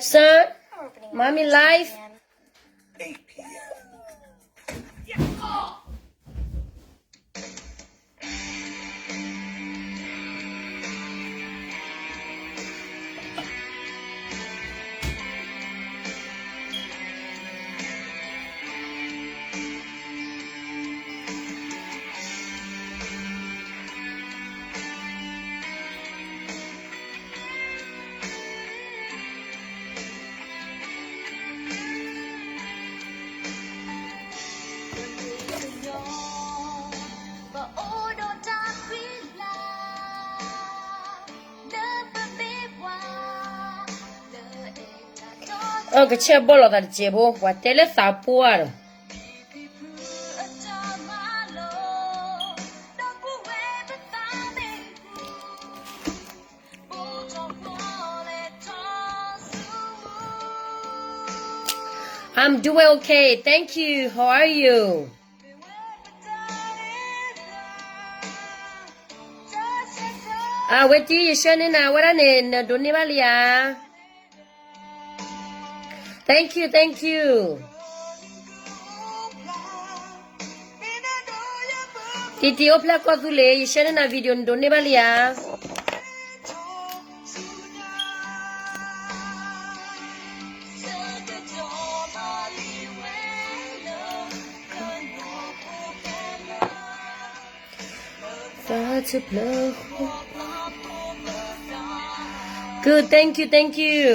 Son, mommy live. Okay, ကဆဲးဘီၣ်လိာ်သးတစဲးဖိ ပှၤတဲလၢသးပှၢ်ဒီး I'm doing okay, thank you. How are you? အဝဲတံၤ ယဆှၢန့ၢ်နၤဝဲဒၣ်န့ၣ် နဒိးန့ၢ်ဘၣ်လံဧါ. Thank you, thank you. တံၤတံၤအိၣ်ဖျဲၣ်ကီၢ်သူလ့ၤ ယဆှၢန့ၢ်နၤ video နဒိးန့ၢ်ဘၣ်လံဧါ. Good, thank you, thank you.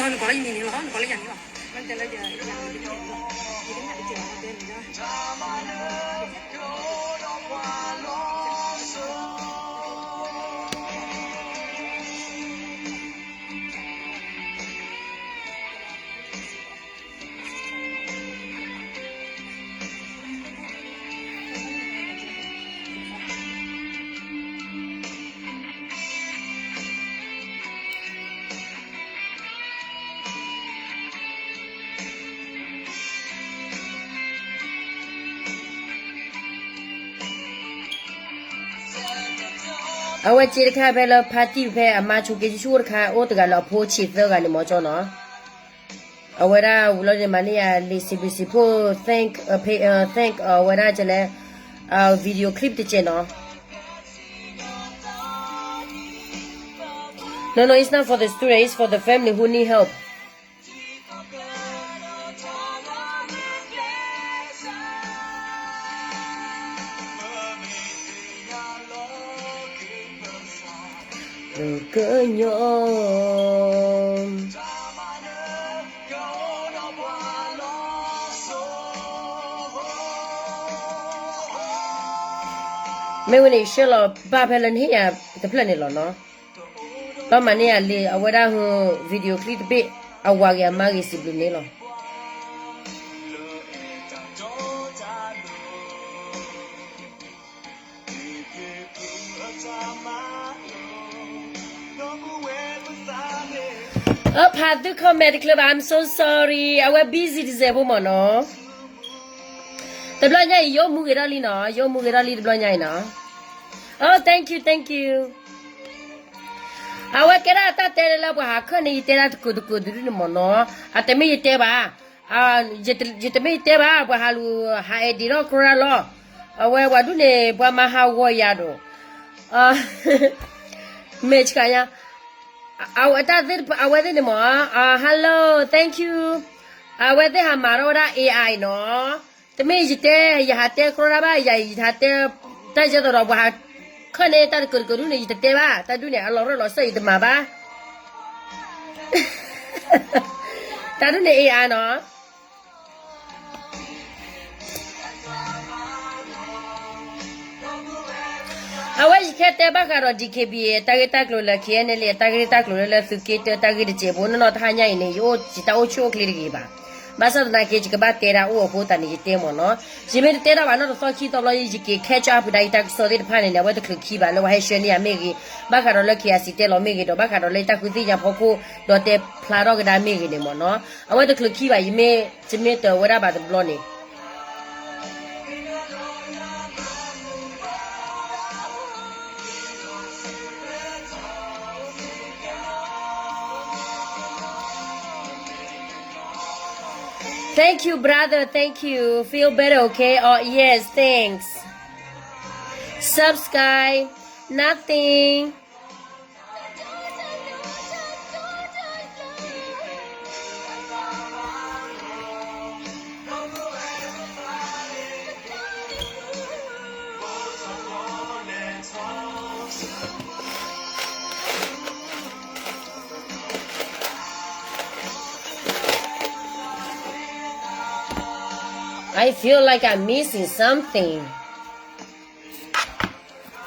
နကိးလၢယမံၤန့ၣ်လီၤ, နကိးလၢယၤန့ၣ်လီၤ. မ့ၢ်တဲလၢယၤန့ၣ်, ယကနၣ်တကဲးလီၤ, တဲန့ၣ် အဝဲစ့တခါဖဲလၢ party ဖဲအမါဆိးက့ဆူၣ်တခါ အိၣ်တဂၤလၢအဖိဆံးသၢဂၤန့ၣ်မ့ၢ်ကၠီနီၤ. အဝဲဒၣ်ဝံၤလီၤန့ၣ်မၤန့ၢ်ယၤလံာ်စံးဘျုးစံးဖှိၣ် thank, thank အဝဲဒၣ်ကလဲၣ်, video clip တကဲးနီၤ. No, no, it's not for the student, it's for the family who need help. ကညီ မ့ၢ်ဝဲန့ၣ် ဆှၢလီၤဘၣ်ဖဲလၢနဟ့ၣ်ယၤတဖျၢၣ်န့ၣ်လီၤနီၤ. ဒီးမၤန့ၢ်ယၤလံာ်အဝဲဒၣ်ဟူ video clip တဘ့ၣ် အဝၤဂ့ၤအမါဂ့ၤစံးဘျုးန့ၣ်လီၤ. အဖးသု comment တချုးဘၣ်, I'm so sorry, အဝဲ busy တစဲးဖိမ့ၢ်နီၤ. တဘျီညါအံၤ ယအိၣ်မူဂ့ၤထီၣ်လံနီၤ, ယအိၣ်မူဂ့ၤထီၣ်လံတဘျီညါအံၤနီၤ. Oh, thank you, thank you. အဝဲကဲဒၣ်အတၢ်တဲလၢပှၤဟးခၢၣ်န့ၣ် ယတဲဒၣ်တကိးတကိးဒုးန့ၣ်မ့ၢ်နီၤ, အတမ့ၢ်ယတဲဘၣ်, ယတမ့ၢ်ယတဲဘၣ်, ပှၤဟးလူၤဟး edit ထီၣ် Kora လီၤ. အဝဲပှၤဒုးန့ၣ် ပှၤမၤဟးဂီၤယၤဒီး မ့ၢ်ဆှးညါ, အဝဲသ့ၣ်န့ၣ်မ့ၢ် hello, thank you. အဝဲသ့ၣ်ဟးမၤထီၣ်ဝဲဒၣ် AI နီၤ. တမ့ၢ်ယတဲ, ယဟးတဲ Kora ဘၣ်, ယၤယဟးတဲ, တၢ်ယဲသိးဒီးပှၤဟးခၢၣ်န့ၣ် တၢ်တကိးတကိးဒုးန့ၣ် ယတတဲဘၣ်, တၢ်ဒုးန့ၣ် အလီၤရၢၢ်လီၤစၢၢ် ယတမၤဘၣ်. တၢ်ဒုးန့ၣ် AI နီၤ. အဝဲယကဟဲတဲဘၣ်ဃးဒီး DKBA တၢ်ဂ့ၢ်တၢ်ကျိၤလၢ KNLA တၢ်ဂ့ၢ်တၢ်ကျိၤလၢ လၢသုးက့တၢ် တၢ်ဂ့ၢ်တစဲးဖိ နီၢ်နီၢ်တဟါညါအံၤန့ၣ် ယအိၣ်ယတၢ်အိၣ်ဆူၣ်အိၣ်ချ့တဂ့ၤဘၣ်. ဘၣ်ဆၣ်သနာ်က့ ယကဘၣ်တဲဒၣ်အိၣ်အဃိသတးန့ၣ် ယတဲမ့ၢ်နီၤ. ယမ့ၢ်တတဲဒၣ်ဘၣ်နီၢ်တသီခံသီဘျီ ယက့ၤခဲကၠီအပူၤဒၣ် ယတၢ်ကစီၣ်သ့ၣ်တဖၣ်န့ၣ်န့ၣ် အဝဲတချုးခံဘၣ် လၢပှၤဟဲဆှၢန့ၢ်ယၤမ့ၢ်ဂ့ၤ, ဘၣ်ဃးဒီးလၢ K I C တဲလီၤမ့ၢ်ဂ့ၤဒီး ဘၣ်ဃးဒီးလၢယတၢ်ဃုသ့ၣ်ညါဖီခိၣ် ဒီးတဲဖျါထီၣ်ကဒါမ့ၢ်ဂ့ၤန့ၣ်မ့ၢ်နီၤ, အဝဲတချုးခံဘၣ် ယမ့ၢ် ယမ့ၢ်တၢ်ဝဲဒၣ်ဘၣ်တဘျီန့ၣ် Thank you, brother. Thank you. Feel better, okay? Oh, yes, thanks. Subscribe. Nothing. I feel like I'm missing something.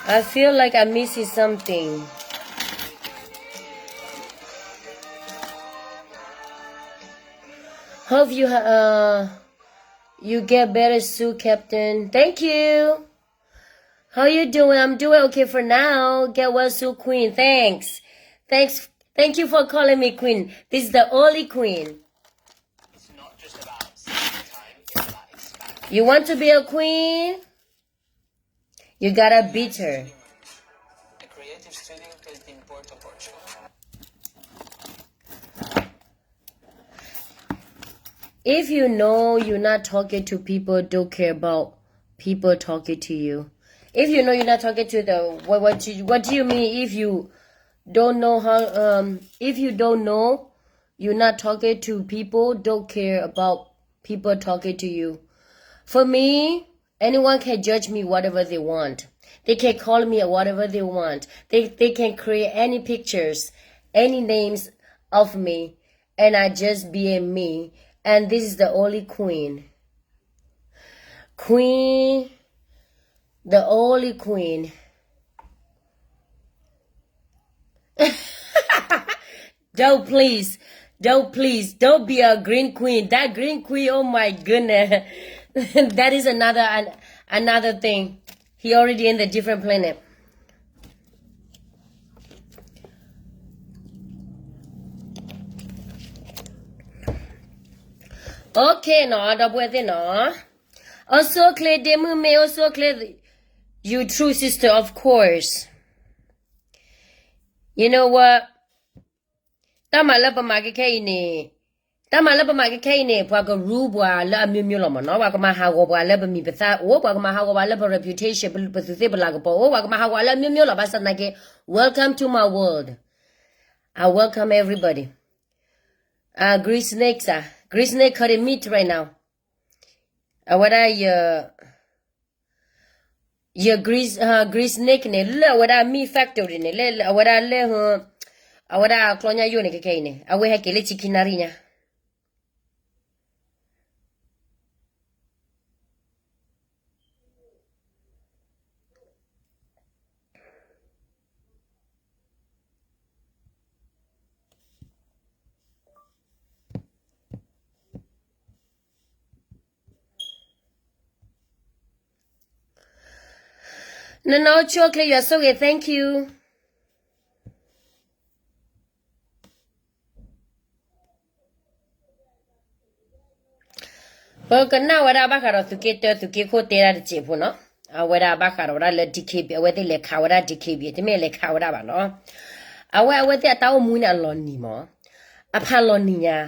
I feel like I'm missing something. Hope you ha- uh you get better soon, Captain. Thank you. How you doing? I'm doing okay for now. Get well soon, Queen. Thanks. Thanks. Thank you for calling me Queen. This is the only Queen. You want to be a queen? You gotta beat her. If you know you're not talking to people, don't care about people talking to you. If you know you're not talking to the what what do you, what do you mean if you don't know how um if you don't know you're not talking to people, don't care about people talking to you. For me, anyone can judge me whatever they want. They can call me whatever they want. They they can create any pictures, any names of me, and I just being me. And this is the only queen. Queen, the only queen. Don't please, don't please, don't be a green queen. That green queen, oh my goodness. That is another an, another thing. He already in the different planet. Okay နီၤ ဒီပုၢ်ဝဲၢ်သ့ၣ်နီၤ. အိၣ်ဆူၣ်အိၣ်ချ့ ဒ့မုၣ်မ့ၢ် အိၣ်ဆူၣ်အိၣ်ချ့ you true sister, of course. You know what? တၢ်မၤလၢပမၤကဲခဲအံၤန့ၣ်, တၢ်မၤလၢပမၤကဲခဲအံၤန့ၣ် ပှၤကရူပှၤလၢအမျိုးမျိုးလီၤမ့ၢ်နီၤ, ပှၤကမၤဟးဂီၤပှၤလၢပမံၤပသၣ်အိၣ်, ပှၤကမၤဟးဂီၤပှၤလၢပ reputation ပသုးသ့ၣ်ပလၤကပီၤအိၣ်, ပှၤကမၤဟးဂီၤလၢအမျိုးမျိုးလီၤ, ဘၣ်ဆၣ်သနာ်က့ welcome to my world. I welcome everybody. Uh, green snakes, uh, green snake cutting meat right now. အဝဲဒၣ်ယ ယ green, uh, green snake န့ၣ် လၢအဝဲဒၣ် meat factory န့ၣ် လၢအဝဲဒၣ်လၢ အဝဲဒၣ်ကျီညါယိၣ်န့ၣ် ခဲခဲအံၤန့ၣ် အဝဲဟဲက့ၤလၢဆံခံနၣ်ရံၣ်ညါ. Nana Ochokle, you are so good. Thank you. ပကနၣ်ဝဲဒၣ်ဘၣ်ဃးဒီးသုးက့တၢ သုးက့ခိၣ်တဲဒၣ်တစဲးဖိနီၤ, အဝဲဒၣ်ဘၣ်ဃးဒီးဝဲဒၣ်လၢ D K B အဝဲသ့ၣ်လဲၤခးဝဲဒၣ် D K B တမ့ၢ်လဲၤခးဝဲဒၣ်ဘၣ်နီၤ, အဝဲအဝဲသ့ၣ်အတၢ်အိၣ်မူန့ၣ်အလီၤနံၤမး, အဖးလီၤနံၤညါ,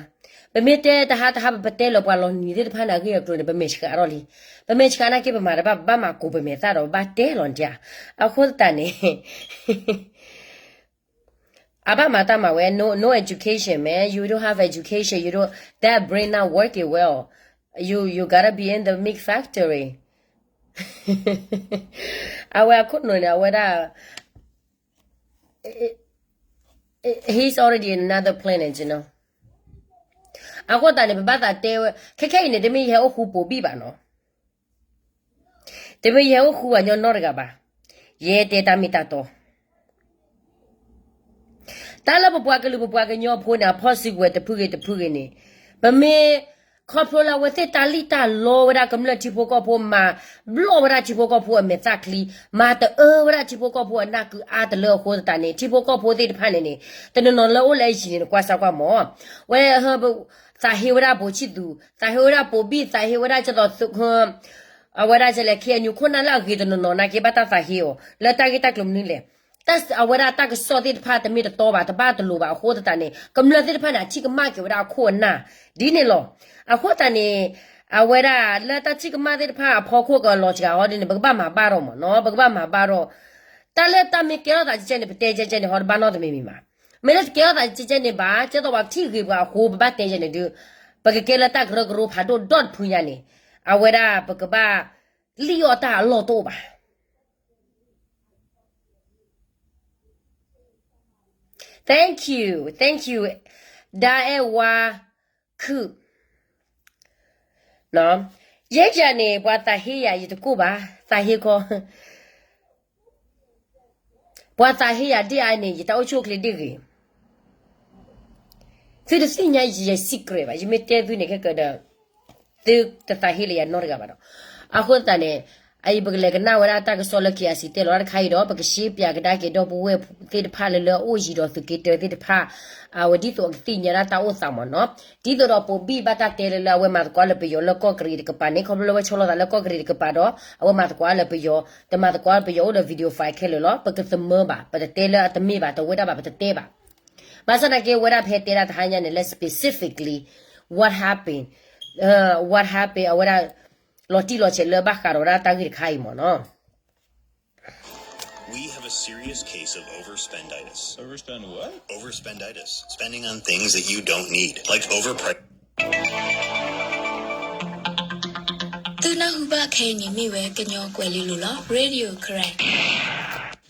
ပမ့ၢ်တဲတဟါတဟါ ပပတဲလၢပှၤလီၤနံၤသ့ၣ်တဖၣ်န့ၣ် အဂ့ၢ်အကျိၤန့ၣ် ပမဲာ်ဆှးအါထီၣ်လံ, ပမဲာ်ဆှးနာ်က့ ပမၤတဘၣ် ပဘၣ်မၤကိးပမဲာ်သၣ်ဒီး ပဘၣ်တဲလီၤနံၤ, အဃိသတးန့ၣ် အဘၣ်မၤတၢ်မၤဝဲ no, no education, man. You don't have education. You don't, that brain not working well. You, you gotta be in the meat factory. အဝဲအခိၣ်နူာ်န့ၣ် အဝဲဒၣ် he's already in another planet, you know. အဃိသတးန့ၣ် ပဘၣ်သးတဲဝဲ ခဲခဲအံၤန့ၣ် တမ့ၢ်ယဟဲအိၣ်ဃူပိာ်ဘံၣ်ဘၣ်နီၤ. တမ့ၢ်ယဟဲအိၣ်ဃူပှၤညီနီတဂၤဘၣ်. ယဲတဲတၢ်မ့ၢ်တၢ်တီ. တၢ်လၢပပှၤကလုာ်ပပှၤကညီဖိန့ၣ် အဖီၣ်စုကဝဲၤတဖုဂ့ၤတဖုဂ့ၤန့ၣ်, ပမ့ၢ် ခီဖျိလၢအဝဲသ့ၣ်တၢ်လံၣ်တၢ်လီဝဲဒၣ်ကမျၢၢ်ထံဖိကီၢ်ဖိ မၤဘျီၣ်ဝဲဒၣ်ထံဖိကီၢ်ဖိအမဲာ်သၣ်ချံ, မၤတအၢဝဲဒၣ်ထံဖိကီၢ်ဖိအနၢ်ကုအါတလၢအဃိသတးန့ၣ် ထံဖိကီၢ်ဖိသ့ၣ်တဖၣ်န့ၣ်န့ၣ် တနီၤနီၤလၢအိၣ်လၢအယံၤန့ၣ် နကွၢ်စၢ်ကွၢ်မး, ဝဲ သးဟ့ဝဲဒၣ်ဘိးဆံၣ်သူ, သးဟ့ဝဲဒၣ်ဘိးဘံၣ်, သးဟ့ဝဲဒၣ်ကၠီသီးသုး, အဝဲဒၣ်ကလဲၣ် ခ့ၣ်အဲၣ်ယူၣ် ခိၣ်နၢ်လၢအဂ့ၤတနီၤနီၤ နာ်က့ဘၣ်တၢ်သးဟ့အီၤ လၢတၢ်ဂ့ၢ်တၢ်ကျိၤမနုၤလဲၣ်. အဝဲဒၣ်တၢ်ကစီၣ်သ့ၣ်တဖၣ်တမ့ၢ်တတီဘၣ် တဘၣ်တလိၤဘၣ်အဃိသတးန့ၣ် ကမျၢၢ်သ့ၣ်တဖၣ်န့ၣ် အထံၣ်ကမၣ်က့ၤဝဲဒၣ်အခိၣ်အနၢ် ဒ်န့ၣ်လီၤ. အဃိသတးန့ၣ် အဝဲဒၣ်လၢတၢ်ထံၣ်ကမၣ်သ့ၣ်တဖၣ်အဖီခိၣ်ကလီၤစှၤဟီဒ်န့ၣ် ပကဘၣ်မၤဘၣ်ဒီးမးနီၤ ပကဘၣ်မၤဘၣ်ဒီး တၢ်လၢတၢ်မ့ၢ်ကဲထီၣ်သးကဲကဲန့ၣ် ပတဲကဲကဲန့ၣ် ဟီတဘၣ်နီတမံၤမံၤမး. မ့ၢ်လၢတကဲထီၣ်သးကဲကဲန့ၣ်ဘၣ် ကဲသိးပှၤကထံၣ်ဂ့ၤပှၤအဃိ ပဘၣ်တဲယဲန့ၣ်ဒုး ပကကဲလၢတၢ်ကရၢကရိဖးဒိၣ်ဒီတဖုညါန့ၣ် အဝဲဒၣ်ပကဘၣ် လံၣ်အီၣ်တၢ်အလီၢ်တအိၣ်ဘၣ်. Thank you, thank you, ဒါအဲၣ်ဝါခုၣ် ယဲယၤန့ၣ် ပှၤသးဟ့ယၤ ယတကိၢ်ဘၣ်, သးဟ့ခီ, ပှၤသးဟ့ယၤဒ်အါန့ၣ် ယတၢ်အိၣ်ဆူၣ်အိၣ်ချ့ဒ်ဂ့ၤ, သုတသ့ၣ်ညါယ secret ဘၣ်, ယမ့ၢ်တဲသုန့ၣ်ခဲကဒီး သုတသးဟ့လၢယၤနီတဂၤဘၣ်ဒီး, အဃိသတးန့ၣ် အအံၤပကလဲၤကနၣ်ဝဲဒၣ်တၢ်ကစီၣ်လၢ KIC တဲလီၤတၢ်တခါအံၤဒီး ပကရှဲပၠးကဒါက့ၤဒီပုၢ်ဝဲၢ်သ့ၣ်တဖၣ်လၢလၢအအိၣ်ယံၤဒီးသုးက့တၢသ့ၣ်တဖၣ် အဝဲဒ်သိးအကသ့ၣ်ညါဒၣ်တၢ်အိၣ်သးမးနီၤ, ဒ်သိးဒီးပိာ်ဘံၣ်ဘၣ်တၢ်တဲလၢလၢအဝဲမၤသကိးလၢပယီၤလၢကီၢ်ကရံၤတကပၤန့ၣ် ခီဖျိလၢအဝဲဆီလီၤသးလၢကီၢ်ကရံၤတကပၤဒီး အဝဲမၤသကိးလၢပယီၤ, တမၤသကိးလၢပယီၤအိၣ်ဒီး video file ခဲလၢာ်လီၤ, ပကသမၢဘၣ်, ပတတဲလၢအတမ့ၢ်ဘၣ်, တဝဲဒၣ်ဘၣ်, ပတတဲဘၣ်. ဘၣ်ဆၣ်သနာ်က့ အဝဲဒၣ်ဖဲတဲဒၣ်တဟါညါန့ၣ် လၢ specifically what happened, what happened အဝဲဒၣ် လီၤတံၢ်လီၤဆဲးလၢဘၣ်ဃးဒီးဝဲဒၣ်တၢ်ဂ့ၢ်တခါအံၤမးနီၤ. We have a serious case of overspenditis. Overspend what? Overspenditis. Spending on things that you don't need, like overpriced. သုနၢ်ဟူဘၣ်ခဲအံၤန့ၣ်မ့ၢ်ဝဲကညီကွဲၤလ့လိၤလီၤ Radio Karen.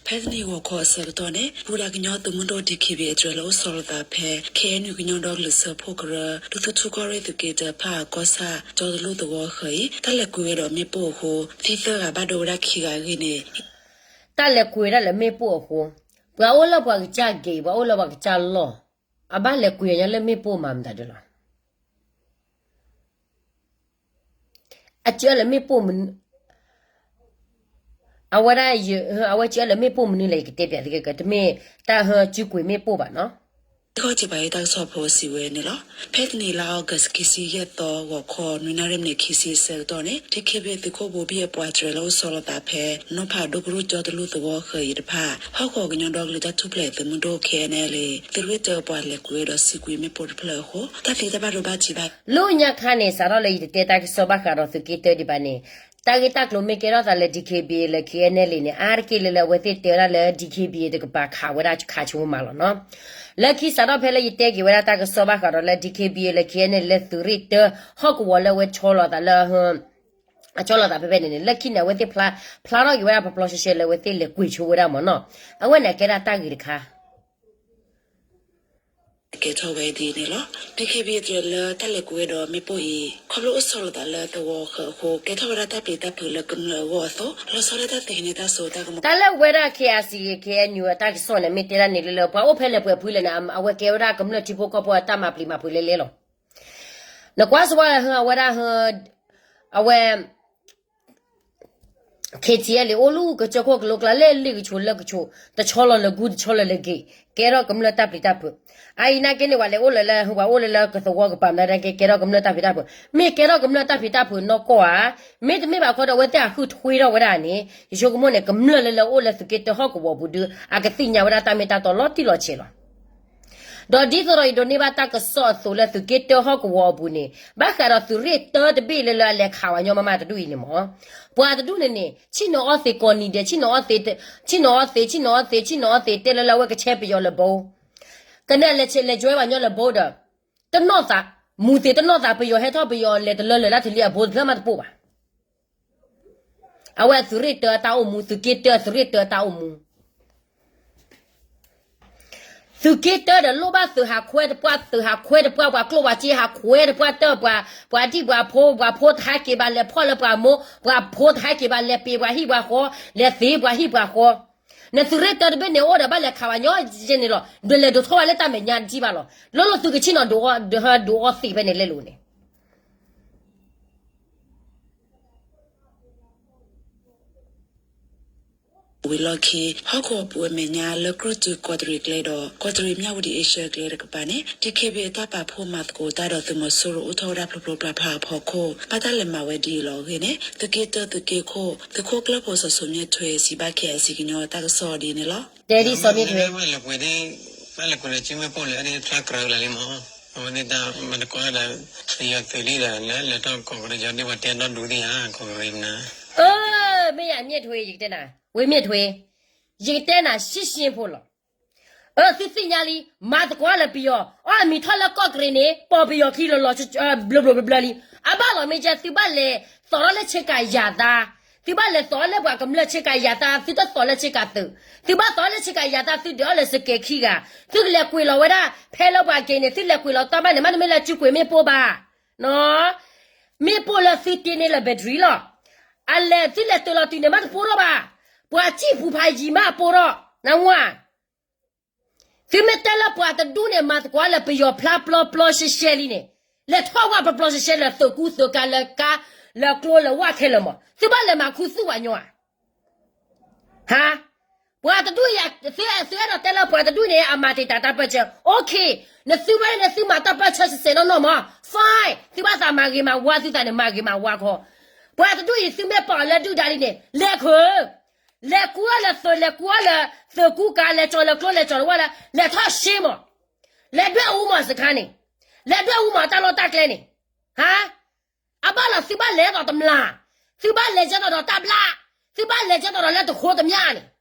ဖဲတနံၤဂီၤခီအဆၢကတီၢ်န့ၣ် ပဝဲဒၣ်ကညီသုးမုၢ်ဒိၣ် DKBA အတြဲၤလၢအိၣ်ဆီလီၤသးဖဲ KNU ကညီဒီကလုာ်စၢဖှိၣ်ကရၢ ဒူသထူကီၢ်ရ့ၣ်သုးက့တၢဖၣ်အကီၢ်ဆၣ် ကၠီတလူၢ်သဝီဃၢၤအံၤ တၢ်လဲၤကွံာ်ဝဲဒီးမ့ၣ်ပိၢ်အဃိ သံသၢဂၤဘၣ်ဒိဝဲဒၣ်ခံဂၤအဂ့ၢ်န့ၣ် တၢ်လဲၤကွံာ်ဝဲဒၣ်လၢမ့ၣ်ပိၢ်အဃိ, ပှၤအိၣ်လၢပှၤကစၢ်ဂ့ၤ ပှၤအိၣ်လၢပှၤကစၢ်လီၢ်, အဘၣ်လဲၤကွံာ်အီၤညီလၢမ့ၣ်ပိၢ်မၤမတၤဒုလီၤ. အစၢလၢမ့ၣ်ပိၢ်မနုၤ, အဝဲဒၣ်, အဝဲစၢလၢမ့ၣ်ပိၢ်မနုၤလဲၣ် ယကတဲပျးသုကဲကၢ တမ့ၢ်တၢ်ဟၢစူကွံာ်မ့ၣ်ပိၢ်ဘၣ်နီၤ. တခီတံၢ်ပှၤအံၤတၢ်ကစီၣ်ဖိစံးဝဲန့ၣ်လီၤ. ဖဲတနံၤလါအီကူး ခံဆံယဲၢ်သီ ဂီၤခီ နွံနၣ်ရံၣ်မံးနံးခံဆံအဆၢကတီၢ်န့ၣ် DKBA သုးခိၣ်ဘိဘံၣ်အပှၤတြဲၤလၢအိၣ်ဆီလီၤသးဖဲ နီၢ်ဖးဒိကရူၢ်ကၠီတလူၢ်သဝီဃၢၤအံၤတဖၣ် ဟီၣ်ကဝီၤကညီဒီကလုာ်တၢ်ထူၣ်ဖျဲးသုးမုၢ်ဒိၣ် KNLA သုးရ့ၣ်တၢအပှၤလဲၤကွံာ်ဝဲဒီးစံးကွံာ်မ့ၣ်ပိၢ်တဖျၢၣ်အဃိ တၢ်သံတၢ်ဘၣ်ဒိဘၣ်ထံးဘၣ် လၢညါခါန့ၣ် စးထီၣ်လၢယတတဲတၢ်ကစီၣ်ဘၣ်ဃးဒီးသုးက့တၢဒံးဘၣ်န့ၣ် တၢ်ဂ့ၢ်တၢ်ကျိၤမ့ၢ်ကဲထီၣ်သးလၢ DKBA လၢ KNLA န့ၣ် အါတက့ၢ်လၢလၢအဝဲသ့ၣ်တဲဝဲဒၣ်လၢ DKBA တကပၤခးဝဲဒၣ်ခးဆိကမိၣ်မးလီၤနီၤ. လၢခံစးထီၣ်ဖဲလၢယတဲက့ၤဝဲဒၣ်တၢ်ကစီၣ်ဘၣ်ဃးဒီးလၢ DKBA လၢ KNLA လၢသုးရ့ၣ်တၢ ဟီၣ်ကဝီၤလၢအဝဲဆီလီၤသးလၢ အဆီလီၤသးဖဲဖဲန့ၣ်န့ၣ် လၢခံန့ၣ် အဝဲသ့ၣ်ဖျါ, ဖျါထီၣ်က့ၤဝဲဒၣ်ပျီပျီရှဲရှဲလၢအဝဲသ့ၣ်လဲၤကွံာ်ဆိဝဲဒၣ်မးနီၤ. အဝဲန့ၣ်ကဲဒၣ်တၢ်ဂ့ၢ်တခါ ကဲထီၣ်ဝဲဒ်န့ၣ်လီၤ. DKBA တြဲၤလၢတၢ်လဲၤကွံာ်ဝဲဒီးမ့ၣ်ပိၢ်အံၤ ခီဖျိအိၣ်ဆီလီၤသးလၢသဝီဃၢၤအဃိ ကဲထီၣ်ဝဲဒၣ်တၢ်ပျံၤတၢ်ဖုးလၢကမျၢၢ်အဂီၢ်အသိး လီၤဆီဒၣ်တၢ်သုးဟံးန့ၢ်တၢ်စိတၢ်ကမီၤ တၢ်လၢဝဲဒၣ် KIC KNU အတၢ်ကစီၣ်န့ၣ် မ့ၢ်တဲဒၣ်န့ၣ်လၢလၢ ပှၤအိၣ်ဖဲလဲၣ်ပှဲၤဖုလဲၣ်န့ၣ် အဝဲကဲဝဲဒၣ်ကမျၢၢ်ထံဖိကီၢ်ဖိအတၢ်မၤပျံၤမၤဖုးလဲလဲလီၤ. နကွၢ်စ့ၢ်ကီး အဝဲဒၣ် အဝဲ KTLA အိၣ်လၢကစၢၢ်ခိၣ်ကလိကျါ လၢလံာ်ကဆိးလၢကဆိး တဆီလီၤလၢဂုၢ် တဆီလီၤလၢဂ့ၤ ကဲထီၣ်ကမျၢၢ်တၢ်ပျံၤတၢ်ဖုး. အအံၤနာ်က့န့ၣ် ပှၤလဲၤအိၣ်လၢလၢ ပှၤအိၣ်လၢလၢကသဝီကပၤမတၤနာ်က့ ကဲထီၣ်ကမျၢၢ်တၢ်ပျံၤတၢ်ဖုး. မ့ၢ်ကဲထီၣ်ကမျၢၢ်တၢ်ပျံၤတၢ်ဖုးနီၢ်ကီၢ်ဧါ. မ့တမ့ၢ်ဘၣ်ခီဒီး အဝဲသ့ၣ်အဃုထံထီၣ်ဝဲဒၣ်န့ၣ် ယဆိကမိၣ်န့ၣ် ကမျၢၢ်လၢလၢအိၣ်လၢသုးက့တၢဟီၣ်ကဝီၤပူၤဒုး အကသ့ၣ်ညါဝဲဒၣ်တၢ်မ့ၢ်တၢ်တီလီၤတံၢ်လီၤဆဲးလီၤ. ဒီးဒ်သိးဒီးယဒိးန့ၢ်ဘၣ်တၢ်ကစီၣ်အသိးလၢသုးက့တၢဟီၣ်ကဝီၤအပူၤန့ၣ် ဘၣ်ဃးဒီးသုးရ့ၣ်တၢတဘ့ၣ်လၢလၢအလဲၤခးဝဲညီမးမးတဒူၣ်အံၤန့ၣ်မး, ပှၤတဒူၣ်န့ၣ်န့ၣ် ဆ့ၣ်နီၤအီၣ်သ့ကိးနံၤဒဲး ဆ့ၣ်နီၤအီၣ်သ့ ဆ့ၣ်နီၤအီၣ်သ့ ဆ့ၣ်နီၤအီၣ်သ့ တဲလၢလၢအဝဲကဆဲပယီၤလၢဘိ ကနၣ်လဲၤဆဲးလဲၤကၠွဲဘၣ်ညီလၢဘိဒီး တနီၣ်သး, မူသ့ၣ်တနီၣ်သး ပယီၤဟဲထီၣ်ပယီၤလဲၤတလၢလၢာ်လၢထံလံအဘိတဖျၢၣ်မးတပိၢ်ဘၣ်. အဝဲသုးရ့ၣ်တၢအတၢ်အိၣ်မူ သုးက့တၢသုးရ့ၣ်တၢအတၢ်အိၣ်မူ သုးက့တၢဒီးလိၣ်ဘၣ်သုးဟးခွဲတပှၢ် သုးဟးခွဲတပှၢ် ပှၤကျိၣ်ပှၤစ့ဟးခွဲတပှၢ်တၢၢ် ပှၤ ပှၤဒံၣ်ပှၤဖိ ပှၤဖိတဟဲက့ၤဘၣ်လဲၤဖီၣ်လၢပှၤမိၢ် ပှၤဖိတဟဲက့ၤဘၣ်လဲၤပ့ၤပှၤဟံၣ်ပှၤဃီ လဲၤသ့ပှၤဟံၣ်ပှၤဃီ နသုးရ့ၣ်တၢတဘ့ၣ်န့ၣ် အိၣ်ဒီးဘၣ်လဲၤခးဝဲညီယဲန့ၣ်လီၤ. ဒုးလဲၤဒိးထီၣ်ဝဲလၢတၢ်မဲာ်ညါတထံၣ်ဘၣ်လီၤ. လိၣ်လိၣ်သုကဆ့ၣ်နီၤဒိးအီၣ်သ့ဖဲန့ၣ်လဲလိာ်န့ၣ် ဝံၤလီၢ်ခံ ဟီၣ်ခိၣ်အပူၤအမဲာ်ညါ လၢကြုၢ်တု ကီးတရံးကျဲဒီး ကီးတရံး မြဝတီ အ့ရှၢၣ်ကျဲတကပၤန့ၣ် DKBA တၢ်ပာ်ဖှိၣ်မၤသကိးတၢ်ဒီးသုးမီၤစိရိၤ အိၣ်ထီၣ်ဝဲဒၣ်ဖျိဖျိဖျါဖျါအဖီခိၣ် ဘၣ်တၢ်လဲၤမၤဝဲဒ်အံၤလီၤအဂ့ၢ်န့ၣ် သုးက့တၢသုးက့ခိၣ် သုးခိၣ်ကျၢၢ်ဖိစီၤစိၤမ့ၣ်ထွ့ စံးဘၣ် KIC ကညီတၢ်ကစီၣ်ဒ်န့ၣ်လီၤ. တဲဒ်စီၤမ့ၣ်ထွ့ အဝဲန့ၣ်တၢ်မၤလၢပှဲၤဒ် ဘၣ်လဲၤကွံာ်လၢကၠ့မ့ၣ်ပိၢ်လၢအဒၣ်တၢ်ကြၢးလၢလံမး, အဝဲန့ၣ်တၢ်မၤသကိးဒၣ်ဒီး ပယီၤသုးလံဒီး လၢလဲၤထီၣ်ကီးကရံးကၠီဒ်ပှၤတဲဒီဒူၣ်သ့ၣ်ဧါ ကီးကရံးမနၤ. မ့ၢ်ယၤမ့ၣ်ထွ့ ယကတဲနၤ, ဝ့ၢ်မ့ၣ်ထွ့, ယကတဲနၤရှင်းရှင်းဖိလီၤ. အၢ သုသ့ၣ်ညါလံ, မၤသကိးလၢပယီၤ, အီၣ်အမံၤထီၣ်လၢကီးကရံးန့ၣ် ပိာ်ပယီၤခံလီၤလီၤ ဘျီဘျီဘျီဘျီလံ. အဘၣ်လီၤမ့ၢ်ကဲ သုဘၣ်လဲၤသိးထီၣ်လၢဆ့ကၤယၤသး, သုဘၣ်လဲၤသိးလၢပှၤကမျၢၢ်ဆ့ကၤယၤသး, သုတသိးလၢဆ့ကၤသုး, သုဘၣ်သိးလၢဆ့ကၤယၤသး သုဒုးအီၣ်လၢစကဲၤခံဂၤ, သုကလဲၤကွံာ်လီၤဝဲဒၣ် ဖဲလၢပှၤက့ၤန့ၣ် သုလဲၤကွံာ်လီၤတၢ်ဘၣ်န့ၣ် မ့တမ့ၢ်လၢကၠ့ကွံာ်မ့ၣ်ပိၢ်ဘၣ်, မ့ၣ်ပိၢ်လၢသုတ့န့ၢ်လၢ battery လီၤ. အလဲၤသုလဲၤတ့ၢ်လီၤတုၤန့ၣ် မ့တပိၢ်ထီၣ်ဘၣ်, ပှၤစံၣ်ပူၤဖးယံၤမးအပိၢ်ထီၣ်, နဝၤ သုမ့ၢ်တဲလၢပှၤတဒူၣ်န့ၣ် မၤသကိးလၢပယီၤဖျါပျီပျီရှဲရှဲလံန့ၣ်, လဲၤထီၣ်ဝဲပျီပျီရှဲရှဲလၢသုးကူသုးကၤလၢကါ, လၢကျိလၢဝၣ်ခဲလၢာ်မး, သုဘၣ်လဲၤမၤခူသူၣ်ဝဲညီဧါ. ဟါ, ပှၤတဒူၣ်အံၤ, သုအဲၣ်ဒိးတဲလၢပှၤတဒူၣ်န့ၣ် အမၤတံာ်တာ်တၢ်ပၢၢ်ဆၢ, OK, နသုဝဲန့ၣ် သုမၤတၢ်ပၢၢ်ဆၢစဲးနီၢ်နီၢ်မး, fine, သုဘၣ်သးမၤဂ့ၤမၤဝါသုသးန့ၣ် မၤဂ့ၤမၤဝါခီ, ပှၤတဒူၣ်အံၤ သုမ့ၢ်ပာ်အီၤလၢဒုၣ်ဒါလံန့ၣ် လဲၤခၢ လဲၤကူအီၤလၢသုး, လဲၤကူအီၤလၢသုးကူကၤ, လဲၤကၠီၤလၢကျိ, လဲၤကၠီၤလၢဝၣ်လၢ, လဲၤထီၣ်ရှ့မး, လဲၤဒွဲၣ်အူမးစခါန့ၣ်, လဲၤဒွဲၣ်အူမးတၢ်လီၢ်တၢ်ကျဲန့ၣ်, ဟါ, အဘၣ်လီၤ သုဘၣ်လဲၤသိးတမျၢ်, သုဘၣ်လဲၤကဲသိးဒီးတၢ်ဘျါ, သုဘၣ်လဲၤကဲသိးဒီးလၢတဃိတမျၢ်န့ၣ်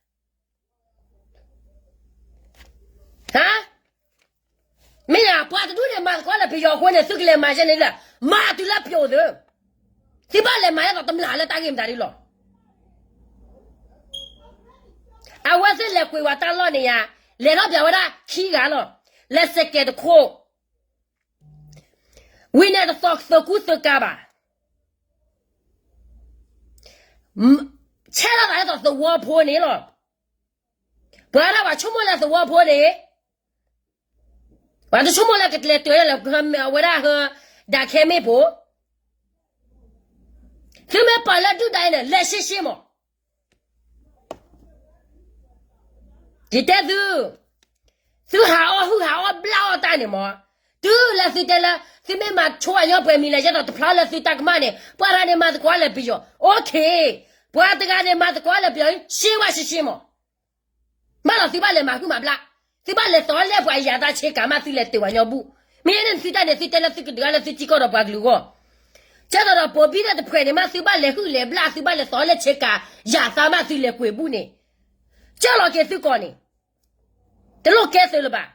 ဟါ, မ့ၢ်ဧါ, ပှၤတဒူၣ်န့ၣ် မၤသကိးလၢပယီၤအဃိန့ၣ် သုကလဲၤမၤယဲန့ၣ်လၢ မၤတုၤလၢပျိာ်သၢ, သုဘၣ်လဲၤမၤယဲသိးတမျၢ်လၢတၢ်ဂ့ၢ်မတၤဒ်လီၤ. အဝဲသ့ၣ်လဲၤကွံာ်ဝဲတၢ်လီၢ်န့ၣ်ယါ, လဲၤထီၣ်ပၠးဝဲဒၣ်ခံဂၤလီၤ, လၢစကဲတခိၣ်, ဝံၤန့ၣ်တသိးသုးကူသုးကၤဘၣ်, ဆဲးလီၤသးဒ်သိးသဝီဖိန့ၣ်လီၤ. ပှၤဒၣ်ပှၤဆိကမိၣ်လၢသဝီဖိန့ၣ်, ပှၤတဆိကမိၣ်လၢကလဲၤတၢၤလၢ ဝဲဒၣ်ဟၢ ဒၣ်ခဲမ့ၣ်ပိၢ်, သုမ့ၢ်ပာ်လၢဒုၣ်ဒါအံၤန့ၣ် လဲၤရှဲရှဲမး, ယတဲသု, သုဟးအီၣ်ဟုၣ်ဟးအီၣ်ဘျၣ်အီၣ်တၢ်န့ၣ်မး, တုၤလၢသုတဲလၢ သုမ့ၢ်မၤဆိအညီပှဲၤမံၤလဲၣ် ယဲသိးတဖျါလၢသုတၢ်ကမၣ်န့ၣ် ပှၤတဂၤန့ၣ်မၤသကိးလၢပယီၤ, OK, ပှၤတဂၤန့ၣ်မၤသကိးလၢပယီၤ ရှဲဝဲရှဲရှဲမး, ဘၣ်လီၤသုဘၣ်လဲၤမၤဟုၣ်မၤဘျၣ်, သုဘၣ်လဲၤသိးလၢပှၤယၤသးဆ့ကၤမးသုလဲၤတ့ၢ်ဝဲညီဘူၣ်, မ့ၢ်န့ၣ်သုတၢ်န့ၣ် သုတဲလၢသုကဒုးဂၤလၢသုစ့ၢ်ကီးဒီးပှၤကလုာ်အဂီၢ်, ကဲသိးဒီးပိာ်ဘံၣ်ဒီးတဖှဲးန့ၣ်မး သုဘၣ်လဲၤဟုၣ်လဲၤဘျၣ် သုဘၣ်လဲၤသိးလၢဆ့ကၤ ယၤသးမးသုလဲၤကွံာ်ဘူၣ်န့ၣ်, ကၠီလီၤက့ၤသုကိးန့ၣ်, တလိၣ်ကဲသုလၢၤဘၣ်.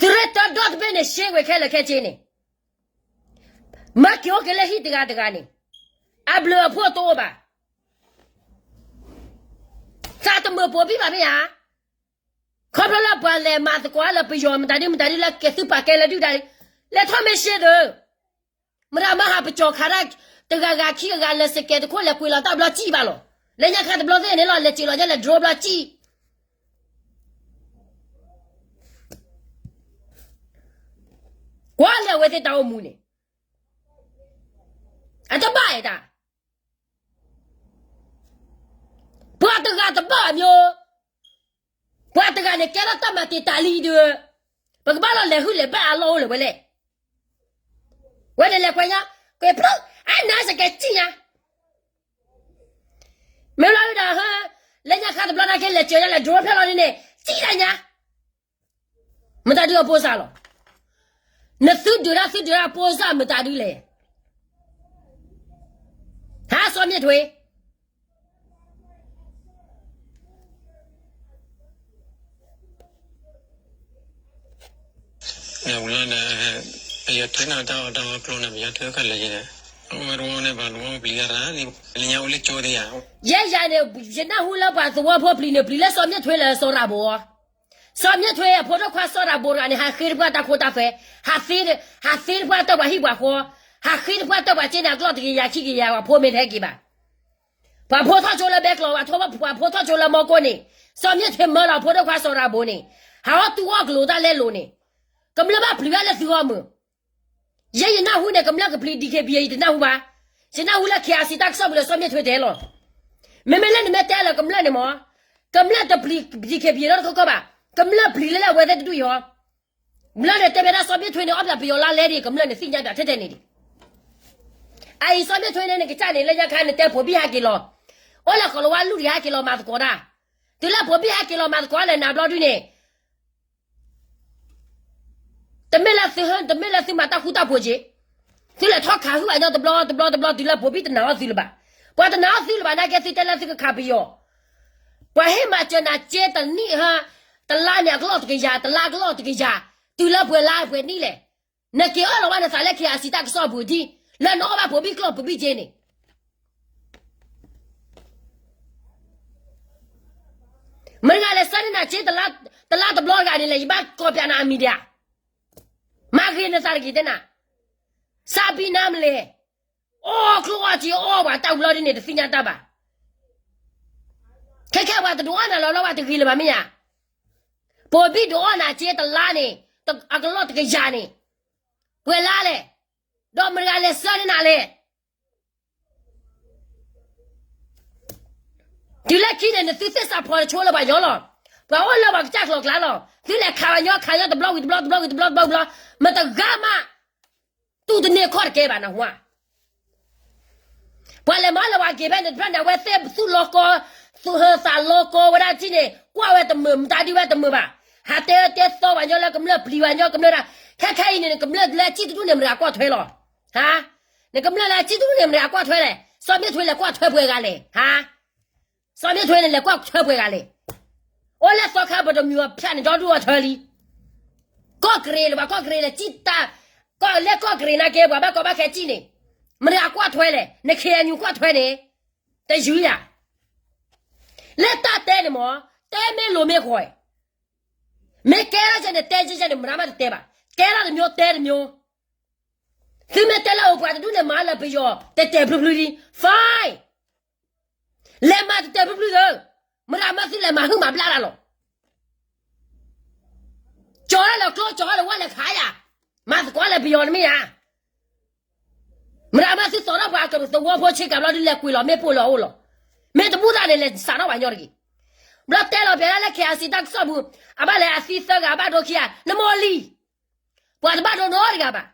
သုးရ့ၣ်တၢဒီတဘ့ၣ်န့ၣ် ရှဲဝဲခဲလၢာ်ခဲဆ့န့ၣ်, မၤက့ၤအိၣ်က့ၤလၢဟံၣ်တဂၤတဂၤန့ၣ်, အဘျုးအဖှိၣ်တအိၣ်ဘၣ်. သးတမုာ်ပိာ်ဘံၣ်ဘၣ်မ့ၢ်ဧါ, ခီဖျိလၢပှၤလဲၤမၤသကိးလၢပယီၤမတၤဒုမတၤဒုလၢကဲသုပာ်ကဲလၢဒုၣ်ဒါ, လဲၤထီၣ်မ့ၢ်ရှဲသု, မတၤမၤဟးပကၠီၤခးဒၣ် တဂၤဂၤခံဂၤဂၤလၢစကဲတခိၣ်လဲၤကွံာ်လီၤတၢ်ဘျီစံၣ်ဘၣ်လီၤ. လၢညါခါတဘျီသ့ၣ်န့ၣ်လီၤ လဲၤစံၣ်လီၤညါလဲၤ drone ဘျီစံၣ် ကွၢ်လၢအဝဲသ့ၣ်တၢ်အိၣ်မူန့ၣ်, အတဘၣ်အဲၣ်တၢ်, ပှၤတဂၤတဘၣ်အမျိုး, ပှၤတဂၤန့ၣ်ကဲထီၣ်တၢ်မၤတံာ်တာ်လံဒီး, ပကဘၣ်လီၤလဲၤဟုၣ်လဲၤဘျၣ်အလီၢ်အိၣ်လၢၤဝဲလဲၣ်. ဝဲန့ၣ်လဲၤကွဲးညါ, ကွဲးဖျိ, အနၢ်စကဲစံၣ်ညါ မ့ၢ်လီၤဝဲဒီးဟၢ, လၢညါခါတဘျီနာ်က့လဲၤစၢၤဒၣ်လဲၤ drone ဖျဲၣ်လီၤန့ၣ်န့ၣ်, စံၣ်ဒၣ်ညါ, မတၤဒုအဖိစၢ်လီၤ. နသုဒုးဒၣ်သုဒုးဒၣ်အဖိစၢ်မတၤဒုလဲၣ်. ဟါ စီၤမ့ၣ်ထွ့ ဝံၤလီၤဒီး, ပယီၤထၢနၤတၢ်အီၣ်တၢ်အီကျိန့ၣ် ပယီၤထၢခါလၢယဲ, အဝဲတဝီန့ၣ် ပှၤတဝီပျံၤတၢ်ရၣ်, လၢညါအိၣ်လၢကၠိသ့ဧါ, ယဲယၤန့ၣ် ယနၢ်ဟူလၢပှၤသဝီဖိပျံၤန့ၣ် ပျံၤလၢစီၤမ့ၣ်ထွ့လၢစီၤရၤဘိ, စီၤမ့ၣ်ထွ့အဖိဒိၣ်ခွါစီၤရၤဘိတဂၤန့ၣ် ဟးဃ့တပှၢ်တၢ်ခိတၢ်သွဲ, ဟးဃ့, ဟးဃ့တပှၢ်တၢ်ပှၤဟံၣ်ပှၤဃီ, ဟးဃ့တပှၢ်တၢ်ပှၤက့န့ၣ် အကျီၢ်တကယၤခံကယၤ ပှၤဖိမ့ၢ်တဟဲက့ၤဘၣ် ပှၤဖိထီၣ်ကၠိလၢဘဲကျိာ်, ပှၤဖိထီၣ်ကၠိလၢမီကိၣ်န့ၣ်, စီၤမ့ၣ်ထွ့မၢလီၤဖိဒိၣ်ခွါစီၤရၤဘိန့ၣ်, ဟးအီၣ်တူၢ်အီၣ်ကျိၤတၢ်လဲလိာ်န့ၣ်, ကမျၢၢ်ဘၣ်ပျံၤဝဲလၢသုဂီၢ်မုၢ်, ယဲယနၢ်ဟူန့ၣ် ကမျၢၢ်ကပျံၤ DKBA ယတနၢ်ဟူဘၣ်, ယနၢ်ဟူလၢ KIC တၢ်ကစီၣ်ပူၤလၢစီၤမ့ၣ်ထွ့တဲလီၤ. မ့မ့ၢ်လၢနမ့ၢ်တဲလၢကမျၢၢ်န့ၣ်မး, ကမျၢၢ်တပျံၤ ဒံၣ်ခ့ပယီၤနီတခီခီဘၣ်. ကမျၢၢ်ပျံၤလၢလၢအဝဲသ့ၣ်တဒူၣ်အံၤဟီ. ဘျီန့ၣ်တဲဘၣ်ဒၣ်စီၤမ့ၣ်ထွ့န့ၣ် အီၣ်ပယီၤပယီၤလါလဲဒံး ကမျၢၢ်န့ၣ်သ့ၣ်ညါဘၣ်ထဲထဲန့ၣ်ဒံး. အအံၤစီၤမ့ၣ်ထွ့န့ၣ် နကစၢ်န့ၣ် လၢညါခါနတဲဖိဘံၣ်ဟဲက့ၤလီၤ. အိၣ်လၢဃီလဝါလူၢ်တဂၤဟဲက့ၤလီၤမၤသကိးတၢ်. တုၤလၢဖိဘံၣ်ဟဲက့ၤလီၤမၤသကိးလဲၣ်နၤဘျီဒုန့ၣ် တမ့ၢ်လၢသုဟၢ တမ့ၢ်လၢသုမၤတၢ်ဃူတၢ်ဖိးက့ၤ, သုလဲၤထီၣ်ခးဟုၣ်အညီတဘျီတဘျီတဘျီ တုၤလၢဖိဘံၣ်တနာ်အီၤသုလၢၤဘၣ်. ပှၤတနာ်အီၤသုလၢၤဘၣ် နာ်က့သုတဲလၢသုကခးပယီၤ, ပှၤဟ့ၣ်မၤစၢၤနၤက့တနံၣ်ဟါ, တလါန့ၣ်အကလီၢ်တကယၤ, တလါအကလီၢ်တကယၤ, တုၤလၢပှဲၤလါပှဲၤနံၣ်လဲၣ်. နက့ၤအၢၣ်လီၤဘၣ်နသးလၢ ခ့ၣ်အၣ်စံၣ် တၢ်ကစီၣ်ပူၤဒ်, လၢနအီၣ်ဘၣ်ဖိဘံၣ်ကျီၢ်ဖိဘံၣ်က့န့ၣ် မတၤတဂၤလဲၤဆှၢန့ၢ်နၤက့ တလါတဘျီတဂၤန့ၣ်လဲၣ်, ယဘၣ်ကိးပျးနၤအမံၤဒံးဧါ. မၤဂ့ၤနသးတဂ့ၤတဲနၤ, စးဘံနၤမလဲၣ်, အီၣ်ချိၣ်အီၣ်က့အီၣ်ပှၤတၢ်ဝံၤလီၤဒ်န့ၣ် တသ့ၣ်ညါတၢ်ဘၣ်. ခဲခဲပှၤတဒုးအီၣ်နၤလီၤလီၤ ပှၤတဂ့ၤလၢၤဘၣ်မ့ၢ်ဧါ. ဖိဘံၣ်ဒုးအီၣ်နၤက့တလါန့ၣ်, အကလီၢ်တကယၤန့ၣ်, ပှဲၤလါလဲၣ်, ဒီးမတၤတဂၤလဲၤဆှၢန့ၢ်နၤလဲၣ်. တုၤလၢခံန့ၣ် နသုသ့ၣ်စးဖီတဆိလၢပှၤညီလီၤ. ပှၤအိၣ်လၢပှၤကစၢ်ကျိၤကျါလီၤ. သုလဲၤခးပှၤညီ ခးညီတဘျီဝံၤတဘျီ တဘျီဝံၤတဘျီ တဘျီဝံၤတဘျီ, မတၤတဂၤမး တူၢ်တန့ၢ်ခီၣ်တကဲဘၣ်နဟူဧါ. ပှၤလဲၤမၤလၢပှၤက့ၤဖဲန့ၣ်တဖျၢၣ်န့ၣ် အဝဲသ့ၣ်သူၣ်လီၤကီ, သူၣ်ဟၢသးလီၤကီဝဲဒၣ်ထံၣ်န့ၣ် ကွၢ်ဝဲတမုာ် မတၤဒုးဝဲတမုာ်ဘၣ်. ဟးတဲတဲသီပှၤညီလၢကမျၢၢ်ပျံၤပှၤညီ ကမျၢၢ်ဒၣ်, ခဲခဲအံၤန့ၣ် ကမျၢၢ်လၢအစံၣ်တဒူၣ်န့ၣ် မတၤကွၢ်ထွဲလီၤ. ဟါ, နကမျၢၢ်လၢအစံၣ်တဒူၣ်န့ၣ် မတၤကွၢ်ထွဲလဲၣ်. စီၤမ့ၣ်ထွ့လဲၤကွၢ်ထွဲပှဲၤဂၤလဲၣ်. ဟါ, စီၤမ့ၣ်ထွ့န့ၣ် လဲၤကွၢ်ထွဲပှဲၤဂၤလဲၣ်. အိၣ်လၢသီခါပတမံၤအဖၠၣ်န့ၣ် ဒီဒူၣ်အထၢလံ. ကီၢ်ကရ့ၣ်လၢပှၤကီၢ်ကရ့ၣ်လၢစံၣ်တၢ်, ကီၢ်လၢကီၢ်ကရ့ၣ်နာ်က့ ပှၤဘၣ်ကီဘၣ်ခဲစံၣ်န့ၣ်, မတၤကွၢ်ထွဲလဲၣ်. နခ့ၣ်အဲၣ်ယူၣ်ကွၢ်ထွဲန့ၣ်, တယုၢ်ယၤ လၢတၢ်တဲန့ၣ်မ့ၢ်, တဲမ့ၢ်လိၤမ့ၢ်ဃီ, မ့ၢ်ကဲထီၣ်ကဲန့ၣ် တဲကဲန့ၣ် မတၤမးတတဲဘၣ်. ကဲထီၣ်တမျိုးတဲတမျိုး. သုမ့ၢ်တဲလၢအိၣ်ပှၤတဒူၣ်န့ၣ် မၤလၢပယီၤ တဲာ်တဲာ်ဖျုဖျုလံ, fine. လဲၤမၤတဲာ်တဲာ်ဖျုဖျုသ့, မတၤမးသုလဲၤမၤဟုၣ်မၤဘျါတၢ်လီၤ. ကၠီၤထီၣ်လၢကျိ ကၠီၤထီၣ်လၢဝဲလဲၤခးယၤ, မၤသကိးလၢပယီၤတမ့ၢ်ဧါ. မတၤမးသုသိးထီၣ်ပှၤကသဝီဖိဆ့ကၤဘျီဒုး လဲၤကွံာ်လီၤမ့ၣ်ပိၢ်လၢအအိၣ်လီၤ. မ့ၢ်တဘူၣ်သးန့ၣ် လဲၤစးထီၣ်ပှၤညီတဂ့ၤ. ဘျီတဲလီၤပျးဒၣ်လၢ ခ့ၣ်အၣ်စံၣ် တၢ်ကစီၣ်ပူၤ, အဘၣ်လဲၤအသံသၢဂၤ အဘၣ်ဒိခံဂၤ, နမိၢ်လံ. ပှၤတဘၣ်ဒိနီတဂၤဘၣ်.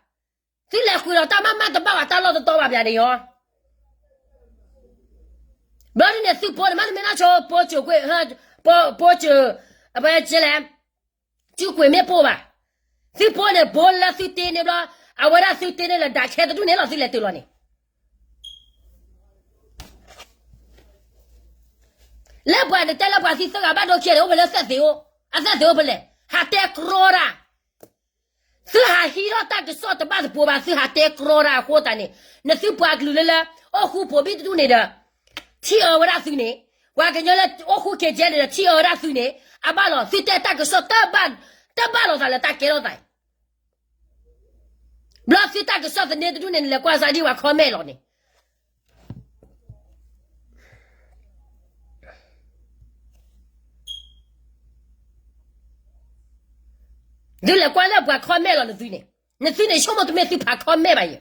သုလဲၤကွံာ်လီၤတၢ်မးမး တဘၣ်ပှၤတၢ်လီၢ်တတီဘၣ်ပျးန့ၣ်ယီၤ. ဘျီဒ်န့ၣ် သုဖိန့ၣ် မ့ၢ်တမ့ၢ်နီၢ်ဆိ ပိကၠိၤကွ့ၢ်, ပိကၠိၤ, အဝဲလဲၣ်, စုကွ့ၢ်မ့ၣ်ပိၢ်ဘၣ်. သုဖိန့ၣ် ဘိလၢသုတ့န့ၢ်ဘျီ, အဝဲဒၣ်သုတ့န့ၢ်လၢဒၣ်ခဲတဒူၣ်န့ၣ်လီၤ သုလဲၤတုၤလီၤန့ၣ်. လၢပှၤန့ၣ်တဲလၢပှၤသံသၢဂၤဘၣ်ဒိခံဂၤန့ၣ် အိၣ်ဖဲလဲၣ်သၢသ့ၣ်အိၣ်, အသၢသ့ၣ်အိၣ်ဖဲလဲၣ်, ဟးတဲကြီတၢ်. သုဟးဟံးထီၣ်တၢ်ကစီၣ်တဘၣ်တပိၤဘၣ် သုဟးတဲကြီတၢ်အဃိသတးန့ၣ်, နသုပှၤကလုာ်လၢလၢ အိၣ်ဃူဖိးဘံၣ်တဒူၣ်န့ၣ်ဒီး ထံၣ်အၢဝဲဒၣ်သုန့ၣ်, ပှၤကညီလၢအိၣ်ဃူခ့ၣ်ကဲန့ၣ်ဒီး ထံၣ်အၢဝဲဒၣ်သုန့ၣ်, အဘၣ်လီၤ သုတဲတၢ်ကစီၣ်တဘၣ်, တဘၣ်လိာ်သးလၢတၢ်ကဲထီၣ်သးအံၤ. ဘျီသုတၢ်ကစီၣ်သန့တဒူၣ်န့ၣ် နလဲၤကွၢ်စၢ်ဒ်ပှၤ comment လီၤန့ၣ်. သုလဲၤကွၢ်လၢပှၤ comment လီၤနသုန့ၣ်, နသုန့ၣ်ဆိကမိၣ်တမ့ၢ်သုဖး comment ဘၣ်ယဲ.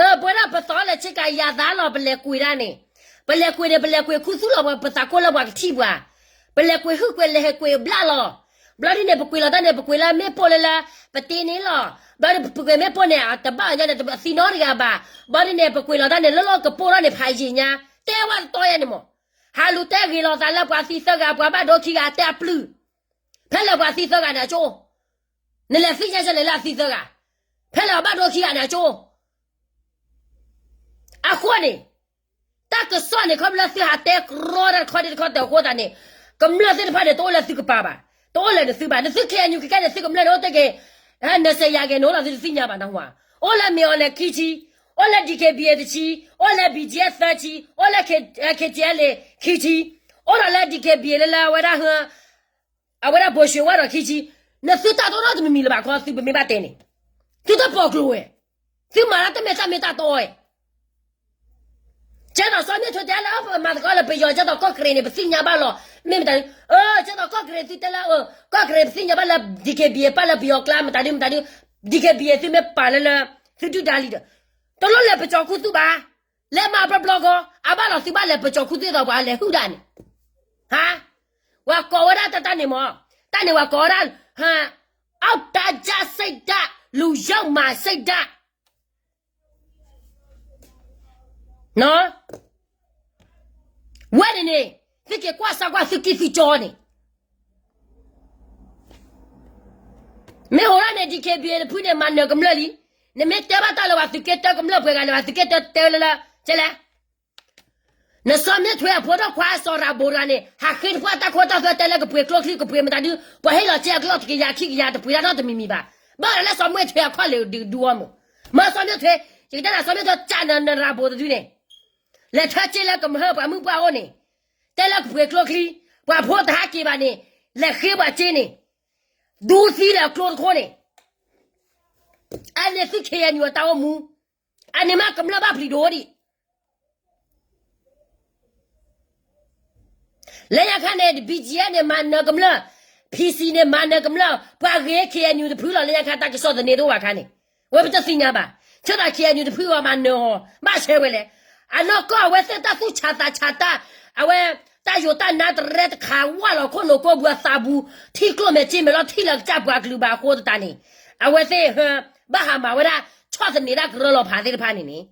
အၢ ပဝဲဒၣ်ပသီလဲၤဆ့ကၤယၤသးလီၤ ပလဲၤကွံာ်ဒၣ်န့ၣ်, ပလဲၤကွံာ်န့ၣ် ပလဲၤကွံာ်ခူသူၣ်လီၤ ပသးကိၢ်လၢပှၤကထံၣ်ပှၤ, ပလဲၤကွံာ်ဟုၣ်ကွံာ်လဲၤဟဲကွံာ်ဘျၣ်လီၤ. ဘျီဒ်န့ၣ် ပကွံာ်လီၤတၢ်န့ၣ် ပကွံာ်လၢမ့ၣ်ပိၢ်လၢလၢ ပတ့န့ၣ်လီၤ. ဘျီဒ်ပကွံာ်မ့ၣ်ပိၢ်န့ၣ် တဘၣ်အီၤညါန့ၣ် တသံနီတဂၤဘၣ်. ဘျီဒ်န့ၣ် ပကွံာ်လီၤတၢ်န့ၣ် လၢလီၢ်ကပိၢ်ထီၣ်န့ၣ် ဖးယံာ်ညါ တဲဝဲတတီယဲန့ၣ်မး. ဟးလူၤတဲဂ့ၤလီၤသးလၢပှၤသံသၢဂၤ ပှၤဘၣ်ဒိခံဂၤတဲအပျုၢ်, ဖဲလဲၣ်ပှၤသံသၢဂၤန့ၣ်အကၠိ, နလဲၤသ့ၣ်ညါစၢၤလဲၣ်လၢအသံသၢဂၤ, ဖဲလဲၣ်အဘၣ်ဒိခံဂၤန့ၣ်အကၠိ. အဃိန့ၣ် တၢ်ကစီၣ်န့ၣ် ခီဖျိသုဟးတဲကြီတၢ်တခီဒ်တခီတၢၤအဃိသတးန့ၣ်, ကမျၢၢ်သ့ၣ်တဖၣ်န့ၣ် တအိၣ်လၢသုကပၤဘၣ်, တအိၣ်လၢနသုဘၣ်. နသု ခ့ၣ်အဲၣ်ယူၣ် ကကဲန့ၣ် သုကမျၢၢ်န့ၣ် အိၣ်တ့ၢ်က့ၤ နစဲးယၤက့ၤ နအိၣ်လီၤသုတသ့ၣ်ညါဘၣ်နဟူဧါ. အိၣ်လၢမ့ၢ်အီၤလဲၣ်ခံဆံ, အိၣ်လၢ DKBA တဆံ, အိၣ်လၢ BGF သၢဆံ, အိၣ်လၢ KTLA ခံဆံ, အိၣ်ဒီးလၢ DKBA လၢလၢအဝဲဒၣ် အဝဲဒၣ်ဘိၣ်ၡ့ဝဲဒီးခံဆံ, နသုတၢ်တအိၣ်နီတမံၤမံၤလၢၤဘၣ်ခီ သုပမ့ၢ်ဘၣ်တဲန့ၣ်, သုတပီၢ်ကျိၤဝဲ, သုမၤတၢ်တမ့ၢ်တၢ်မ့ၢ်တၢ်တီဝဲ. ကဲသိးစီၤမ့ၢ်ထွဲတဲလၢပမၤသကိးလၢပယီၤ ကဲသိးကီၢ်ကရ့ၣ်န့ၣ် ပသ့ၣ်ညါဘၣ်လီၤ. မ့ၢ်မတၤဒု, ကဲသိးကီၢ်ကရ့ၣ်သုတဲလၢ ကီၢ်ကရ့ၣ်ပသ့ၣ်ညါဘၣ်လၢ DKBA ပာ်လၢပယီၤကျါ မတၤဒု မတၤဒု, DKBA သုမ့ၢ်ပာ်လၢလၢ သုဒုၣ်ဒါလံဒီး တလိၣ်လဲၤပကၠီၤခူသူၣ်ဘၣ်. လဲၤမၤဘျီဘျီဂီၤ အဘၣ်လီၤသုဘၣ်လဲၤပကၠီၤခူသူၣ်သိးပှၤလဲၤဟုၣ်ဒၣ်န့ၣ် ဟါ, ပှၤကိးဝဲဒၣ်တၢ်တၢ်န့ၣ်မး, တၢ်န့ၣ်ပှၤကိးဝဲဒၣ် ဟါ, အီၣ်တၢ်ယၢ်စံဒၣ် လူယုာ်မၤစံဒၣ် ဝဲန့ၣ်န့ၣ် သုက့ၤကွၢ်စၢ်ကွၢ်သုကံၢ်သုကၠီန့ၣ် မ့ၢ်အိၣ်ဒၣ်န့ၣ် DKBA တဖုန့ၣ် မၤနၢၤကမျၢၢ်လံ. နမ့ၢ်တဲဘၣ်တၢ်လၢပှၤသုးက့တၢကမျၢၢ်ပှဲၤဂၤန့ၣ် ပှၤသုးက့တၢတဲလၢလၢ ကဲလဲၣ် နစီၤမ့ၢ်ထွဲအဖိဒီးခွါစီၤရၤဘိတဂၤန့ၣ် ဟးဃ့တပှၢ်တၢ်ခိတၢ်သွဲတဲလၢကပှ့ၤကျိချံကပှ့ၤမတၤဒု ပှၤဟ့ၣ်လီၤစ့အကျိၣ်တကယၤခံကယၤတပှ့ၤတၢ်နီတမံၤမံၤဘၣ်. ဘၣ်ဒီးလၢစီၤမ့ၢ်ထွဲအခီၣ်လၢာ်ဒုးဒူအီၤမး, မ့ၢ်စီၤမ့ၢ်ထွဲ, ယကတဲနၤစီၤမ့ၢ်ထွဲ ကၢ်နနရၤဘိတဒုန့ၣ် လဲၤထၢစ့လၢကမၤဟၢပှၤမုၣ်ပှၢ်အိၣ်န့ၣ်, တဲလၢကပှ့ၤကျိချံ, ပှၤဖိတဟးက့ၤဘၣ်န့ၣ်, လဲၤဃ့ပှၤစ့န့ၣ်, ဒူသံလၢအကျိတခိၣ်န့ၣ်, အန့ၣ်သု KNU အတၢ်အိၣ်မူ, အန့ၣ်မ့ၢ်ကမျၢၢ်ဘၣ်ပျံၤဒိၣ်ဒံး လၢညါခါန့ၣ် BGF န့ၣ် မၤနၢၤကမျၢၢ်, PC န့ၣ် မၤနၢၤကမျၢၢ်, ပှၤဂ့ၤ KNU တဖုလီၤ လၢညါခါတၢ်ကစီၣ်သန့တအိၣ်ဘၣ်ခါန့ၣ်, ဝဲပတသ့ၣ်ညါဘၣ်, ဆၢသး KNU တဖုအီၤမၤနၢၤအီၤ, ဘၣ်ဆၢဝဲလဲၣ်, အနီၢ်ကီၢ်အဝဲသ့ၣ်တၢ်သူၣ်ဆးသးဆးတၢ်, အဝဲ, တၢ်ယိာ်တၢ်နါတရဲတခးဝၢ်လီၤခိၣ်နူာ်ကိးဘုအသးဘူး, ထံကျိၣ်မဲာ်က့မဲာ်လီၤထံၣ်လၢကစၢ်ပှၤကလုာ်ဘၣ်အဃိသတးန့ၣ်, အဝဲသ့ၣ်, ဘၣ်ဟးမၤဝဲဒၣ်, ဆီၣ်သနံးဒၣ်ကရၢလီၤဖးသ့ၣ်တဖၣ်န့ၣ်န့ၣ်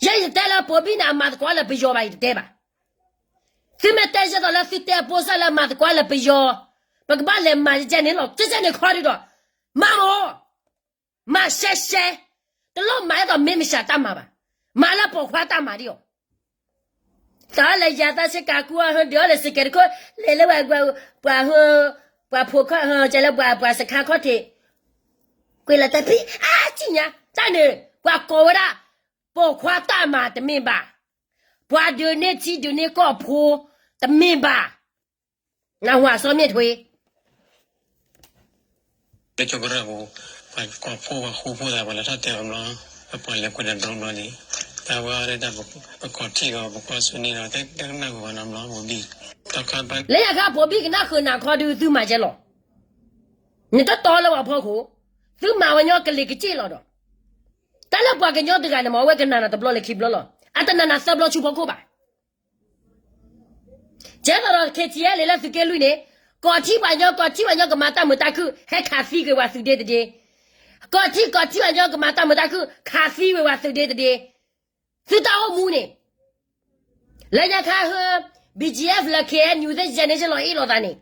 ယဲယတဲလၢပိာ်ဘံၣ်န့ၣ် အမၤသကိးလၢပယီၤဘၣ် ယတတဲဘၣ်. သုမ့ၢ်တဲယဲသိးလၢသုတဲအပိစၢ်လၢမၤသကိးလၢပယီၤ, ပကဘၣ်လဲၤမၤကဲန့ၣ်လီၤ, ကဲန့ၣ်ခီဒုဒီး, မၤမၢ်, မၤရှဲရှဲ, တလိၣ်မၤအသိးမ့ၢ်မဆှးတၢ်မၤဘၣ်, မၤလၢပိာ်ခွါတၢ်မၤဒံးအီၤ သးလဲၤယၤသးစ့ကၤကူအဟၢဒုးအီၤလဲၤစ့ကဲတခိၣ်, လဲၤလၢပှၤ, ပှၤဟၢ, ပှၤဖိခီၣ်ဟၢကဲလၢပှၤ, ပှၤစခါခီၣ်ထံး, ကွံာ်လီၤတၢ်ဖံး, အါ, စံၣ်ညါ, တၢ်န့ၣ်, ပှၤကိးဝဲဒၣ်, ပိာ်ခွါတၢ်မၤတမ့ၢ်ဘၣ်, ပှၤဒုးန့ၢ်ထံဒုးန့ၢ်ကီၢ်ဖိ, တမ့ၢ်ဘၣ်, နဝၤစီၤမ့ၢ်ထွဲ လၢကၠီကရၢၢ်ပူၤ, ပှၤကိးဖိပှၤဃူဖိသး ပှၤလဲၤထီၣ်တဲအီၤဘျီ, ပှၤလဲၤကွံာ်ဒီးဒြိဘျီန့ၣ်, တၢ်ဝဲအီၤဒၣ်ပကိးထံၣ်ဒီး ပကွၢ်ဆူန့ၣ်ဒီး တကနၣ်ဃုာ်ဘၣ်နီတဘျီ ပိာ်ဘံၣ်, တခါပ, လၢညါခါပိာ်ဘံၣ်ကနၣ်ဃုာ်နၤခီဒုးသုမၤကဲလီၤ, နတတီလၢပှၤဖီခိၣ်, သုမၤဝဲညီကလံၤကစ့ၣ်လီၤဒီး, တၢ်လၢပှၤကညီတဂၤန့ၣ်မ့ၢ် အဝဲကနၣ်နၤတဘျီလၢခံဘျီလီၤ, အတနၣ်နၤသၢဘျီဆူဖီခိၣ်ဘၣ် ကဲသိးဒီး KTLA လၢသုးက့လွံၢ်န့ၣ်, ကီၢ်ထံပှၤညီ ကီၢ်ထံပှၤညီကမၤတၢ်မုာ်တၢ်ခုၣ် ဟဲခးသံက့ၤပှၤသုးဒ့တဒ့, ကီၢ်ထံ ကီၢ်ထံပှၤညီကမၤတၢ်မုာ်တၢ်ခုၣ် ခးသံဝဲပှၤသုးဒ့တဒ့, သုတၢ်အိၣ်မူန့ၣ်, လၢညါခါဟၢ, BGF လၢ KNU သ့ၣ်ယဲန့ၣ် ယလီၤအ့ၣ်လိာ်သးန့ၣ်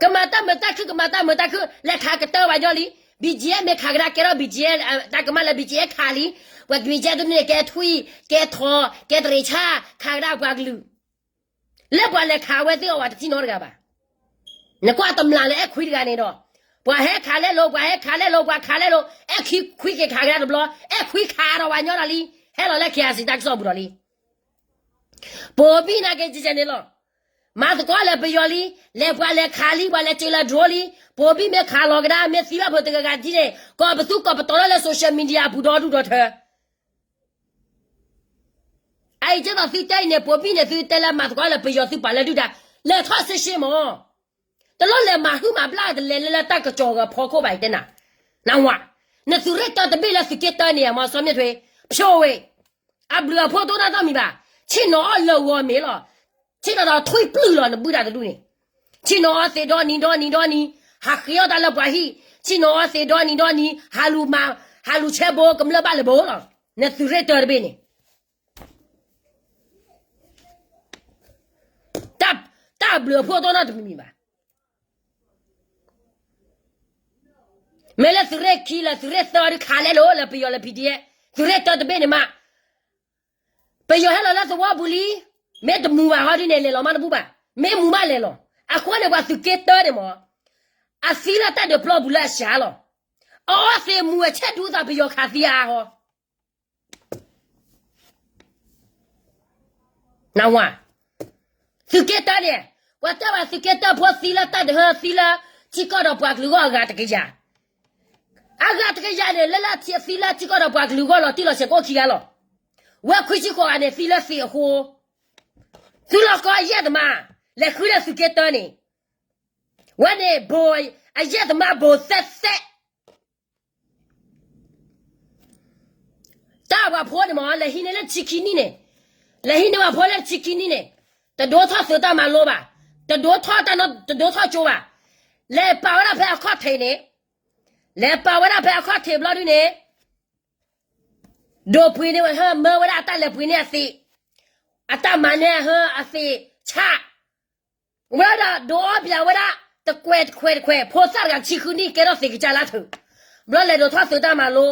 ကမၤတၢ်မုာ်တၢ်ခုၣ် ကမၤတၢ်မုာ်တၢ်ခုၣ် လဲၤခးကတၢၢ်ပှၤညီလံ, BGF မ့ၢ်ခးကဒါကဲထီၣ် BGF တၢ်ကမၣ်လၢ BGF ခးလံ, ပှၤ BGF ဒ်န့ၣ် ကဲထွံၣ်, ကဲထိး, ကဲတရံးဆၣ်, ခးကဒါပှၤကလုာ်, လၢပှၤလဲၤခးဝဲသ့ၣ်အီၤ ပှၤတထံၣ်နီတဂၤဘၣ်. နကွၢ်တမျၢ်လၢအဲၣ်ခွံတဂၤန့ၣ်ဒီး, ပှၤဟဲခးလဲလိာ် ပှၤဟဲခးလဲလိာ် ပှၤခးလဲလိာ် အဲၣ်ခွံက့ၤခးကဒါတဘျီ, အဲၣ်ခွံခးဒီးပှၤညီဒီးလံ, ဟဲလီၤလၢ KIC တၢ်ကစီၣ်ပူၤဒီးလံ ပိာ်ဘံၣ်နာ်က့ ကဲန့ၣ်လီၤ. မၤသကိးလၢပယီၤလံ, လဲၤပှၤလဲၤခးလံ, ပှၤလဲၤစၢၤလၢ drone လံ, ပိာ်ဘံၣ်မ့ၢ်ခးလီၤကဒါ မ့ၢ်သံဘၣ်ဖိတဂၤဂၤဒ်န့ၣ် ကိးပသူကိးပတီၤလၢ social media အပူၤဒီဒူၣ်ဒီထၢ အအံၤကဲသိးသုတဲအံၤန့ၣ် ပိာ်ဘံၣ်န့ၣ် သုတဲလၢမၤသကိးလၢပယီၤသုပာ်လၢဒုၣ်ဒါ, လဲၤထီၣ်စ့ရှ့မး တလိၣ်လဲၤမၤဟုၣ်မၤဘျၣ်တလဲၤလၢလၢတၢ်ကစီၣ်ဂၤဖီခိၣ်ဘၣ် ယတဲနၤ, နဝၤ, နသုးရ့ၣ်တၢတဘ့ၣ်လၢသုးက့တၢန့ၣ် မ့ၢ်စီၤမ့ၣ်ထွဲ, ဖျိးဝဲ, အဘျုးအဖှိၣ်ဒိၣ်နီၢ်နီတမံၤဘၣ်, ဆ့ၣ်နီၤအီၣ်လၢဂီၤမ့ၢ်လီၤ, ဆ့ၣ်နီၤဒီးထွံၣ်ပျုၢ်လီၤ နဘုဒၣ်တဒူၣ်န့ၣ်, ဆ့ၣ်နီၤအီၣ်သ့ဒီနံၤဒီနံၤဒီနံၤ, ဟးဃ့အီၣ်တၢ်လၢပှၤဟံၣ်, ဆ့ၣ်နီၤအီၣ်သ့ဒီနံၤဒီနံၤ, ဟးလူၤမၤ, ဟးလူၤဆဲဘိကမျၢၢ်ဘၣ်လၢဘိလီၤ, နသုးရ့ၣ်တၢတဘ့ၣ်န့ၣ် တၢ်ဘျုးအဖှိၣ်ဒိၣ်နီၢ်တမံၤမံၤဘၣ်. မ့ၢ်လၢသုးရ့ၣ်ခံလၢသုးရ့ၣ်သၢဒုးခးလဲလိာ်လၢပယီၤလၢ PDF, သုးရ့ၣ်တၢတဘ့ၣ်န့ၣ်မး, ပယီၤဟဲလီၤလၢသဝီပူၤလံ, မ့ၢ်တမူဘၣ်ဟီဒ်န့ၣ် လဲၤလီၤမးတဘူၣ်ဘၣ်, မ့ၢ်မူမးလဲၤလီၤ, အဃိန့ၣ်ပှၤသုးက့တၢန့ၣ်မး, အသံလၢတၢ်ဒုးပျီပူၤလၢအစှၤလီၤ, အအီၣ်သ့မူအဆဲးဒူသးပယီၤခးသံအါဟီ နဝၤ, သုးက့တၢန့ၣ်, ပှၤတဲဘၣ်သုးက့တၢဖိသံလၢတၢ်ဒုးဟၢသံလၢထံကီၢ်ဒီးပှၤကလုာ်ဂီၢ်အဂၤတကယၤ, အဂၤတကယၤန့ၣ် လၢလၢထံသံလၢထံကီၢ်ဒီးပှၤကလုာ်ဂီၢ်လီၤတံၢ်လီၤဆဲးကိးခံဂၤလီၤ. ဝဲခွံဆံဃိးဂၤန့ၣ် သံလၢသံးအဃိ, သုလီၢ်ကီအယဲၢ်သမါ လဲၤဃုလၢသုးက့တၢန့ၣ်, ဝဲန့ၣ်ဘိး အယဲၢ်သမါဘိးသဲသဲ တၢ်ပှၤဖိန့ၣ်မ့ၢ် လဲၤဟံးန့ၢ်လၢတဆံခံနံၣ်န့ၣ်, လဲၤဟံးန့ၢ်ပှၤဖိလၢတဆံခံနံၣ်န့ၣ်, တဒိထီၣ်သုးတၢ်မၤလိဘၣ်, တဒိထီၣ်တၢ်နီ တဒိထီၣ်ကၠိဘၣ်, လဲၤပာ်ဝဲဒၣ်ဖဲအခီၣ်ထံးန့ၣ်, လဲၤပာ်ဝဲဒၣ်ဖဲအခီၣ်ထံးဘျီဒုန့ၣ်, ဒိးပှ့ၤန့ၢ်ဝဲဟၢ မၢဝဲဒၣ်အတၢ်လဲၤပှ့ၤန့ၢ်အသံး, အတၢ်မၤန့ၢ်အဟၢအသံးဆး ဝဲဒၣ်ဒိးအီၣ်ပၠးဝဲဒၣ် တကွဲးတခွဲးတခွဲး ဖိသၣ်တဂၤတဆံဃုနံၣ် ကဲထီၣ်သံးကစၢ်လၢထၢၣ်, ဘျီလဲၤဒိးထီၣ်သုးတၢ်မၤလိ,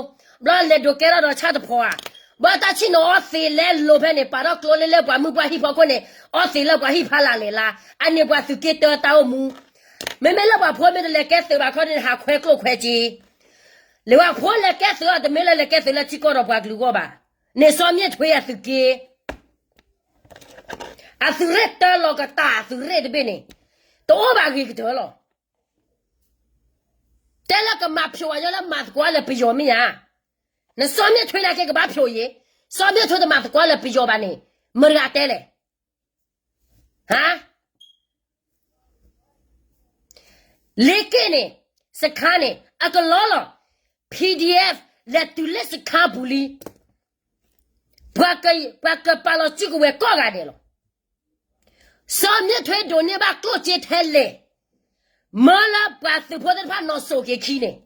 ဘျီလဲၤဒိးကဲထီၣ်ဒီးဆၣ်တဖီဧါ, ဘၣ်တၢ်ဆံၣ်နီၤအီသံးလဲလိၤဖဲန့ၣ် ပာ်ထီၣ်ကျိလၢလၢပှၤမုၣ်ပှၢ်ဟံၣ်ဖီခိၣ်န့ၣ် အီသံးလၢပှၤဟံၣ်ဖးလၢ်လဲၤလါ, အန့ၣ်ပှၤသုးက့တၢတၢ်အိၣ်မူ, မ့မ့ၢ်လၢပှၤဖိမ့ၢ်တလဲၤကဲသုးဘၣ်ခီန့ၣ် ဟးခွဲကျိၣ်ခွဲစ့ လဲၤဝဲဖိလဲၤကဲသုးအီၤ တမ့ၢ်လၢလဲၤကဲသုးလၢထံကီၢ်ဒီးပှၤကလုာ်ဂီၢ်ဘၣ်, န့ၣ်စီၤမ့ၣ်ထွ့အသုးက့ အသုးရ့ၣ်တၢလီၤကတၢ်အသုးရ့ၣ်တဘ့ၣ်န့ၣ်, တအိၣ်ဘၣ်ဂ့ၤကတၢၢ်လီၤ. တဲလၢကမၤဖျိးဝဲညီလၢမၤသကိးလၢပယီၤမ့ၢ်ဧါ, နစီၤမ့ၣ်ထွ့နာ်က့ကဘၣ်ဖျိးယ့ၤ, စီၤမ့ၣ်ထွ့တမၤသကိးလၢပယီၤဘၣ်န့ၣ်, မတၤတဲလဲၣ်, ဟါ လ့က့ၣ်န့ၣ်, စခါန့ၣ် အကလီလီၤ, PDF လဲၤတုၤလၢစခါပူၤလံ, ပှၤကပာ်လီၤစုကဝဲၤကိးဂၤဒဲးလီၤ. စီၤမ့ၣ်ထွ့ဒိးန့ၢ်ဘၣ်ကျိၣ်စ့ထဲလဲၣ်, မၢလၢပှၤသုးဖိသ့ၣ်တဖၣ်နီၢ်စိၤက့ၤခံန့ၣ်,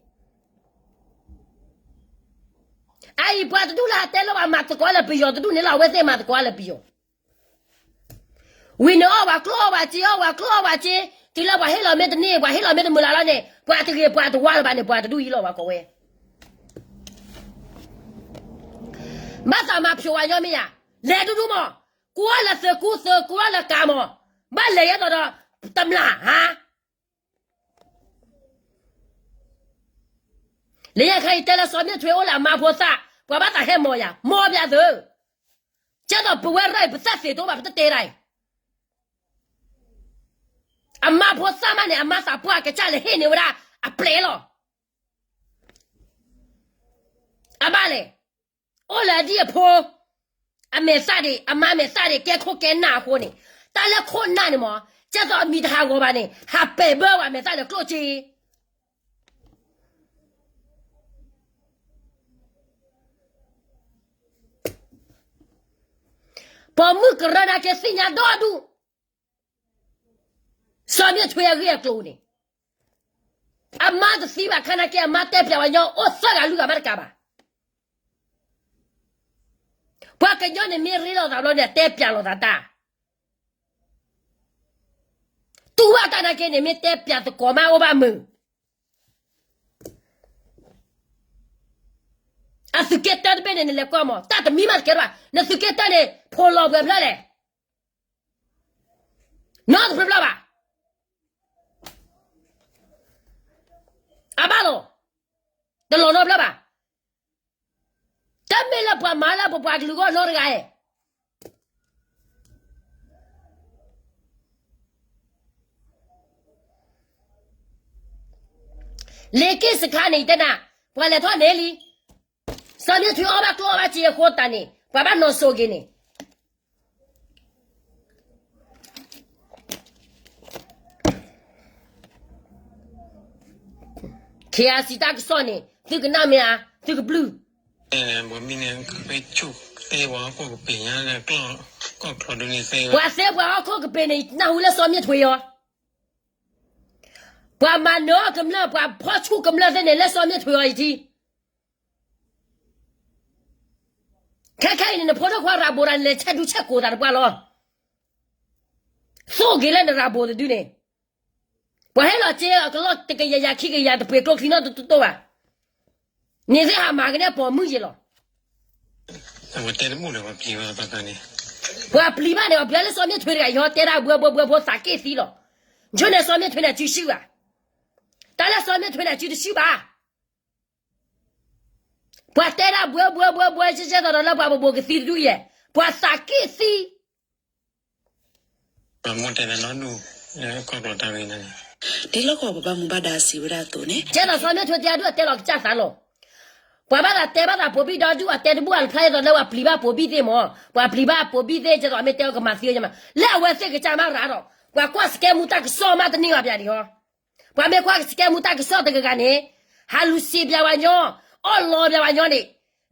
အအံၤပှၤတဒူၣ်လၢအတဲလၢပှၤမၤသကိးလၢပယီၤတဒူၣ်န့ၣ်လီၤ, အဝဲသ့ၣ်မၤသကိးလၢပယီၤ ဝံၤန့ၣ် အီၣ်ဝဲကျိၣ်အီၣ်ဝဲစ့, အီၣ်ဝဲကျိၣ်အီၣ်ဝဲစ့, တုၤလၢပှၤဟ့ၣ်လီၤမ့ၢ်တန့ၢ် ပှၤဟ့ၣ်လီၤမ့ၢ်တမုာ်လၢ်လီၤန့ၣ် ပှၤတဂ့ၤပှၤတဝါလၢၤဘၣ်န့ၣ် ပှၤတဒူၣ်အံၤလီၤ ပှၤကိးဝဲ, ဘၣ်သးမၤဖျိးဝဲညီမ့ၢ်ယၤ, လဲၤဒူဒူမး, ကူအီၣ်လၢသုးကူသုး ကူအီၣ်လၢကးမး, ဘၣ်လဲၤယဲသိးဒီး တမျၢ်ဧါ လၢညါခါအံၤတဲလၢစီၤမ့ၣ်ထွ့အိၣ်လၢအမါဖိသၣ် ပှၤဘၣ်သးဟဲမီၤယၤ မီၤပၠးသု, ကဲသိးပဝဲရၢ်အံၤ ပသၣ်သ့းတအိၣ်ဘၣ် ပတတဲတၢ်အံၤ, အမါဖိသၣ်မးန့ၣ် အမါသးပှၢ်ကစၢ်လဲၤဟ့ၣ်န့ၢ်ဝဲဒၣ်အပျဲၢ်လီၤ, အဘၣ်လဲၣ်, အိၣ်လၢအဒံၣ်အဖိ အမဲာ်သၣ်ဒံး အမါမဲာ်သၣ်ဒံး ကဲခိၣ်ကဲနၢ်အဃိန့ၣ်, တၢ်လၢခိၣ်နၢ်န့ၣ်မး ကဲသိးအမံၤတဟးဂီၤဘၣ်န့ၣ် ဟးပဲာ်ဘၢဝဲမဲာ်သၣ်လၢကျိၣ်စ့ ပိာ်မုၣ်ကရၢနာ်က့သ့ၣ်ညါဒီဒူၣ်, စီၤမ့ၣ်ထွ့အဂ့ၢ်အကျိၤန့ၣ်, အမါတသံဘၣ်ခါနာ်က့ အမါတဲပျးဝဲညီအိၣ်သၢဂၤလွံၢ်ဂၤမးတကးဘၣ်, ပှၤကညီန့ၣ်မ့ၢ်ရ့လိာ်သးဘျီန့ၣ် အတဲပျးလိာ်သးတၢ်, တူၢ်ဘၣ်တၢ်နာ်က့န့ၣ် မ့ၢ်တဲပျးသကိးမးအိၣ်ဘၣ်မုာ် အသုးက့တၢတဘ့ၣ်န့ၣ် နလဲၤကွၢ်မး တၢ်တမံၤမးတကဲဘၣ်, နသုးက့တၢန့ၣ် ဖိးလီၤပှဲၤဖျၢၣ်လဲၣ်, နီတဖျၢၣ်ဖျၢၣ်ဘၣ်, အဘၣ်လီၤ, တလီၤနီတဖျၢၣ်ဘၣ်, တမ့ၢ်လၢပှၤမၤလၢပပှၤကလုာ်ဂီၢ်နီတဂၤဧိၤ လ့ၤက့ၣ်စခါန့ၣ် ယတဲနၤ, ပှၤလဲၤထီၣ်န့ၢ်လံ, စီၤမ့ၣ်ထွ့အီၣ်ဘၣ်ကျိၣ်အီၣ်ဘၣ်စ့အဃိသတးန့ၣ် ပှၤဘၣ်နီၢ်စိၤက့ၤန့ၣ်, ခ့အစံးတၢ်ကစီၣ်န့ၣ် သုကနၣ်မ့ၢ်ဧါ, သုကဘျုး ပှၤသ့ပှၤဟီၣ်ခိၣ်ကပ့ၤန့ၣ် နၢ်ဟူလၢစီၤမ့ၣ်ထွ့အီၤ, ပှၤမၤနၢၤအီၣ်ကမျၢၢ် ပှၤဖီၣ်ဆူၣ်ကမျၢၢ်သ့ၣ်န့ၣ် လၢစီၤမ့ၣ်ထွ့အီၤအံၤထံး, ခဲခဲအံၤန့ၣ် နဖိဒိၣ်ခွါရၤဘိးတၢ်န့ၣ် လဲၤဆဲးဒူဆဲးကိးသးတပှၢ်လီၤ, သိၣ်က့ၤလၢနရၤဘိးတဒုန့ၣ်, ပှၤဟဲလီၤစ့အကလီၢ်တကယၤယၤခံကယၤ တပှ့ၤကျိချံနီတတိၢ်ဘၣ်, န့ၣ်သ့ၣ်ဟးမၤကန့ၢ်ပိာ်မုၣ်ယ့ၤလီၤ, ပှၤပျံၤဘၣ်န့ၣ် အပျံၤလၢစီၤမ့ၣ်ထွ့တဂၤအံၤဟီ တဲဒၣ်ဘှဲဘှဲဘှဲဘှဲသးက့ၣ်သံလီၤ, ဆိန့ၣ်စီၤမ့ၣ်ထွ့န့ၣ်စုဆှုၣ်ဘၣ်, တၢ်လၢစီၤမ့ၣ်ထွ့န့ၣ်စုတဆှုၣ်ဘၣ် ပှၤတဲဒၣ်ဘှဲဘှဲဘှဲဘှဲ ကဲကဲသိးဒီးလၢပှၤဘိးဘိးကသံတဒူၣ်ယဲၢ်, ပှၤသးက့ၣ်သံ, ဒ်လီၢ်ကဝီၤပှၤဘၣ်မူဘၣ်ဒါစံးဝဲဒၣ်အသိးန့ၣ်, ကဲသိးစီၤမ့ၣ်ထွ့တဲဒၣ်ဒုၣ်အတဲလီၤကစၢ်သးလီၤ, ပှၤဘၣ်သးတဲဘၣ်သးပိာ်ဘံၣ်ဒီဒူၣ် အတဲတဘူၣ်အဖျါဒ်သိးလၢပှၤပျံၤဘၣ်ပိာ်ဘံၣ်သ့ၣ်မး, ပှၤပျံၤဘၣ်ပိာ်ဘံၣ်သ့ၣ် ကဲသိးမ့ၢ်တဲအီၤကမၤသံအီၤယမး လၢအဝဲသ့ၣ်ကစၢ်မးရၤဒီး ပှၤကွၢ်စကဲမူတၢ်ကစီၣ်မးတန့ၢ်ဘၣ်ပၠးဒံးဟီ, ပှၤမ့ၢ်ကွၢ်စကဲမူတၢ်ကစီၣ်တဂၤဂၤန့ၣ် ဟးလူၤစံးပၠးဝဲညီ, အီၣ်လီၤပၠးဝဲညီန့ၣ်,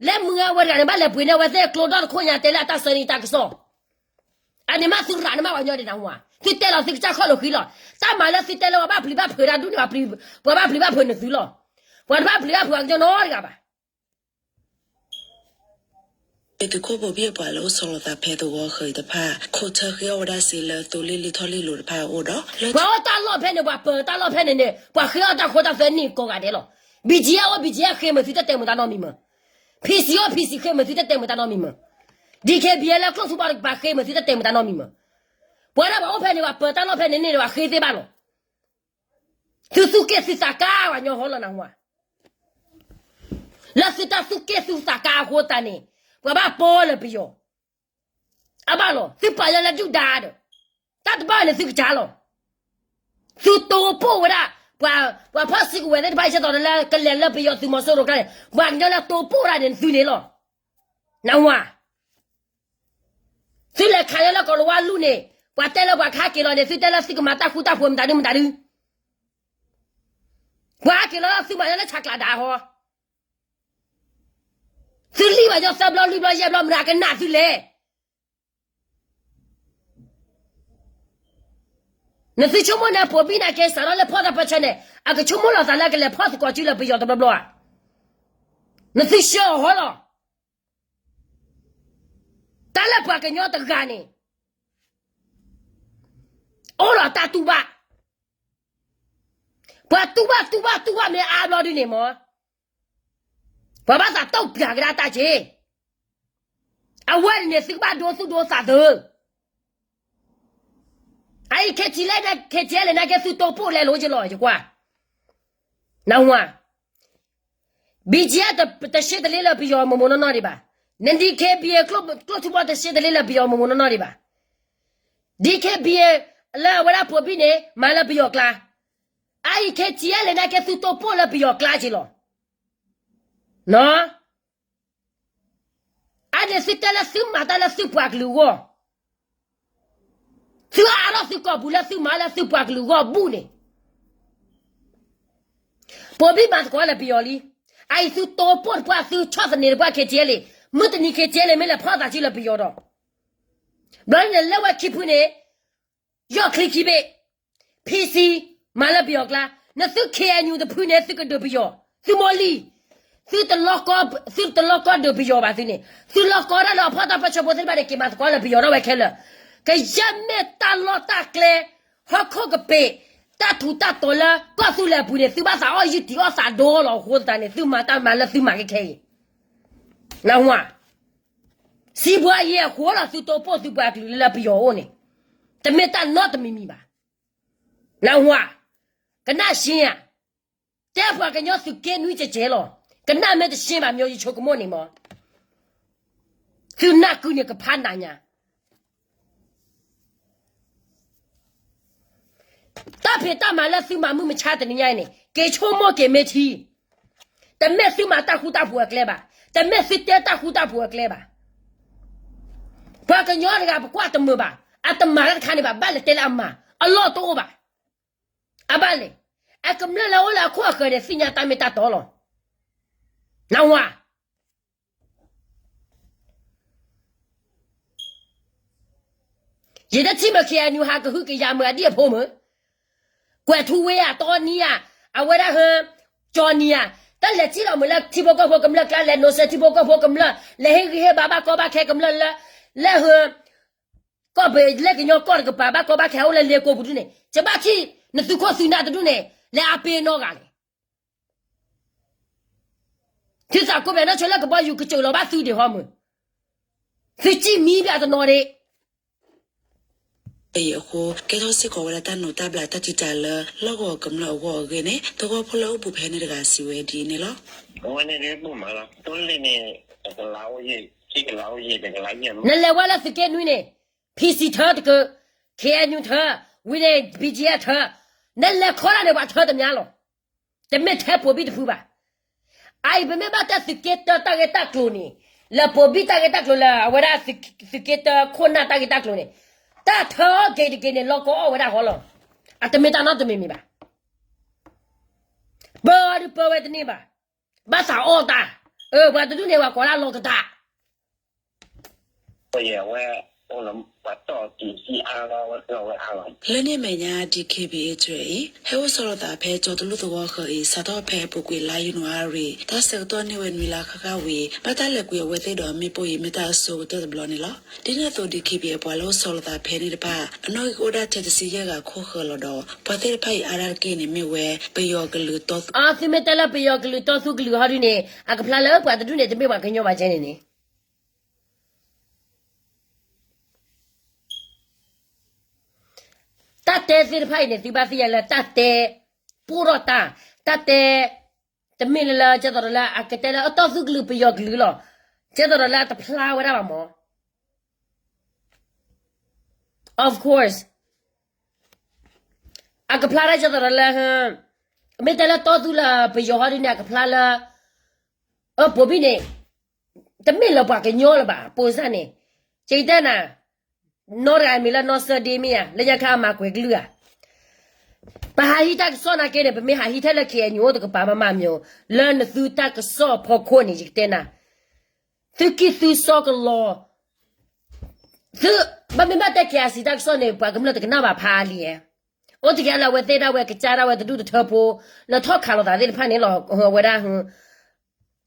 လၢမုၢ်ဂၤဝဲတဂၤန့ၣ် ဘၣ်လဲၤပှ့ၤန့ၢ်အဝဲသ့ၣ်ကျိဒီတခိၣ်ညါ တဲလၢအတၢ်ဆၢန့ၣ်တၢ်ကစီၣ် အန့ၣ်မးသုရၤန့ၢ်မးပှၤညီဒံးနဝၤ, သုတဲလီၤသုကစၢ်ခီၣ်လိာ်ဃံလီၤ, တၢ်မၤလၢသုတဲလၢပှၤဘၣ်ပျံၤဘၣ်ဖုးတၢ်ဒူၣ်န့ၣ်, ပှၤဘၣ်ပျံၤဘၣ်ဖုးနသုလီၤ, ပှၤတဘၣ်ပျံၤဘၣ်ဖုးအကညီနီတဂၤဘၣ်. သုးခိၣ်ပိာ်ဘံၣ်အပှၤလၢအိၣ်ဆီလီၤသးဖဲသဝီဃၢၤတဖၣ် ခိးထၢဃ့အီၣ်ဝဲဒၣ်စ့လၢသိလ့ၣ်လုၢ်ထီၣ်လ့ၣ်လိၤတဖၣ်အအိၣ်ဒီး ပှၤအိၣ်တၢ်လီၢ်ဖဲန့ၣ် ပှၤပၢၤတၢ်လီၢ်ဖဲန့ၣ်န့ၣ် ပှၤဃ့အီၣ်တၢ်ဃိတၢ်သွဲန့ၣ်ကိးဂၤဒဲးလီၤ, BGF အိၣ် BGF ဃ့မုာ်သုတတဲာ်မုာ်တၢ်နီတမံၤမး, PC အိၣ် PC ဃ့မုာ်သုတတဲာ်မုာ်တၢ်နီတမံၤမး, DKBA လၢကျိၣ်ထူဘီတကပၤဃ့မုာ်သုတတဲာ်မုာ်တၢ်နီတမံၤမး, ပှၤဒၣ်ပှၤအိၣ်ဖဲန့ၣ် ပှၤပၢၤတၢ်လီၢ်ဖဲန့ၣ်န့ၣ် ပှၤဃ့သ့ဘၣ်လီၤ, သုသူၣ်က့ၣ်သုသးကါပှၤညီဟီလီၤနဝၤ လၢသုတၢ်သူၣ်က့ၣ်သုသးကါအဃိသတးန့ၣ် ပှၤဘၣ်ပီလၢပယီၤ, အဘၣ်လီၤ သုပာ်ယဲလၢဒုၣ်ဒါဒီး, တၢ်တဘၣ်န့ၣ်သုကစၢ်လီၤ, သုတိပိၢ်ဝဲဒၣ်, ပှၤဖီၣ်စုကဝဲၤသ့ၣ်တဖၣ် ယဲသိးဒီးလၢကလဲၤလၢပယီၤသုးမီၤစိရိၤကျါန့ၣ် ပှၤကညီလၢတိပိၢ်ဝဲဒၣ်န့ၣ်သုန့ၣ်လီၤ, နဝၤ သုလဲၤခးယဲလၢကီၤလၤဝါလူၢ်န့ၣ်, ပှၤတဲလၢပှၤကဟဲက့ၤလီၤန့ၣ် သုတဲလၢသုကမၤတၢ်ဃူတၢ်ဖိးမတၤဒုမတၤဒု, ပှၤဟဲက့ၤလီၤလၢသုမၤယဲလၢဆးကျးဒါဟီ, သုလံၣ်ဘၣ်ယီၤသၢဘျီလွံၢ်ဘျီယဲၢ်ဘျီ မတၤကနၣ်သုလဲၣ်, နသုဆိကမိၣ်န့ၣ်ပိာ်ဘံၣ်န့ၣ်က့ၤစးထီၣ်လၢဖီၣ်တၢ်ပၢဆှၢန့ၣ် အကဆိကမိၣ်လီၤသးလၢကလဲၤဖီၣ်သကိးစုလၢပယီၤတဘျီဘျီဧါ, နသုဆှၢအီၤဟီလီၤ တၢ်လၢပှၤကညီတဂၤန့ၣ် အိၣ်ဒီးတၢ်တူၢ်ဘၣ်, ပှၤတူၢ်ဘၣ်တူၢ်ဘၣ်တူၢ်ဘၣ်မ့ၢ်အါဘျီဒ်န့ၣ်မး, ပှၤဘၣ်သးတီၢ်ပျးကဒါတၢ်က့ၤ, အဝဲန့ၣ်န့ၣ်သုကဘၣ်ဒိသူၣ်ဒိသးသု, အအံၤ KTLA န့ၣ် KTLA န့ၣ်က့ၤ သုတိပိၢ်လဲၤလိၤက့ၤလီၤ ယကွၢ်, နဝၤ BGF တရှဲတလ့လၢပယီၤမိၢ်မိၢ်နီၢ်နီၢ်ဒံးဘၣ်, န DKBA ကျိၣ်ထူဘီတရှဲတလ့လၢပယီၤ မိၢ်မိၢ်နီၢ်နီၢ်ဒံးဘၣ်, DKBA လၢအဝဲဒၣ်ပိာ်ဘံၣ်န့ၣ် မၤလၢပယီၤကျါ, အအံၤ KTLA န့ၣ်က့ၤ သုတိပိၢ်လၢပယီၤကျါက့ၤလီၤ, အန့ၣ်သုတဲလၢသုမၤတၢ်လၢသုပှၤကလုာ်အဂီၢ်, သုအါထီၣ်သုကိာ်ပူၤလၢသုမၤလၢသုပှၤကလုာ်အဂီၢ်ဘူၣ်န့ၣ်, ပိာ်ဘံၣ်မၤသကိးလၢပယီၤလံ, အအံၤသုတိပိၢ်တပှၢ် သုဆီၣ်သနံးတပှၢ် KTLA, မုၢ်တနံၤ KTLA မ့ၢ်လဲၤဖီၣ်သးစုလၢပယီၤဒီး, ဘျီန့ၣ်လၢဝဲခံဖုန့ၣ် ယီၢ်ချံခံဘ့ၣ်, PC မၤလၢပယီၤကျါ, နသု KNU တဖုန့ၣ် သုကဒုးပယီၤ, သုမိၢ်လံၤ, သုတလီၤကီဒုးပယီၤဘၣ်သုန့ၣ်, သုလီၤကီဒၣ်လၢအဖီၣ်တၢ်ပၢဆှၢဖိသ့ၣ်တဖၣ်န့ၣ် က့ၤမၤသကိးလၢပယီၤထီၣ်ဝဲခဲလၢာ်, ကယဲၢ်မ့ၢ်တၢ်လီၢ်တၢ်ကျဲ, ဟီၣ်ခိၣ်ကပ့ၤ, တၢ်ထူးတၢ်တီၤလၢကီၢ်သူလ့ၤအပူၤန့ၣ် သုဘၣ်သးအီၣ်ယုၢ်တံၢ်အီၣ်သးဒိလီၤအဃိသတးန့ၣ် သုမၤတၢ်မၤလၢသုမၤခဲခဲအံၤ, နဝၤ စံးဘှါယဲအဃိလီၤသုတိပိၢ်သုပှၤကလုာ်လၢပယီၤအိၣ်န့ၣ်, တမ့ၢ်တၢ်နီတမံၤမံၤဘၣ်, နဝၤ, ကနၣ်ရှ့ဧါ, တဲပှၤကညီသုးက့နွံကဲးကဲးလီၤ, ကနၣ်မ့ၢ်တရှ့ဘၣ် မ့ၢ်ယဆိကမိၣ်န့ၣ်မး, သုနၢ်ကုန့ၣ်ကဖးနးညါ တၢ်ဖံးတၢ်မၤလၢသုမၤမုၢ်မဆါတနံၤညါအံၤန့ၣ် က့ၤဆိကမိၣ်က့ၤမ့ၢ်ထံ, တမ့ၢ်သုမၤတၢ်ဃူတၢ်ဖိးအကျဲဘၣ်, တမ့ၢ်သုတဲတၢ်ဃူတၢ်ဖိးအကျဲဘၣ်, ပှၤကညီတဂၤပကွၢ်တမုာ်ဘၣ်, အတမၤတၢ်တခါန့ၣ်ဘၣ်, ဘၣ်လဲၤတဲလၢအမၤ, အလီၢ်တအိၣ်ဘၣ်, အဘၣ်လဲၣ်, အကမျၢၢ်လၢအိၣ်လၢအခိၣ်အဃၢၤန့ၣ် သ့ၣ်ညါတၢ်မ့ၢ်တၢ်တီလီၤ, နဝၤ ယတထံၣ်မ့ၢ် KNU ဟးကဟုကယာ်မုၢ်အဒံၣ်အဖိမုၢ်, ကွဲးထူဝ့ဧါ တီနံဧါ, အဝဲဒၣ်ဟၢ, ကၠီနံဧါ, တၢ်လဲၤထံၣ်လီၤမုၢ်လၢထံဖိကီၢ်ဖိကမျၢၢ်ကျါ လဲၤနိးစဲးထံဖိကီၢ်ဖိကမျၢၢ်, လဲၤဟ့ၣ်ဂံၢ်ဟ့ၣ်ဘါဘၣ်ကီဘၣ်ခဲကမျၢၢ်လၢ, လၢဟၢ, ကီၢ်ပလ့ကညီကီၢ်တကပၤ ဘၣ်ကီဘၣ်ခဲအိၣ်လၢလ့ကိပူၤဒ်န့ၣ် ကဘၣ်ထံၣ်နသုးခိၣ်သုးနၢ်တဒူၣ်န့ၣ် လဲၤအါပ့ၤနီၢ်ဂၤလဲၣ် သုသးကိးဘၣ်နီၢ်ဆိလၢကဘီယူၤကစၢၢ်လီၤဘၣ်သုဒံးဟီမုၢ်, သုစံၣ်မံဘၣ်တနီၤဒံး အံၤအဃိ ကဲထီၣ်စ့ၢ်ကီးဝဲဒၣ်တၢ်နိးတၢ်ဘျးတၢ်တံာ်တာ်လၢ လီၢ်ကဝီၤကမျၢၢ်အဂီၢ်အဂ့ၢ်န့ၣ် သဝီဖိလၢအိၣ်ဘူးဖဲန့ၣ်တဂၤစံးဝဲဒ်အံၤန့ၣ်လီၤ. နလဲၤဝဲလၢသုးက့နွံန့ၣ် PC ထၢတကၢ, KNU ထၢ, ဝံၤန့ၣ် BGF ထၢ, နလဲၤခီတၢ်န့ၣ် ပှၤထၢတမံၤလီၤ. တမ့ၢ်ထဲပိာ်ဘံၣ်တဖုဘၣ်. အအံၤပမ့ၢ်ဘၣ်တဲသုးက့တၢတၢ်ဂ့ၢ်တၢ်ကျိၤန့ၣ်, လၢပိာ်ဘံၣ်တၢ်ဂ့ၢ်တၢ်ကျိၤလၢအဝဲဒၣ်သုးက့တၢခိၣ်နၢ်တၢ်ဂ့ၢ်တၢ်ကျိၤန့ၣ်, တၢ်ထၢအီၣ်က့ၤတက့ၤန့ၣ် လီၤကီအီၣ်ဝဲဒၣ်ဟီလီၤ. အတမ့ၢ်တၢ်နီတမံၤမံၤဘၣ်. ပၢအီၤဒုးပၢဝဲတန့ၢ်ဘၣ်. ဘၣ်သးအီၣ်တၢ်, အၢ ပှၤတဒူၣ်န့ၣ် ပှၤကိးဒၣ်လီၤကတၢ် လၢန့ၣ်အမဲာ်ညါ DKBA တြဲၤအံၤ ဟဲအိၣ်ဆီလီၤသးဖဲကၠီၤတလူၢ်သဝီဃၢၤအံၤ စးထီၣ်ဖဲအပူၤကွံာ်လါယနူၤအါရံၤ တၢ်ဆၢကတီၢ်န့ၢ်ဝဲနွံလါဃၣ်ဃၣ်ဝံၤ ဘၣ်တၢ်လဲၤကွံာ်အဝဲသ့ၣ်ဒီးမ့ၣ်ပိၢ်အံၤ မ့ၢ်တၢ်အဆိကတၢၢ်တဘျီန့ၣ်လီၤ. ဒ်န့ၣ်အသိး DKBA အပှၤလၢအိၣ်ဆီလီၤသးဖဲန့ၣ်တဖၣ် အနီၣ်ဂံၢ်ကအိၣ်ဒၣ်ထဲတဆံယဲၢ်ဂၤခိၣ်ဃၢၤလီၤဒီး ပှၤသ့ၣ်တဖၣ်အံၤအါဒၣ်တက့ၢ်န့ၣ်မ့ၢ်ဝဲ ပယီၤကလုာ်တီသူ အသုမ့ၢ်တဲလၢပယီၤကလုာ်တီသူကလုာ်ဟီဒုန့ၣ် အကဖျါလၢပှၤတဒူၣ်န့ၣ် တမ့ၢ်ပှၤကညီဘၣ်ကဲန့ၣ်န့ၣ် တၢ်တဲသ့ၣ်တဖၣ်အံၤန့ၣ် သုဘၣ်သ့ၣ်ညါလၢတၢ်တဲ ပိၢ်ထီၣ်တၢ်, တၢ်တဲ တမ့ၢ်လၢလၢ ကဲသိးဒီးလၢအကတဲလၢအတီသူကလုာ်ပယီၤကလုာ်လီၤ. ကဲသိးဒီးလၢအတဖျါဝဲဒၣ်ဘၣ်မၢ်. Of course အကဖျါဒၣ်ကဲသိးဒီးလၢ မ့ၢ်တဲလၢတီသူလၢပယီၤဟီဒုန့ၣ် အကဖျါလၢ အပိာ်ဘံၣ်န့ၣ် တမ့ၢ်လၢပှၤကညီလၢၤဘၣ် ပိာ်စၢ်န့ၣ် ကတဲနၤ နီၢ်တဂၤမံၤလၢနီၢ်စၢဒ့မ့ၢ်ဧါ လၢညါခါအမၤကွဲးကလုၢ်ဧါ. ပဟးဟံးတၢ်ကစီၣ်နာ်က့န့ၣ် ပမ့ၢ်ဟးဟံးထဲလၢ KNU အိၣ်တကပၤမးမးမ့ၢ် လၢနသုတၢ်ကစီၣ်ဖီခိၣ်န့ၣ် ယကတဲနၤ သုကံၢ်သုစီကလီၤ သု ဘၣ်မ့ၢ်ဘၣ်တဲ KIC တၢ်ကစီၣ်န့ၣ် ပှၤကမျၢၢ်တကနၣ်ဘၣ်ဖးလံဧါ. အိၣ်တက့ၢ်လၢအဝဲသ့ၣ်ဒၣ်ဝဲကစၢ်ဒၣ်ဝဲတဒူၣ်တထၢဖိ လၢထီၣ်ခးလိာ်သးသ့ၣ်တဖၣ်န့ၣ်လီၤ အဝဲဒၣ်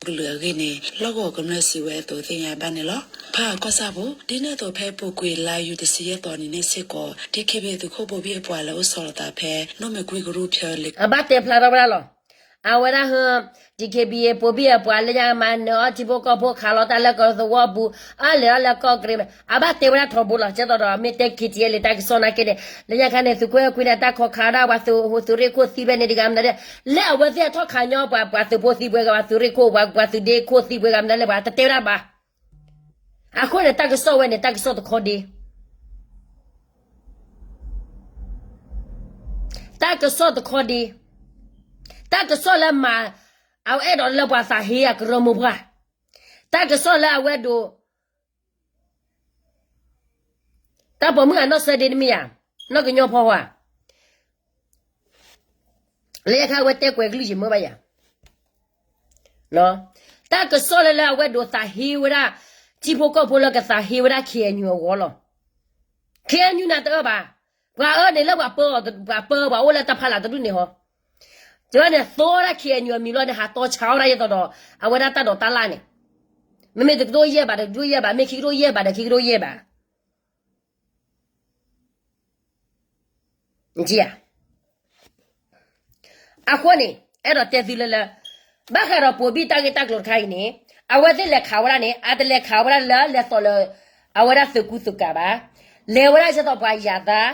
ကလုာ်အဂ့ၢ်န့ၣ် လီၢ်ကဝီၤကမျၢၢ်စံးဝဲအသိးသ့ၣ်ညါဘၣ်န့ၣ်လီၤ. ဖးကီၢ်ဆၣ်ဖိ ဒ်န့ၣ်အသိးဖဲပူၤကွံာ်လါယူၤတဆံယဲၢ်သီနံၤန့ၣ်စ့ၢ်ကီး DKBA သုးခိၣ်ပိာ်ဘံၣ်အပှၤလၢအိၣ်ဆီလီၤသးဖဲ နီၢ်မဲာ်ကွံကရူၢ်ဖၠၢလ့ အဘၣ်တဲဖျါထီၣ်ဝဲဒၣ်လီၤ. အဝဲဒၣ်ဟ DKBA ပိာ်ဘံၣ်အပှၤလၢညါမၤနၢၤအီၣ်ထံဖိကီၢ်ဖိခးလီၤတၢ်လၢကီၢ်သဝီပူၤ အါလဲၤအီၤလၢကီၢ်ကရ့ၣ် အဘၣ်တဲဝဲဒၣ်ထီဘိလီၤ. ကဲသိးဒီးမ့ၢ်တဲ KTLA တၢ်ကစီၣ်နာ်က့န့ၣ် လၢညါခါန့ၣ် သုးကွဲကွံန့ၣ် တၢ်ခီခးဒၣ်ပှၤသုး သုးရ့ၣ်ခိၣ်သံဖဲန့ၣ်တဂၤမနုၤလဲၣ် လၢအဝဲသ့ၣ်အထီၣ်ခးညီပှၤ ပှၤသုးဖိသံပှဲၤဂၤ ပှၤသုးရ့ၣ်ခိၣ် ပှၤ ပှၤသုးဒ့ခိၣ်သံပှဲၤဂၤမနုၤလဲၣ် ပှၤတတဲဝဲဒၣ်ဘၣ် အဃိန့ၣ် တၢ်ကစီၣ်ဝဲန့ၣ် တၢ်ကစီၣ်တခီဒ့ တၢ်ကစီၣ်တခီဒ့ တၢ်ကစီၣ်လၢမၤ အဝဲအဲၣ်ဒိးလၢပှၤသးဟ့အကရၢမိၢ်ပှၢ် တၢ်ကစီၣ်လၢအဝဲဒိး တၢ်ပိာ်မုၣ်အနီၢ်စၢဒ့တမ့ၢ်ယၤ နီၢ်ကညီဖီဟါ လၢယခါအဝဲတဲကွဲးကလုၢ်ယံၤမ့ၢ်ဘၣ်ယၤ တၢ်ကစီၣ်လၢလၢအဝဲဒိးသးဟ့ဝဲဒၣ် ထံဖိကီၢ်ဖိလၢကသးဟ့ဝဲဒၣ် KNU အဂီၢ်လီၤ. KNU နၤတအၢဘၣ်. ပှၤအၢန့ၣ်လၢပှၤပၢ ပှၤပၢပှၤအိၣ်လၢတၢ်ဖးလၢ်တဒူၣ်န့ၣ်ဟီ တဝဲန့ၣ်သိဒၣ် KNU အမံၤလီၤန့ၣ် ဟးတီဆါအီၣ်ဒၣ်ယဲသိးဒီး အဝဲဒၣ်တၢ်ဒိးတၢ်လၢ်န့ၣ် မ့မ့ၢ်တကဒိၣ်ယဲၢ်ဘၣ် တကဒိၣ်ယဲၢ်ဘၣ် မ့ၢ်ခံကဒိၣ်ယဲၢ်ဘၣ်ဒီးခံကဒိၣ်ယဲၢ်ဘၣ် အဃိန့ၣ် အဲၣ်ဒိးတဲသုလၢလၢ ဘၣ်ဃးဒီးပိာ်ဘံၣ်တၢ်ဂ့ၢ်တၢ်ကျိၤတခါအံၤန့ၣ် အဝဲသ့ၣ်လဲၤခးဝဲဒၣ်န့ၣ် အတလဲၤခးဝဲဒၣ်လၢလဲၤသိးလၢ အဝဲဒၣ်သုးကူသုးကၤဘၣ်. လဲၤဝဲဒၣ်ဒ်သိးပှၤယၤသး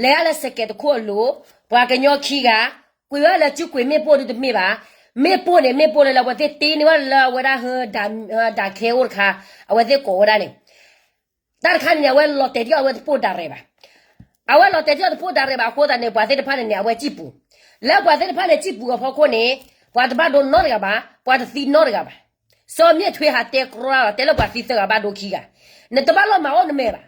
လဲၤဒၣ်လၢစကဲးတခိၣ်အလိၤ ပှၤကညီခံဂၤ ကွံာ်ဝဲလၢစုကွံာ်မ့ၣ်ပိၢ်ဒုတမ့ၢ်ဘၣ်. မ့ၣ်ပိၢ်န့ၣ် မ့ၣ်ပိၢ်လၢလၢအဝဲသ့ၣ်တ့န့ၢ်ဝဲလၢအဝဲဒၣ် ဒၣ်ခဲအိၣ်တခါ အဝဲသ့ၣ်ကိးဝဲဒၣ်န့ၣ် တၢ်တခါန့ၣ်န့ၣ် အဝဲလီၤတဲာ်တံၢ်အီၤဝဲတပိၢ်ဒၣ်ရဲၣ်ဘၣ်. အဝဲလီၤတဲာ်တံၢ်အီၤတပိၢ်ဒၣ်ရဲၣ်ဘၣ်အဃိသတးန့ၣ် ပှၤသ့ၣ်တဖၣ်န့ၣ်န့ၣ် အဝဲစံၣ်ပူၤ လၢပှၤသ့ၣ်တဖၣ်န့ၣ် စံၣ်ပူၤအဖီခိၣ်န့ၣ် ပှၤတဘၣ်ဒိနီတဂၤဘၣ် ပှၤတသံနီတဂၤဘၣ်. စီၤမ့ၣ်ထွ့ဟးတဲကြီ တဲလၢပှၤသံသၢဂၤဘၣ်ဒိခံဂၤ နတဘၣ်လီၤမၤအိၣ်နမဲာ်ဘၣ်.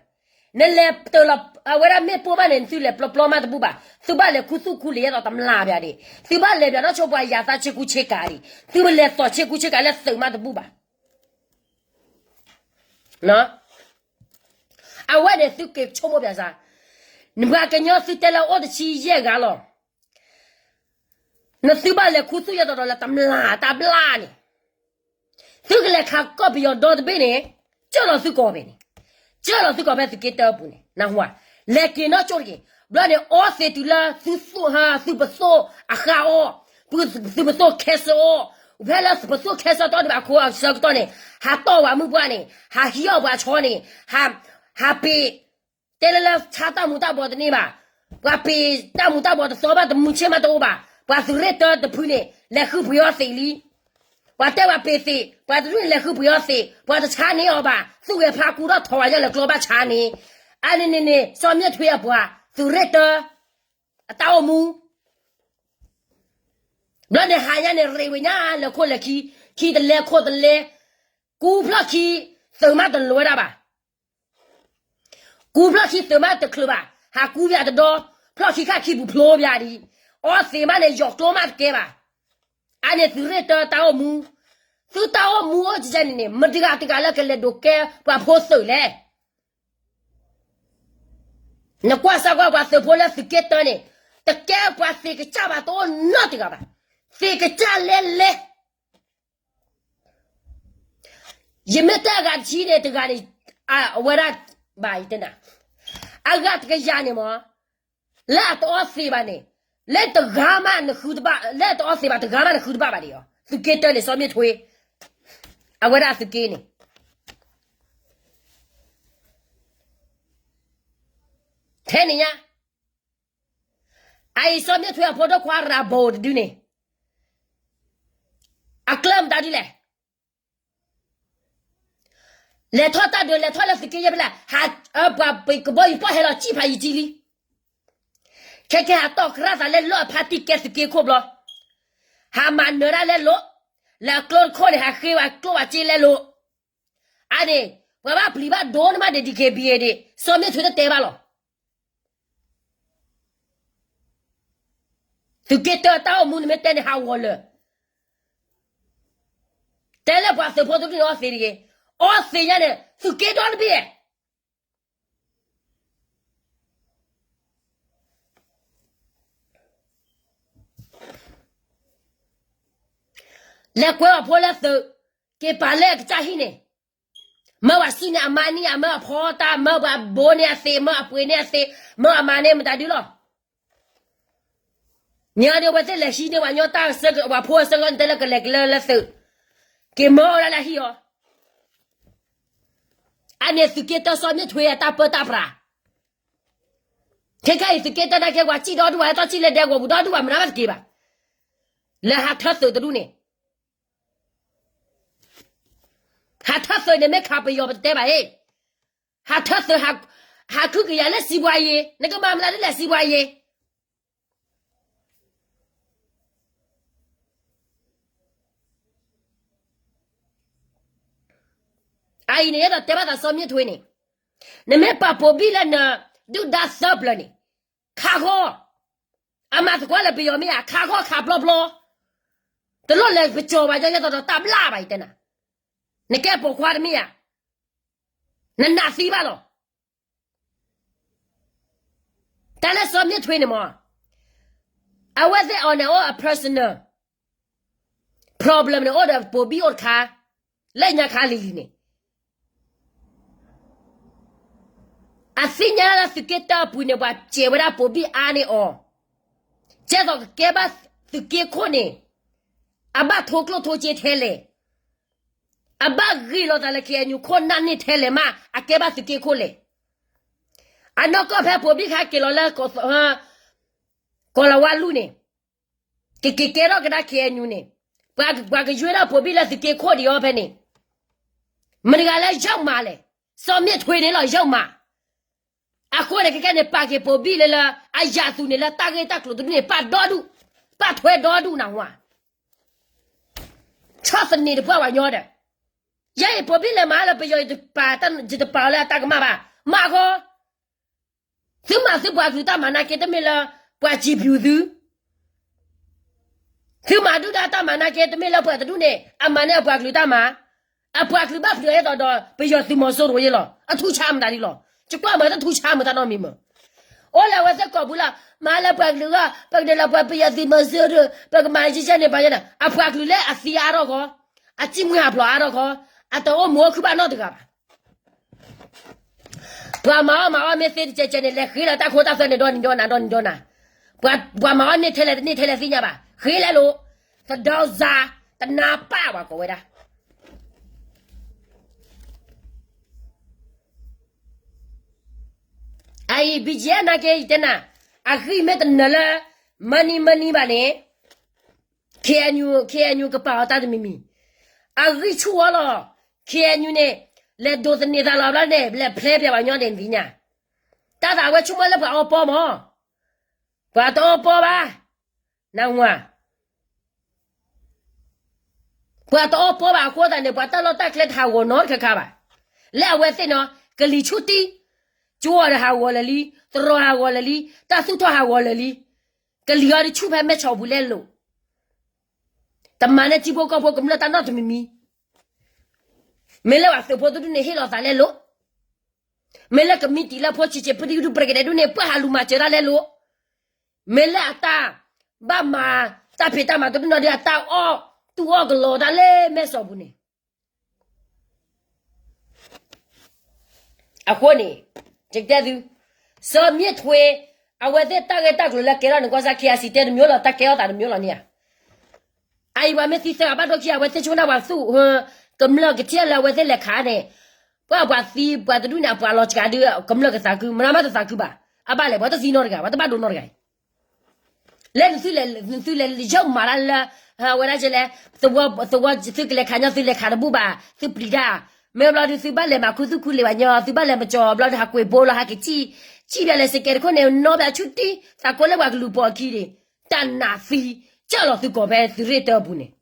နလဲၤတၢၤလီၤအဝဲဒၣ်မ့ၣ်ပိၢ်ဘၣ်န့ၣ် သုလဲၤပျီပျီမးတဘူၣ်ဘၣ်. သုဘၣ်လဲၤခူသူၣ်ခူလံာ်ယဲသိးတမျၢ်ဘၣ်ဒံး သုဘၣ်လဲၤဘၣ်နီၢ်ဆိပှၤယၤသးဆ့ကူဆ့ကၤဒံး သုဘၣ်လဲၤသိးဆ့ကူဆ့ကၤလၢသုးမးတဘူၣ်ဘၣ်. အဝဲန့ၣ်သုက့ၤဆိကမိၣ်ပၠးစၢ် နပှၤကညီသုတဲလၢအိၣ်တဆံယဲၢ်ဂၤလီၤ. နသုဘၣ်လဲၤခူသူၣ်ယဲသိးဒီးလၢတမျၢ်တဘျါန့ၣ် သုကလဲၤခးကီၢ်ပယီၤဒီတဘ့ၣ်န့ၣ် ကၢၢ်လီၤသုကီၢ်ဖဲန့ၣ် ကၢၢ်လီၤသုကီၢ်ဖဲသုးက့တၢအပူၤန့ၣ် နၢ်ဟူဧါ. လဲၤက့ၤနီၢ်ကၠိတက့ၢ်. ဘျီန့ၣ် အီသံးတုၤလၢသုသူၣ်ဟါ သုပသိၣ်အဃါအီၤ သုပသိၣ်ခဲစၢအီၤ ဖဲလၢသုပသိၣ်ခဲစၢတအိၣ်ဒံးဘၣ်အဃိအဆၢကတီၢ်န့ၣ် ဟးတီၢ်ဝဲမုၢ်ပှၢ်န့ၣ် ဟးဟံးအီၣ်ပှၤဆီန့ၣ် ဟးပ့ၤ တဲလၢလၢဆါတၢ်မူၤတၢ်ဘှီးတန့ၢ်ဘၣ်. ပှၤပ့ၤတၢ်မူၤတၢ်ဘှီးတသီဘၣ်တမုာ်ဆ့ၣ်မးတအိၣ်ဘၣ်. ပှၤသုးရ့ၣ်တၢတဖုန့ၣ် လဲၤဃုပှ့ၤအီၤသံးလံ. ပှၤတဲပှၤပ့ၤသံး ပှၤတဒူၣ်န့ၣ်လဲၤဃုပှ့ၤအီၤသံး ပှၤတဆါန့ၢ်အီၤဘၣ်. သူၣ်ဂဲၤဖးကူထီၣ်ထီဝဲညါလၢကျီဘၣ်ဆါန့ၣ် အန့ၣ်န့ၣ်န့ၣ် စီၤမ့ၣ်ထွ့အပှၤ သုးရ့ၣ်တၢ အတၢ်အိၣ်မူ ဘျီန့ၣ်ဟးညါန့ၣ် ရ့ဝဲညါလၢခိၣ်လၢခံ ခံတလဲခိၣ်တလဲ, ကူဖျီၣ်ခံ သုးမးတလိၤဝဲဒၣ်ဘၣ်. ကူဖျီၣ်ခံသုးမးတချုးဘၣ်, ဟးကူပၠးတဒီ, ဖျီၣ်ခံခါခံပူၤဖျိပၠးဒံး, အီသံးမးန့ၣ် ယီၤကျိမးတကဲဘၣ်. အါန့ၣ်သုးရ့ၣ်တၢတၢ်အိၣ်မူ, သုတၢ်အိၣ်မူအိၣ်ကဲန့ၣ်န့ၣ် မတၤတဂၤတဂၤလၢကလဲၤဒိးကဲပှၤဖိသုးလဲၣ်. နကွၢ်စၢ်ကွၢ်ပှၤသုးဖိလၢသုးက့တၢန့ၣ်, တကဲပှၤသ့ၣ်ကစၢ်ဘၣ်တအိၣ်နီတဂၤဘၣ်, သ့ၣ်ကစၢ်လဲလဲ ယမ့ၢ်တဲအဂၤတဆံန့ၣ် တဂၤန့ၣ်, အဝဲဒၣ်ဘၣ်ယတဲနၤ, အဂၤတကယၤန့ၣ်မး, လၢအတအီသံးဘၣ်န့ၣ်, လၢတဂၤမးနဃုတဘၣ်, လၢအတအီသံးဘၣ်တဂၤမးနဃုတဘၣ်ဘၣ်ဒံးအီၤ, သုးက့တၢန့ၣ် စီၤမ့ၣ်ထွ့, အဝဲဒၣ်သုးက့န့ၣ် ထဲန့ၣ်ညါ, အအံၤစီၤမ့ၣ်ထွ့အဖိဒိၣ်ခွါရၤဘိတဒုန့ၣ်, အကျၢၢ်မတၤဒုလဲၣ်. လဲၤထီၣ်တၢ်ဒုး လဲၤထီၣ်လၢသုးက့ယဲၢ်ဖဲလဲၣ်, ပှၤကဘီယူၤပီၢ်ဟဲလီၤစံၣ်ဖးယံာ်ကံလံ. ခဲကဲဟးတီၢ်ကြၢ်သးလၢလီၢ်အဖါတံၢ်ကဲသုးက့ခိၣ်ဘျီ, ဟးမၤနၢၤဒၣ်လဲလိာ်, လၢအကျိတခိၣ်န့ၣ် ဟးဃ့ဝဲကျိဝဲစ့လဲလိာ်. အန့ၣ် ပှၤဘၣ်ပျံၤဘၣ်ဒိနမးဒံး ဒံးက့ၤဘံၤဒံး စီၤမ့ၣ်ထွ့တတဲဘၣ်လီၤ. သုးက့တၢတၢ်အိၣ်မူနမ့ၢ်တဲန့ၣ် ဟးဂီၤလၢာ်, တဲလၢပှၤသုးဖိတဒူၣ်န့ၣ်အီသံးတဂ့ၤ, အီသံးညါန့ၣ် သုးက့ဒီတဘ့ၣ် လဲၤကွဲအီၤဖိလၢသုး, က့ၤပာ်လၢအကစၢ်ဟံၣ်န့ၣ်, မၢပှၤစံၣ်န့ၣ် အမါန့ၣ် အမၢအဖီတၢ် မၢပှၤဘိန့ၣ်အသ့ မၢအပှ့ၤန့ၣ်အသ့ မၢအမါန့ၣ်မတၤဒုလီၤ. မ့ၢ်အီၤဒ်အဝဲသ့ၣ်လဲၤဟံးန့ၢ်ပှၤညီတၢ် ပှၤဖိအဆၢကတီၢ်တဲလၢကလဲၤကလၢလၢသုး, က့ၤမၢအီၤဒၣ်လၢဟံၣ်အီၤ, အန့ၣ်သုးက့တၢစီၤမ့ၣ်ထွ့အတၢ်ပၢတၢ်ပြး ခဲခါအံၤသုးက့တၢနာ်က့ ပှၤစံၣ်ဒီဒူၣ်ဘၣ် ဟဲထီၣ်စံၣ်လၢဒဲကဝီၤပူၤဒီဒူၣ်ဘၣ် မနုၤဘၣ်တက့ၤဘၣ်. လၢဟးထၢသုးတဒူၣ်န့ၣ်, ဟးထၢသုးန့ၣ် မ့ၢ်ခးပယီၤပတတဲဘၣ်အံၤ, ဟးထၢသုး, ဟးခုကယၤလၢစံးပှၤယ့ၤ, နကမၤမနုၤဒ်လဲၣ်စံးပှၤယ့ၤ အအံၤန့ၣ် ယအဲၣ်ဒိးတဲဘၣ်သးစီၤမ့ၣ်ထွ့န့ၣ်, နမ့ၢ်ပာ်ပိာ်ဘံၣ်လၢနဒုၣ်ဒါသၢပျၢၤန့ၣ်, ခးဃီ, အမၤသကိးလၢပယီၤမ့ၢ်ဧါ, ခးဃီခးဘျီဘျီ, တလိၣ်လဲၤပကၠီၤဘၣ်ညီ ယဲသိးဒီးတၢ်ဘျၣ်ဘၣ် ယတဲနၤ, နကဲပိာ်ခွါတမ့ၢ်ဧါ, နနာ်သံဘၣ်လီၤ. တၢ်လၢစီၤမ့ၣ်ထွ့န့ၣ်မး, အဝဲသ့ၣ်အီၤန့ၣ်အိၣ်အ personal problem န့ၣ် အိၣ်ဒီးပိာ်ဘံၣ်အိၣ်တခါ, လၢညါခါလံၤလံၤန့ၣ်, အသ့ၣ်ညါလၢသုးက့တၢအပူၤန့ၣ် ပှၤစဲးဝဲဒၣ်ပိာ်ဘံၣ်အါန့ၢ်အီၤ, ကဲသိးကကဲဘၣ်သုးက့ခိၣ်န့ၣ်, အဘၣ်ထိကျိၣ်ထိစ့ထဲလဲၣ်, အဘၣ်ဂ့ၤလီၤသးလၢ KNU ခိၣ်နၢ်န့ၣ်ထဲလဲၣ်မး အကဲဘၣ်သုးက့ခိၣ်လဲၣ်. အနီၢ်ကီၢ်ဖဲပိာ်ဘံၣ်ခါက့ၤလီၤလၢ ကီၤလၤဝါလူၢ်န့ၣ်, ကက့ၤကဲထီၣ်ကဒါ KNU န့ၣ်, ပှၤကယွဲဒၣ်ပိာ်ဘံၣ်လၢသုးက့ခိၣ်ဒံးအီၤဖဲန့ၣ်, မတၤတဂၤလၢယုၢ်မးလဲၣ်, စီၤမ့ၣ်ထွ့န့ၣ်လီၤယုၢ်မး. အဃိန့ၣ် ခဲကဲန့ၣ် ပာ်က့ၤပိာ်ဘံၣ်လၢလၢ အယၤသူန့ၣ် လၢတၢ်ဂ့ၢ်တၢ်ကျိၤတဒူၣ်န့ၣ် ပာ်ဒီဒူၣ်, ပာ်ထွဲဒီဒူၣ်နၢ်ဟူဧါ. ဆီၣ်သနံးတပှၢ်ပှၤညီဒီး, ယဲအံၤပိာ်ဘံၣ်လဲၤမၤလၢပယီၤ ယတပာ်, ယတပာ်အီၤလၢအတၢ်ကမၣ်ဘၣ်, မၤဃီ. သုမၤသုပှၤကလုာ်တၢ်မၤနာ်က့ တမ့ၢ်လၢပှၤစံးပျူၤသု, သုမၤဒုၣ်ဒါတၢ်မၤနာ်က့ တမ့ၢ်လၢပှၤတဒူၣ်န့ၣ် အမၤန့ၢ်အပှၤကလုာ်တၢ်မၤ, အပှၤကလုာ်ဘၣ်ပျံၤအသိးဒီး ပယီၤသုးမီၤစိရိၤယဲလီၤ. အထူၣ်ဆါမတၤဒ်လီၤ. ယကွၢ်မၤတထူၣ်ဆါမတၤနီတမံၤမး. အိၣ်လၢအဝဲသ့ၣ်ကိာ်ပူၤလီၤ, မၤလၢပှၤကလုာ်ဂီၢ်, ပကဒဲးလၢပှၤပယီၤသုးမီၤစိရိၤ, ပကမၤယဲၢ်ယဲၢ်န့ၣ် ပှၤယဲၢ်န့ၣ် အပှၤကလုာ်လၢအသံအါထီၣ်ဃီ, အစံၣ်မှံဟးဖျိးအါထီၣ်ဃီ, အတအိၣ်မူအိၣ်ခုၣ်ဘၣ်နီတဂၤဘၣ်. ပှၤမၤအီၣ်မၤအီၣ်မ့ၢ်သ့တကဲကဲန့ၣ် လဲၤဃ့လီၤတၢ်ခိတၢ်သွဲန့ၣ် ဒီနံၤဒီနၤ ဒီနံၤဒီနၤ. ပှၤမၤအီၣ်န့ၢ်ထဲလဲၣ်တန့ၢ်ထဲလဲၣ်သ့ၣ်ညါဘၣ်. ဃ့လဲၣ်လိၤ, သဒီစါ, တနါပၢ်ပှၤကိးဝဲဒၣ်. အအံၤ BGF နာ်က့ ယတဲနၤ, အဂံၢ်မ့ၢ်တနၢၤလၢ money money ဘၣ်န့ၣ် KNU, KNU ကပာ်အီၤတၢ်တမံၤမံၤ, အဂံၢ်ဆူၣ်ဝဲလီၤ. KNU န့ၣ် လဲၤဒိးသန့ၤသးလီၤဘျီန့ၣ် လဲၤဖျဲပၠးပှၤညီန့ၣ်သ့ၣ်ညါ, တၢ်သးဝဲဆိကမိၣ်လၢပှၤအီပီမး, ပှၤတအီပီဘၣ်, နၢ်ဟူဧါ. ပှၤတအီၣ်ပီဘၣ်အဃိသတးန့ၣ် ပှၤတၢ်လီၢ်တၢ်ကျဲတဟးဂီၤနီတခါခါဘၣ်. လၢအဝဲသ့ၣ်နီၤ ကလံၤဆူၣ်တံၢ်, ကၠိအီၤဒီးဟးဂီၤလၢာ်လံ, တရီဟးဂီၤလၢာ်လံ, တၢ်သူၣ်ထီၣ်ဟးဂီၤလၢာ်လံ, ကလံၤအီၤဒုးဆူၣ်ဖဲမဲၢ်ဆီးပူၤလဲၣ်လိၤ, တမၤန့ၢ်ထံဖိကီၢ်ဖိကမျၢၢ်တၢ်နီတမံၤမံၤ, မ့ၢ်လၢပှၤသုးဖိတဒူၣ်န့ၣ်ဟ့ၣ်လီၤသးလဲၣ်လိၤ, မ့ၢ်လၢကမံးတံာ်လၢဖိဆံးဆံး ပဒုၣ်ဒုၣ်ပှဲၤကဒဲဒူၣ်န့ၣ် ပှၤဟးလူၤမၤစၢၤတၢ်လဲၣ်လိၤ, မ့ၢ်လၢအတၢ်ဘၣ်မၤတၢ်ဖံးတၢ်မၤတဒူၣ်နီၤဒီး အတၢ်အီၣ်တူၢ်အီၣ်ကလီတၢ်လၢမဲၢ်ဆီးပူၤန့ၣ် အဃိန့ၣ် ယကတဲသု, စီၤမ့ၢ်ထွ့ အဝဲသ့ၣ်တၢ်ဂ့ၢ်တၢ်ကျိၤလၢကဲထီၣ်န့ၣ် ကွၢ်စၢ် KIC တဲတမံၤလီၤ, တၢ်ကဲထီၣ်သးတမံၤလီၤန့ၣ်ဧါ. အအံၤပှၤမ့ၢ်သံသၢဂၤဘၣ်ဒိခံ အဝဲသ့ၣ်ဆိကမိၣ်ဝဲသူၣ် ကမျၢၢ်ကထံၣ်လၢအဝဲသ့ၣ်လဲၤခးန့ၣ်, ပှၤပှၤသံ ပှၤတဒူၣ်န့ၣ် အပှၤလီၤစှၤဒုး ကမျၢၢ်ကသးခု မနုၤမးတသးခုဘၣ်, အဘၣ်လဲၣ် ပှၤတသံနီတဂၤ ပှၤတဘၣ်ဒိနီတဂၤအံၤ လၢနသုလဲၤ နသုလဲၤယၢၢ်မၤတၢ်လၢ ဝဲဒၣ်လဲၣ်, သဝီ သုကလဲၤခးညီ သုလဲၤခးတဘူၣ်ဘၣ် သုပျံၤတၢ်, မ့ၢ်ဘျီဒုးသုဘၣ်လဲၤမၤခူသူၣ်ခူလံာ်ဘၣ်ညီ သုဘၣ်လဲၤမၤကၠီဘျီဒုး ဟးကွံာ်ဘိလီၤ ဟးက့ၤစံၣ်, စံၣ်ဘၣ်လဲၤစကဲးတခိၣ်န့ၣ် နီၢ်ဘၣ်ဆူၣ်တံၢ် သးကိးလၢပှၤကလူၤပိာ်အခံန့ၣ်, တၢ်နးသံ ကၢ်လီၤသုကိးဖဲသုးရ့ၣ်တၢပူၤန့ၣ်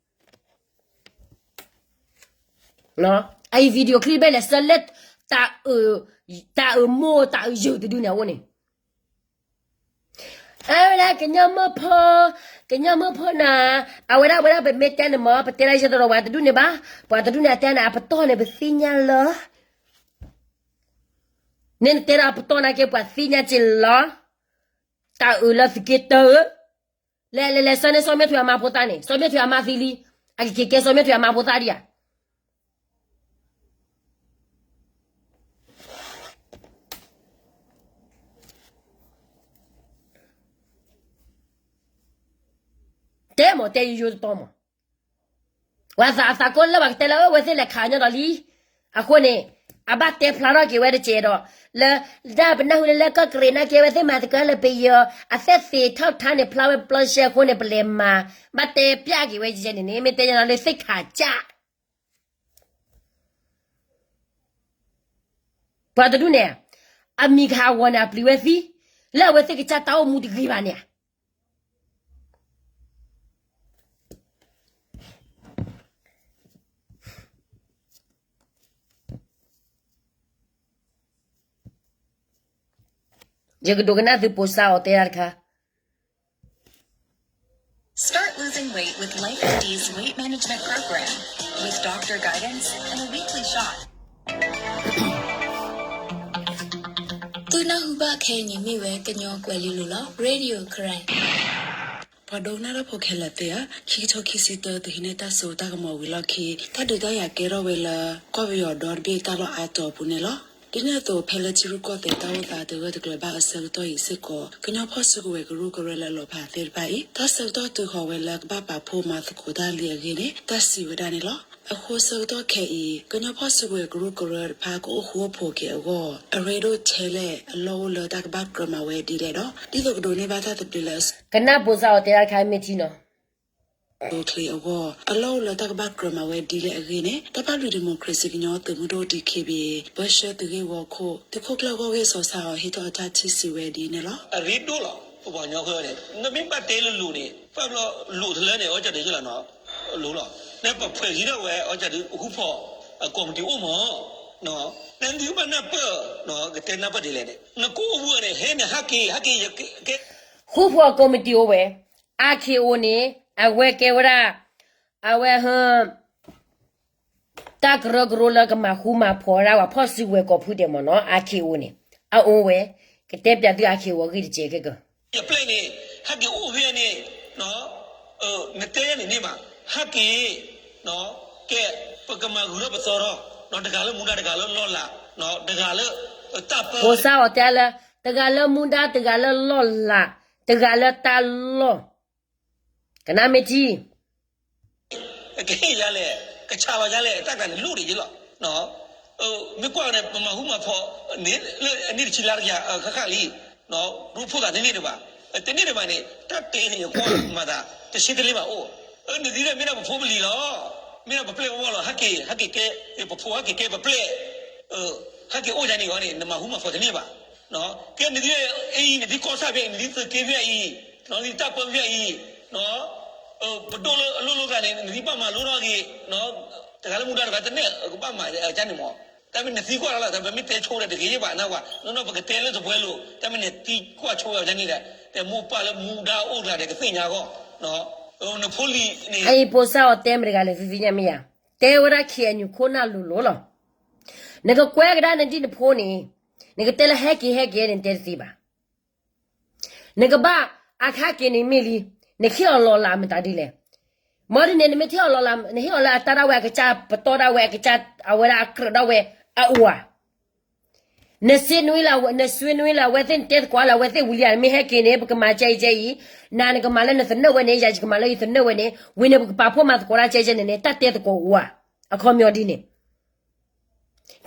အအံၤ video clip ဘၣ်လဲၤဆှၢလၢ တၢ်အုးမိၢ်တၢ်အုးယုာ်တဒုန့ၣ်အအိၣ်န့ၣ်, အဝဲဒၣ်ကညီမုၣ်ဖိ, ကညီမုၣ်ဖိနၤ, အဝဲဒၣ် အဝဲဒၣ်ပမ့ၢ်တဲန့ၣ်မ့ၢ် ပတဲဒၣ်ယဲၢ်တရီပှၤတဒူၣ်န့ၣ်ဘၣ်, ပှၤတဒူၣ်န့ၣ်အတဲန့ၣ် အပတီၢ်န့ၣ် ပသ့ၣ်ညါလၢ န့ၣ်နတဲဒၣ်အပတီၢ်နာ်က့ ပှၤသ့ၣ်ညါက့ၤလီၤ, တၢ်အုးလၢသုးက့တၢဧၢ, လဲၤလဲၤလဲၤဆှၢန့ၢ်စီၤမ့ၢ်ထွ့အမါဖိသၣ်န့ၣ်, စီၤမ့ၢ်ထွ့အမါသံလံ, အကက့ၤကဲစီၤမ့ၢ်ထွ့အမါဖိသၣ်ဒံးဧါ တဲမ့ၢ်တဲယိယိတတီမး, ဝဲသးအသးကိးလၢပှၤကတဲလၢအဝဲသ့ၣ်လဲၤခးညီဒီးလံ, အဃိန့ၣ် အဘၣ်တဲဖျါထီၣ်က့ၤဝဲတကဲးဒီး, လၢ ဒၣ်ပနၢ်ဟူလၢလၢကီၢ်ကရ့းနာ်က့ အဝဲသ့ၣ်မၤသကိးလၢပယီၤ အသက်သေထောက်ထားန့ၣ် ဖျါဝဲပျီရှဲအဃိန့ၣ် ပလဲၤမၤ ဘၣ်တဲပျဲက့ၤဝဲယဲန့ၣ်န့ၣ် မ့ၢ်တဲညီလၢသ့ၣ်ခးကၢ် ပှၤတဒူၣ်န့ၣ် အမံၤကဟးဂီၤန့ၣ် အပျံၤဝဲသံ, လၢအဝဲသ့ၣ်ကစၢ်တၢ်အိၣ်မူတဂ့ၤဘၣ်န့ၣ်ဧါ. ယကဒိကနၣ်သုပိာ်စါအီၤတဲဒၣ်တခါ. Start losing weight with Life MD's weight management program with doctor guidance and a weekly shot. သုနၢ်ဟူဘၣ်ခဲအံၤန့ၣ်မ့ၢ်ဝဲကညီကွဲၤလ့လိၤလီၤ Radio Karen. ပှၤဒိကနၣ်တၢ်ဖိခဲလၢာ်သ့ၣ်ဧၢ, ခံကထိခံဆံတၢ သုးဟံးန့ၢ်တၢ်စိတၢ်ကမီၤဝံၤလီၢ်ခံ တၢ်ဒုးတၢ်ယၤကဲထီၣ်ဝဲလၢ ကီၢ်ပယီၤဒီတဘ့ၣ်တၢ်လီၢ်အါတီၤအပူၤန့ၣ်လီၤ. ဒ်န့ၣ်အသိး ဖဲလၢထံရူၢ်ကီၢ်သဲးတၢ်အိၣ်သးတဂၢၢ်တကျၢၤဘၣ်အဆၢကတီၢ်အံၤစ့ၢ်ကီး ကညီဖီၣ်စုကဝဲၤကရူၢ်ကရၢလၢအလီၤဖးသ့ၣ်တဖၣ်အံၤ တၢ်ဆၢကတီၢ်တုၤဃီၤဝဲလၢကဘၣ်ပာ်ဖှိၣ်မၤသကိးတၢ်လံအဂ့ၢ်န့ၣ် တၢ်စံးဝဲဒၣ်န့ၣ်လီၤ. အဃိဆၢကတီၢ်ခဲအံၤ ကညီဖီၣ်စုကဝဲၤကရူၢ်ကရၢတဖၣ်ကအိၣ်ဃူအိၣ်ဖိးက့ၤအဂီၢ် အရ့ဒိၣ်ထဲလဲၣ် အလီၢ်အိၣ်လၢတၢ်ကဘၣ်ကြၢးမၤဝဲဒ်လဲၣ်ဒီး ဒ်သိးကဒိးန့ၢ်ဘၣ်တၢ်သဘျ့လၢ ကနၢ်ပိာ်စါအီၤတဲဒၣ်တခါမ့ၢ်ထံနီၤ အကျဲအဂီၢ် အလီၢ်အိၣ်လၢတၢ်ကဘၣ်ကြၢးမၤဝဲဒ်လဲၣ်အဂ့ၢ်န့ၣ် တၢ်ပၣ်လွံၢ်ဒံၣ်မိၣ်ခြ့ၣ်စံၣ်ကညီသုးမုၢ်ဒိၣ် DKBA ပၢဆှၢသုးဂ့ၢ်ဝီခိၣ် သုးခိၣ်ကျၢၢ်ဂီၢ်ဂ့ၢ်စီၤဆါအီၤ ဟ့ၣ်ထီၣ်အတၢ်ထံၣ်စံးဝဲဒ်န့ၣ်လီၤ. အရ့ဒိၣ်လီၤ ပပှၤကညီဃၢၤန့ၣ် နမ့ၢ်ဘၣ်တဲလိၤလိၤန့ၣ် ပာ်ဘျီလိၤတလၢန့ၣ် အီၣ်ကၢ်ဒုးယလီၤနီၤ လိၤလီၤ နပဖှဲးဂံၤထီၣ်ဝဲအီၣ်ကၢ်ဒုး ဟူဖီၣ်အကိးမတံၤအိၣ်မး နသုဘၣ်နၢ်ပၢၢ် ကတဲနၢ်ပၢၢ်ဒ်လဲၣ်န့ၣ် နကအိၣ်ဝဲန့ၣ် ဟဲနဟးက့ၤ ဟးက့ၤယကဲ ဟူဖီၣ်အကိးမတံၤအိၣ်ဝဲ အါခ့အိၣ်န့ၣ် အဝဲကဲဝဲဒၣ် အဝဲဟ တၢ်ကရၢကရိလၢကမၤဃူမၤဖိးဝဲဒၣ်ပှၤဖီၣ်စုကဝဲၤကိးဖုဒဲးမ့ၢ်နီၤ အါခ့အိၣ်န့ၣ် အအိၣ်ဝဲ ကတဲပၠးသုအါခ့အိၣ်အဂ့ၢ်တကဲးကဲးကၢ ယပျဲၢ်န့ၣ် ဟဲက့ၤအိၣ်ဖဲန့ၣ် နတဲန့ၣ်န့ၣ်ဘၣ် ဟဲက့ၤ ကဲ ပကမၤဂုာ်ထီၣ်ပသီထီၣ် တဂၤလၢမူဒါတဂၤလၢလီၢ်လၤ တဂၤလၢ တၢ်ပၢ ပိာ်စါအီၤတဲလၢ တဂၤလၢမူဒါ တဂၤလၢလီၢ်လၤ တဂၤလၢတၢ်လီၢ် ကနၣ်မ့ၢ်ထံ ကဟ့ၣ်ယၤလဲၣ် ကဆးလီၤယၤလဲၣ် တၢ်တခါန့ၣ် လိၣ်ဒံးယလီၤ မ့ၢ်ကွၢ်န့ၣ် ပမၤဟူမၤဖိး လၢအနံၣ်တဆံလါတကယၤ ဃၣ်ဃၣ်လံ ရိဖှိၣ်သးတန့ၢ်ဒံးဘၣ် တန့ၢ်ဒံးဘၣ်န့ၣ် တၢ်တဲန့ၣ် ယကွၢ်မၤသး တဆ့တလ့ဘၣ်အိၣ် နသုမ့ၢ်ဒၣ်ပဖိပလံၤလီၤ မ့ၢ်ဒၣ်ပပျဲၢ်ပဝီၢ်လီၤ ဟဲက့ၤ ဟဲက့ၤကဲ ပဖိဟဲက့ၤကဲပပျဲၢ် ဟဲက့ၤအိၣ်ယၤန့ၣ်ဂီၢ်န့ၣ် နမၤဟူမၤဖိးတန့ၢ်ဘၣ် ကဲနသုအံၤ နသုကီၢ်ဆၣ်ဖဲအံၤ နသုသုးက့ဖဲအံၤ နသုတၢ်ပၢဖဲအံၤ ပဒိၣ်လၢအလိၣ်လိၣ်ကျါန့ၣ် နသံဘၣ်မၤလိထီၣ်က့ၤ, တဂၤလၢမူဒါတဂၤတန့ၢ် ကဘၣ်မၤကန့ၣ်မး, တၢ်မ့ၢ်နသံကွၢ်လီၤလီၤ တၢ်မ့ၢ်တဲဆိဒီးတဂ့ၤဘၣ်နဝဲ, နီၢ်နီၢ်ပကတဲလၢတပွဲလိၤ တၢ်မ့ၢ်နသံကွၢ်ဆိဝဲန့ၣ်ဒီး တဲမိၢ်ပၢ်လၢမူဒါအိၣ်တဂၤဒီးကသ့ၣ်ညါဂီၢ်, နဖိလံၤန့ၣ် အအံၤဖိစၢ်အီၤတဲမတၤတဂၤလဲၣ် သုသ့ၣ်ညါမ့ၢ်ဧါ, တဲဝဲဒၣ် KNU ခိၣ်နၢ်လိၤလိၤလီၤ. နကကွဲကဒါနဒံၣ်နဖိန့ၣ်, နကတဲလၢဟဲက့ၤဟဲက့ၤန့ၣ် နတဲတသ့ဘၣ်. နကဘၣ်အခါက့ၤန့ၣ်မ့ၢ်လံ, နဟ့ၣ်အီၤလီၤလးမတၤဒ်လဲၣ်. မ့ၢ်ဒ်န့ၣ် နမ့ၢ်ဟ့ၣ်အီၤလီၤလး နဟ့ၣ်အီၤလၢအတၢ်ဒၣ်ဝဲအကစၢ် ပတီၢ်ဒၣ်ဝဲအကစၢ် အဝဲဒၣ်အကြၢးဒၣ်ဝဲအအိၣ်ဧါ. နစ့နွံလၢ နစ့နွံလၢ အဝဲသ့ၣ်နတဲသကိးလၢအဝဲသ့ၣ်ဝံၤလံဧါ, နမ့ၢ်ဟဲက့ၤန့ၣ် ပကမၤကဲအံၤကဲအံၤ, နၤနကမၤလၢနသနၢၣ်ဝဲန့ၣ် ယၤယကမၤလၢယသနၢၣ်ဝဲန့ၣ် ဝံၤန့ၣ် ပကပာ်ဖှိၣ်မၤသကိးတၢ်ကဲကဲန့ၣ်န့ၣ် တၢ်တဲသကိးအိၣ်ဧါ. အခီပညီဒ်န့ၣ်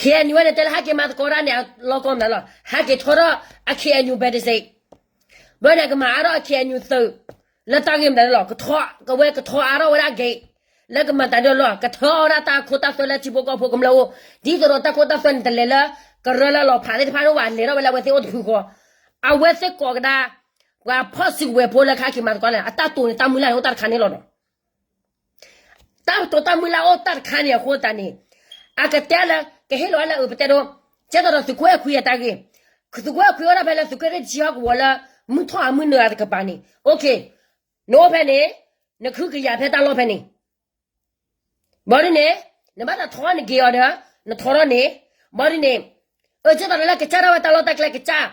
KNU ဝဲန့ၣ် တဲလၢဟဲက့ၤမၤသကိးတၢ်န့ၣ် အလီၢ်ကီၢ်မတၤလီၤ, ဟဲက့ၤထီထီၣ်အ KNU ဘဲတစ့း, ဘျီန့ၣ် ကမၤအါထီၣ်အ KNU သုး လၢတၢ်ဂ့ၢ်မတၤလီၤ, ကထီ ကဝဲကထီအါထီၣ်ဝဲဒၣ်ဂ့ၤ, လၢကမၤတၢ်ဒ်လီၤ, ကထီအီၣ်ဝဲဒၣ်တၢ်ခိတၢ်သွဲလၢထံဖိကီၢ်ဖိကမျၢၢ်အိၣ်, ဒ်သိးဒီးတၢ်ခိတၢ်သွဲန့ၣ် တလဲၤလၢ ကရၢလၢအလီၤဖးသ့ၣ်တဖၣ်န့ၣ်ဘၣ်, လဲၤထီၣ်ဝဲလၢအဝဲသ့ၣ်အိၣ်တဖုဃီ, အဝဲသ့ၣ်ကိးကဒါ ပှၤဖီၣ်စုကဝဲၤဖိလၢကဟဲက့ၤမၤသကိးန့ၣ် အတၢ်တိာ်န့ၣ် တၢ်မုၢ်လၢ်န့ၣ်အိၣ်တၢ်တခါန့ၣ်လီၤဒီး တၢ်တိာ်တၢ်မုၢ်လၢ်အိၣ်တၢ်တခါန့ၣ်အဃိသတးန့ၣ်, အကတဲလၢ ကဟ့ၣ်လီၤဝဲလၢအပတဲဒိ, ကဲသိးဒီးသုးခိၣ်အဲၣ်ခွံအတၢ်ဂ့ၢ်, သုးခိၣ်အဲၣ်ခွံအိၣ်ဒၣ်ဖဲလၢသုးက့တဆံဟီၣ်ကဝီၤလၢ မုၢ်ထီၣ်အမုၢ်နုာ်အတကပၤန့ၣ်, နအိၣ်ဖဲန့ၣ်, နခုကယာ်ဖဲတၢ်လီၢ်ဖဲန့ၣ် ဘၣ်ဒ်န့ၣ်, နဘၣ်တၢ်ထီနက့ၤအီၤဒီး နထီထီၣ်န့ၣ်, ဘၣ်ဒ်န့ၣ်, အကဲသိးဒီးလၢကစၢ်ဒၣ်ဝဲတၢ်လီၢ်တၢ်ကျဲကစၢ်,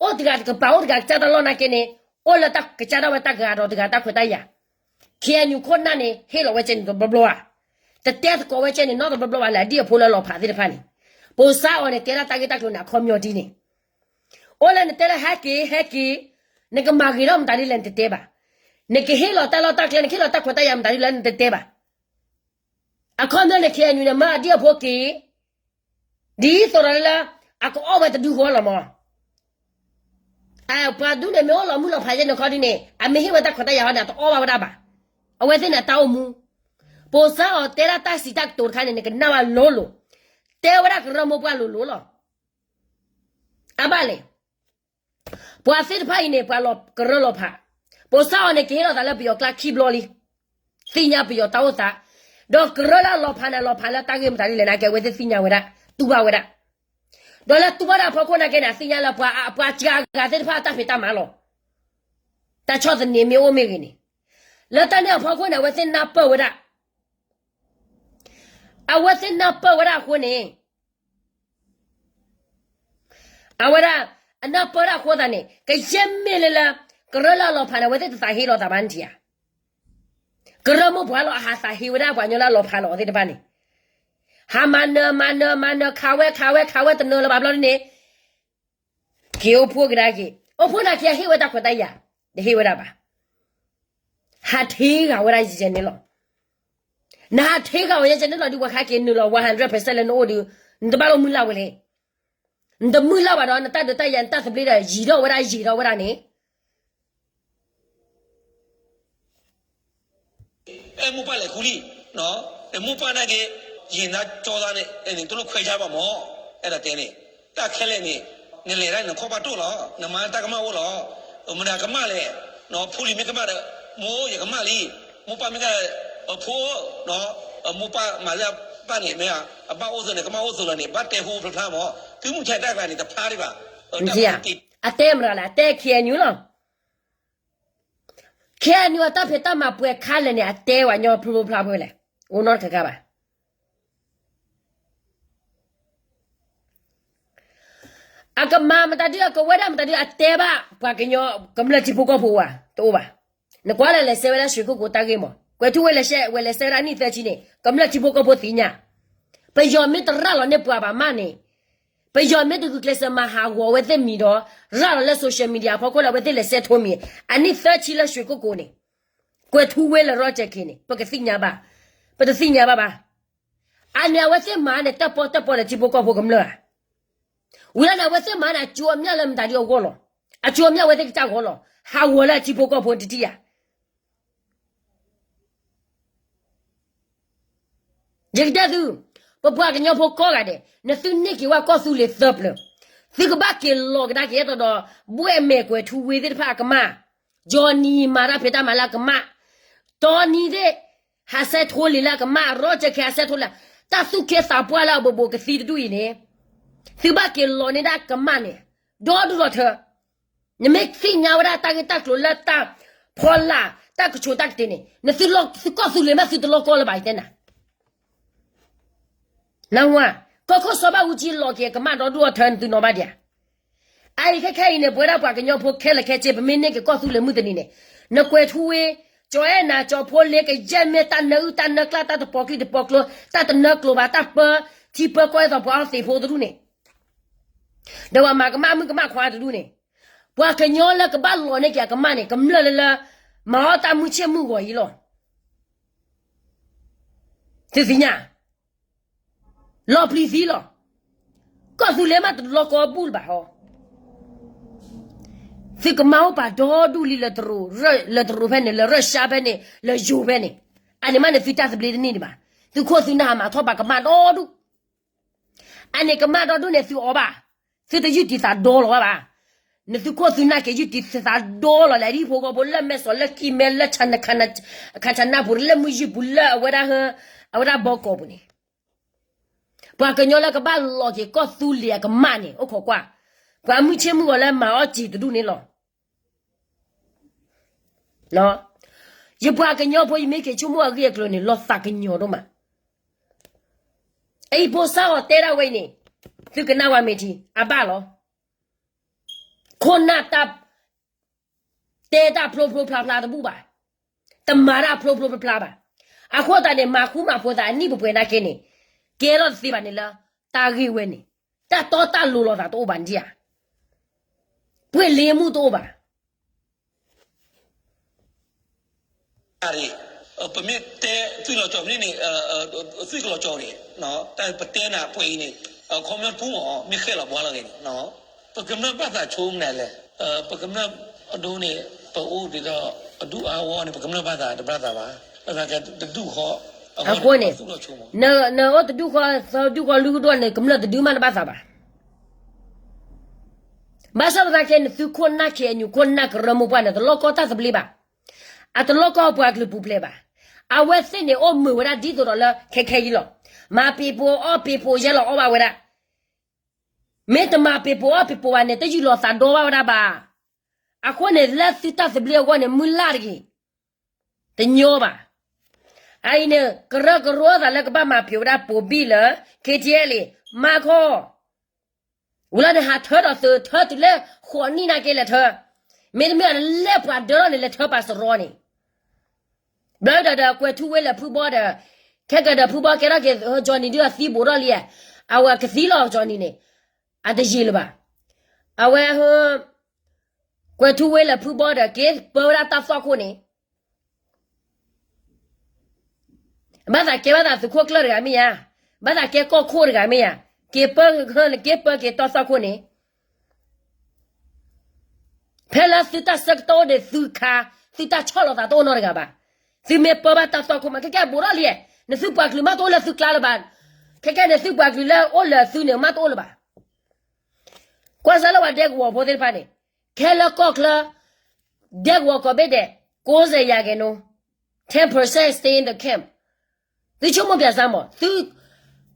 အိၣ်တဂၤတကပၤ အိၣ်တဂၤကစၢ်တၢ်လီၢ်နာ်က့န့ၣ်, အိၣ်လၢကစၢ်ဒၣ်ဝဲတၢ်ကဂၤဒီးတဂၤတၢ်ခွဲးတၢ်ယာ်, KNU ခိၣ်နၢ်န့ၣ် ဟ့ၣ်လီၤဝဲကဲန့ၣ်တဘျီဘျီဧါ, တတဲသကိးဝဲကဲန့ၣ် နီတဘျီဘျီဘၣ်လၢအဒံၣ်အဖိလၢအလီၤဖးသ့ၣ်တဖၣ်န့ၣ်, ပိစါအီၤန့ၣ် တဲဒၣ်တၢ်ဂ့ၢ်တၢ်ကျိၤန့ၣ် အခီပညီဒ်န့ၣ် အိၣ်လၢနတဲလၢဟဲက့ၤ ဟဲက့ၤ, နကမၤဂ့ၤထီၣ်မတၤဒ်လဲၣ်နတတဲဘၣ်. နကဟ့ၣ်လီၤတၢ်လီၢ်တၢ်ကျဲ နကဟ့ၣ်လီၤတၢ်ခွဲးတၢ်ယာ်မတၤဒ်လဲၣ်နတတဲဘၣ်. အခီပညီန့ၣ် KNU န့ၣ် မၢအဒံၣ်အဖိက့ၤ, ဒ်သိးဒီးလၢ အကအီၣ်ဝဲတဒုဃီလီၤမး. ပှၤဒူန့ၣ် မ့ၢ်အိၣ်လီၤမုၢ်လီၤဖးယဲၢ်န့ၣ်ခီဒ်န့ၣ် အမ့ၢ်ဟ့ၣ်ဝဲတၢ်ခွဲးတၢ်ယာ်ဟီန့ၣ် အတအီၣ်ဘၣ်ဝဲဒၣ်ဘၣ်. အဝဲသ့ၣ်န့ၣ် အတၢ်အိၣ်မူ ပိစါအီၤတဲဒၣ်တၢ်စံးတၢ်ကတိၤတခါန့ၣ် နကနၣ်ဝဲလိၤလိၤ, တဲဝဲဒၣ်ကရၢမိၢ်ပှၢ်လိၤလိၤလီၤ. အဘၣ်လဲၣ်, ပှၤသ့ၣ်တဖၣ်အံၤန့ၣ် ပှၤလီၤကရၢလီၤဖး, ပိစါအီၤန့ၣ် ကဟ့ၣ်လီၤသးလၢပယီၤကျါခံဘျီလံ, သ့ၣ်ညါပယီၤတၢ်အိၣ်သး, ဒီးကရၢလၢအလီၤဖးန့ၣ် အလီၤဖးလၢတၢ်ဂ့ၢ်မတၤဒ်လဲၣ်နာ်က့ အဝဲသ့ၣ်သ့ၣ်ညါဝဲဒၣ်, တူၢ်ဘၣ်ဝဲဒၣ် ဒီးလၢတူၢ်ဘၣ်တၢ်အဖီခိၣ်နာ်က့န့ၣ် အသ့ၣ်ညါလၢပှၤ ပှၤစှၤအဂၤသ့ၣ်တဖၣ်အတၢ်ဖံးတၢ်မၤလီၤ. တၢ်ဆီၣ်သနံးမ့ၢ်အိၣ်မ့ၢ်ဂ့ၤန့ၣ်, လၢတၢ်န့ၣ်အဖီခိၣ်န့ၣ် အဝဲသ့ၣ်နၢ်ပၢၢ်ဝဲဒၣ်, အဝဲသ့ၣ်နၢ်ပၢၢ်ဝဲဒၣ်အဃိန့ၣ် အဝဲဒၣ် အနၢ်ပၢၢ်ဒၣ်အဃိသတးန့ၣ် ကယဲၢ်မ့ၢ်လၢလၢ ကရၢလၢအလီၤဖးန့ၣ် အဝဲသ့ၣ်တသးဟ့လီၤသးဘၣ်နထံၣ်ဧါ. ကရၢမိၢ်ပှၢ်လီၤ အဟးသးဟ့ဝဲဒၣ်ပှၤကညီလၢအလီၤဖးလီၤအီၤသ့ၣ်တဖၣ်န့ၣ်, ဟးမၤနၢၤမၤနၢၤမၤနၢၤ ခးဝဲခးဝဲခးဝဲတနၢၤလၢၤဘၣ်ဘျီဒ်န့ၣ် က့ၤအိၣ်ဖှိၣ်ကဒါက့ၤ အိၣ်ဖှိၣ်နာ်က့ အဟ့ၣ်ဝဲတၢ်ခွဲးတၢ်ယာ်, တဟ့ၣ်ဝဲဒၣ်ဘၣ်. ဟးထ့ဂၤဝဲဒၣ်ယဲန့ၣ်လီၤ. နဟးထ့ဂၤဝဲယဲန့ၣ်လီၤ ဒ်ပှၤခါက့ၤနုာ်လီၤ one hundred percent လၢနအိၣ်ဒီး နတဘၣ်လိၣ်မုၢ်လၢ်ဝဲလဲၣ်. နတမုၢ်လၢ်ဘၣ်ဒီး နတၢ်ဒုးတၢ်ယၤ နတၢ်သဘျ့ဒီး ယံာ်ထီၣ်ဝဲဒၣ် ယံာ်ထီၣ်ဝဲဒၣ်န့ၣ် အဲ မိၢ်ပၢ်လဲၤခူလံ, အဲ မိၢ်ပၢ်နာ်က့ ယံာ်နါကၠီသးန့ၣ် တလိၣ်ခွဲးယါဘၣ်မး, အဲၣ်ဒိးတဲန့ၣ်, တၢ်ခဲလၢာ်န့ၣ် နလဲၤဒၣ်နခီၣ်ဘၣ်တိၢ်လီၤ, နမၤတၢ်ကမၣ်အိၣ်လီၤ, မတၤကမၣ်လဲၣ်, ဖိလံၤမ့ၢ်ကမၣ်ဒီး မိၢ်ယကမၣ်လံ, မိၢ်ပၢ်မ့ၢ်က ဖိ, မိၢ်ပၢ်မၤလၢအဘၣ်န့ၣ် မ့ၢ် အဘၣ်အိၣ်သိးန့ၣ် ကမၣ်အိၣ်သိးလီၤန့ၣ် ဘၣ်တဲဟူဖျါဖျါမး, သုမုၢ်ဆါတၢ်ကျါန့ၣ် တဖျါဒံးဘၣ်, အတဲမတၤလဲၣ် အတဲ KNU လီၤ. KNU အတၢ်ဖံးတၢ်မၤပှဲၤခါလဲၣ်န့ၣ် အတဲဝဲညီဖျိဖျါဖဲလဲၣ်, အိၣ်နီတခါခါဘၣ်. အကမၤမတၤဒု အကဝဲဒၣ်မတၤဒု အတဲဘၣ် ပှၤကညီကမျၢၢ်ထံဖိကီၢ်ဖိဝဲ တအိၣ်ဘၣ်. နကွၢ်လၢလဲၤဆဲးဝဲဒၣ်ရွှေကုက္ကိုတၢ်ဂ့ၢ်မး, ကွဲၤထူဝဲလဲၤဆဲး ဝဲလဲၤဆဲးဝဲဒၣ်နံၣ်သၢဆံန့ၣ် ကမျၢၢ်ထံဖိကီၢ်ဖိသ့ၣ်ညါ, ပယီၤမ့ၢ်တရၤလီၤန့ၢ်ပှၤဘၣ်မးန့ၣ် ပယီၤမ့ၢ်တဂုာ်ကျဲးစၢးမၤဟးဂီၤဝဲသ့ၣ်မံၤဒီး ရၤလီၤလၢ social media အဖီခိၣ်လၢအဝဲသ့ၣ်လဲၤဆဲးထိမံၤ အနံၣ်သၢဆံလၢရွှေကုက္ကိုန့ၣ်, ကွဲၤထူဝဲလၢရီကဲးခ့န့ၣ် ပကသ့ၣ်ညါဘၣ်, ပတသ့ၣ်ညါဘၣ်ဘၣ်. အန့ၣ်အဝဲသ့ၣ်မၤန့ၣ် တၢၣ်ပီၣ်တၢၣ်ပီၣ်လၢထံဖိကီၢ်ဖိကမျၢၢ်ဧါ. ဝံၤလီၤန့ၣ် အဝဲသ့ၣ်မၤန့ၣ် အကၠိအမျၢ်လၢမတၤဒုအဂီၢ်လီၤ. အကၠိအမျၢ်ဝဲသ့ၣ်ကစၢ်ဂီၢ်လီၤ. ဟးဂီၤလၢအထံဖိကီၢ်ဖိတထံၣ်ဧါ. ယကတဲသု, ပပှၤကညီဖိကိးဂၤဒဲး နသုန့ၢ်က့ၤဝဲကီၢ်သူလ့ၤသၢပျၢၤ, သုကဘၣ်က့ၤလီၤကဒါက့ၤအဲၣ်တီဒီး ဘှဲၣ်မဲာ်ကွဲၤထူဝ့သ့ၣ်တဖၣ်အကမၣ်, ကၠီနံၤမၤတၢ်ဖံးတၢ်မၤလၢအကမၣ်, တီနံၤသ့ၣ် ဟးဆဲးထိလံၤလၢအကမၣ် ရီကၠၢၢ်ခ့ဟးဆဲးထိလံၤ တၢ်သူၣ်က့သးပှၢ်လၢအဘိးဘိးကသံတဒူၣ်အံၤန့ၣ် သုဘၣ်က့ၤလီၤန့ၢ်ဒၣ်ကမၣ်န့ၣ် ဒီဒူၣ်ဒီထၢ နမ့ၢ်သ့ၣ်ညါဝဲဒၣ်တၢ်ဂ့ၢ်တၢ်ကျိၤလၢတၢ်ဖီလာ် တၢ်ကဆိးတၢ်ကတ့ၤန့ၣ် နသုလီၢ်သုကီၢ်သူလ့ၤမ့ၢ်သုတလီၢ်ကီလၢၤဘၣ် ယတဲနၤ နဝၤ ကီၢ်ခိၣ်စီၤဘၣ်အူကၠံလီၤက့ၤကမၣ်ဒီဒူၣ်ဒီထၢ နသုနီၤဘၣ်ဒံးဧါ. အအံၤခဲခဲအံၤန့ၣ် ပဝဲဒၣ်ပှၤကညီဖိခဲလၢာ်ခဲဆ့ ပမ့ၢ်န့ၢ်က့ၤကီၢ်သူလ့ၤမုၢ်တနံၤန့ၣ် နကွဲးထူဝ့ ကၠီၤအဲၣ်နၤ ကၠီၤဖိလ့ ကယဲၢ်မ့ၢ်တၢ်နၢအုၣ်တၢ်နၢကျၢ် တၢ်တပိာ်ကျိၤတပိာ်ကျိၤ တၢ်တနၢကျိၤဘၣ် တၢ်ပၢထံပၢကီၢ်အသိးပှၤအီသံးဖိတဒူၣ်န့ၣ် ဒီးပှၤမၤကမၣ်မုၣ်ကမၣ်ခွါတဒူၣ်န့ၣ် ပှၤကညီလၢကဘၣ်လီၤန့ၢ်က့ၤအကမၣ်န့ၣ် ကမျၢၢ်လၢလၢ မၤအီၣ်တၢ်မုၢ်ဆ့ၣ်မုၢ်ဂီၤအံၤလီၤ. သုသ့ၣ်ညါ လီၤပျံၤသံလီၤ. ကီၢ်သူလ့ၤမးတလီၢ်ကီဘူၣ်လၢၤဘၣ်ဟီ. သုကမၣ်အိၣ်ပာ်ဒီဒူၣ်လံလၢတရူး လၢတရူးဖဲန့ၣ် လၢရၢၡါဖဲန့ၣ် လၢယိၤဖဲန့ၣ် အန့ၣ်မးန့ၣ်သုတၢ်သဘျ့တန့ၢ်ဒံးဘၣ်. သုခိၣ်သုနၢ်ဟးမၤထီၣ်ပာ်ကမၣ်ဒီဒူၣ် အန့ၣ်ကမၣ်ဒီဒူၣ်န့ၣ်သုအီၣ်ဘၣ်. သုတယုၢ်တံာ်သးဒီလီၤဘၣ်ဘၣ်. နသုခိၣ်သုနၢ်က့ၤယုၢ်တံာ်သးဒီလီၤလၢအဟံၣ်ဖိဃီဖိလၢမဲာ်စီၤလၢကံၢ်မဲလၢခၠနခၣ်နၢ်ပူၤ လၢမုၢ်ယုၢ်ပူၤလၢအဝဲဒၣ် အဝဲဒၣ်ဘီကီးပူၤန့ၣ် ပှၤကညီလၢကဘၣ်လီၤက့ၤကီၢ်သူလ့ၤအကမၣ်န့ၣ် အိၣ်ခိးကွၢ် ပှၤမုၢ်ဆ့ၣ်မုၢ်ဂီၤလၢမၤအီၣ်စ့ၤတဒူၣ်န့ၣ်လီၤ. ယပှၤကညီဖိယမ့ၢ်က့ၤဆိကမိၣ်အဂ့ၢ်အကျိၤန့ၣ် လီၤသးကညီၤဒိၣ်မး. အဟံၣ်ဖိစၢ်ဂီၤတဲဒၣ်ဝဲအံၤန့ၣ် သုကနၣ်ဝဲမ့ၢ်ထံ အဘၣ်လီၤ. ခိၣ်နၢ်တၢ် တဲတၢ်ဖျိဖျိဖျါဖျါတဘူၣ်ဘၣ်, တမၤတၢ်ဖျိဖျိဖျါဖျါဘၣ်. အဃိသတးန့ၣ် မၤဃူမၤဖိးသးအနံၣ်ပှဲၤပှဲၤနာ်က့န့ၣ် ကဲထီၣ်တသ့ဘၣ်န့ၣ်လၢ တၢ်ဂ့ၢ်ဝဲန့ၣ် တၢ်တီတၢ်လိၤလိာ်သးတအိၣ်ဘၣ်ဒံးဧါ. ပှ့ၤလ့မူတအိၣ်ဘၣ်. ပမ့ၢ်တဲသွံၣ်လီၤကၠီၤမ့ၢ်န့ၣ် သွံၣ်ကလီၤကၠီၤန့ၣ် တၢ်ပတဲနၤပှဲၤအံၤန့ၣ် ခီပညီတပူၤမး မ့ၢ်ဃဲလီၤဘှါလီၤဂ့ၤန့ၣ် ပကမျၢၢ်ဘၣ်သးဆိမနုၤလဲၣ်. ပကမျၢၢ်အဒိန့ၣ် ပအိၣ်ဒ်သိးအဒူၣ်အါဂီၢ်န့ၣ် ပကမျၢၢ်ဘၣ်သးတဘၣ်သးဘၣ်. ဘၣ်သးကဲတဒူၣ်ဃီ အဃိန့ၣ် နအိၣ်တဒူၣ်ဃီသၢဒူၣ်ဃီလွံၢ်ဒူၣ်န့ၣ် ကမျၢၢ်တဒုမးတဘၣ်သးဘၣ်. ဘၣ်ဆၣ်သနာ်က့န့ၣ် သုခိၣ်နၢ်ခဲအံၤ နခိၣ်နၢ်ကရၢမိၢ်ပှၢ်န့ၣ် တလီၢ်ကီတၢ်သဘျ့ဘၣ်. အတလီၢ်ကီပှၤကလုာ်ပူၤဖျဲးဘၣ်. အဝဲသ့ၣ်န့ၣ် အိၣ်မုာ်ဝဲဒၣ်ဒ်သိးဒီးလၢခဲခဲအံၤလီၤ. မၤပ့ၤပိာ်အီၣ်ပ့ၤပိာ်ယဲလီၤအီၣ်ဘၣ်ဝဲဒၣ်. မ့ၢ်တမၤပ့ၤပိာ်အီၣ်ပ့ၤပိာ်ဘၣ်န့ၣ် တယူၢ်လီၤသးဒီဘၣ်ဝဲဒၣ်ဘၣ်. အဃိန့ၣ် လၢသုတၢ်သဘျ့အဂီၢ်န့ၣ် မုၢ်လၢ်တဂ့ၤ. တညီဘၣ်. အအံၤန့ၣ် ကရၢကရိသးလၢကဘၣ်မၤပျိာ်ဝဲဒၣ်ပိာ်ဘံၣ်လၢ ခ့ထံလံ မၤခီ ဝံၤလီၤန့ၣ် ဟးထၢထီၣ်သုးထၢတုၤလၢဃိးနံၣ်နာ်က့လဲၤထၢ, မ့တမ့ၢ်လဲၤပှၤဒၢထီၣ်န့ၣ် လဲၤထၢပာ်စရီန့ၣ်, ဘျီဒီးဒီးကွဲးထူဝ့လၢဖုဘီဒီး, ခဲကဒီးဖုဘီကဲထီၣ်က့ၤ Johnny ဒုးအသံဘိးထီၣ်လံ, အဝဲကသံလီၤ Johnny န့ၣ်, အတယံာ်လၢၤဘၣ်. အဝဲ ကွဲးထူဝ့လၢဖုဘီဒီး က့ၤပၢဝဲဒၣ်တၢ်သွၣ်ခိၣ်န့ၣ် ဘၣ်သးကဲဘၣ်သးသုးခိၣ်ကျၢၢ်တဂၤမ့ၢ်ဧါ, ဘၣ်သးကဲကီၢ်ခိၣ်တဂၤမ့ၢ်ဧါ, က့ၤပၢ, က့ၤပၢက့ၤတီၢ်သွၣ်ခိၣ်န့ၣ်, ဖဲလၢသုတၢ်ဆၢကတီၢ်အိၣ်ဒီးသုခါ, သုတၢ်ဆီၣ်လီၤသးတအိၣ်နီတဂၤဘၣ်. သုမ့ၢ်ပၢဘၣ်တၢ်သွၣ်ခိၣ်မး ခဲကဲဘိးထီၣ်လံ, နသုပှၤကလုာ်မးတအိၣ်လၢသုကျါလၢၤဘၣ်. ခဲကဲန့ၣ်သုပှၤကလုာ်လၢအိၣ်လၢသုန့ၣ်မးတအိၣ်လၢၤဘၣ်. ကွၢ်စၢလၢပှၤဒဲကဝီၤဖိသ့ၣ်တဖၣ်န့ၣ်, ခဲလၢကီၢ်ချၢ, ဒဲကဝီၤကိးဘ့ၣ်ဒဲး, ကိးစဲးယၤကဲၤနိ, ten percent stay in the camp. သုဆိကမိၣ်ပၠးစၢ်မး, သု,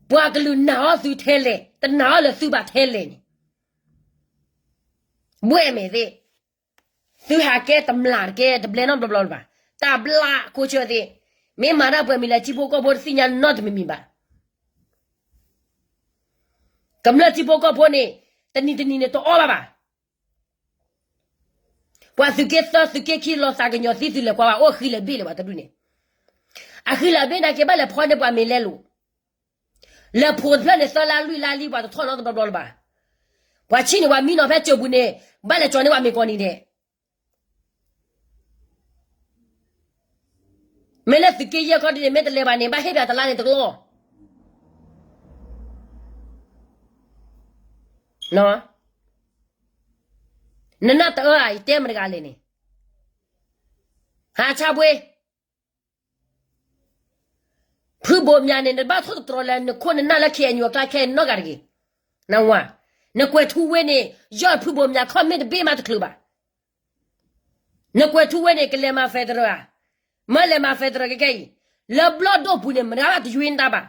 ပှၤကလုာ်နာ်အီၣ်သုထဲလဲၣ်, တနာ်အီၣ်လၢသုဘၣ်ထဲလဲၣ်န့ၣ်, ဘှဲၣ်မဲာ်သ့ၣ်, သုဟးကဲတမျၢ်တကဲတဘျဲနီတဘျီဘျီလၢၤဘၣ်. တၢ်ဘျါခိၣ်ဆၢသ့ၣ်, မ့ၢ်မၤတၢ်ပှဲၤမံၤလၢထံဖိကီၢ်ဖိတသ့ၣ်ညါနီတမံၤမံၤဘၣ်. ကမျၢၢ်ထံဖိကီၢ်ဖိန့ၣ်, တနံၤတနံၤန့ၣ်တအီၣ်ဘၣ်ဘၣ်. ပှၤသုးက့သၢသုးက့ခံလီၤသးကညီၤသံသုးလဲၤကွၢ်ဘၣ် အိၣ်အဃံလၢာ်ဘ့ၣ်လၢၤဘၣ်တဒူၣ်န့ၣ်, အဃံလၢာ်ဘ့ၣ်နာ်က့ဘၣ်လဲၤဖီန့ၢ်ပှၤမ့ၤလဲလိာ်, လဲၤဖိးတဖျၢၣ်န့ၣ်သၢလါလွံၢ်လါလံ ပှၤတထီၣ်နီတဘျီဘျီလၢၤဘၣ်. ပှၤဆံၣ်န့ၢ်ပှၤမံနီၤဖဲစၢၤပူၤန့ၣ်, ဘၣ်လဲၤကၠီၤန့ၢ်ပှၤမ့ၤကိးနံၤဒဲး မ့ၢ်လၢသုးက့ယဲၢ်ခီဒ်န့ၣ် မ့ၢ်တလဲၤဘၣ်န့ၣ် ဘၣ်ဟ့ၣ်ပှၤတလါန့ၣ်တကလီၢ်. နနၢ်တအၢဧါ ယတဲမတဂၤလဲၣ်န့ၣ်, ဟးဆါဘှ့ ဖုဘိးမၠးန့ၣ် နဘၣ်ထိၣ်သတြီၤလၢနခိၣ်နနၢ်လၢ KNU အကျါခဲအံၤနီတဂၤတဂ့ၤ. နဝၤ, နကွဲးထူဝ့န့ၣ် ယီၢ်ဖုဘိးမၠး comment တဘ့ၣ်မးတချုးဘၣ်. နကွဲးထူဝ့န့ၣ် ကလဲၤမၤ federal ဧါ. မ့ၢ်လဲၤမၤ federal ကဲကဲအံၤ, လၢဘျီၣ်ဒိၣ်ပူၤန့ၣ် မတၤဘၣ်တယွ့နတၢ်ဘၣ်,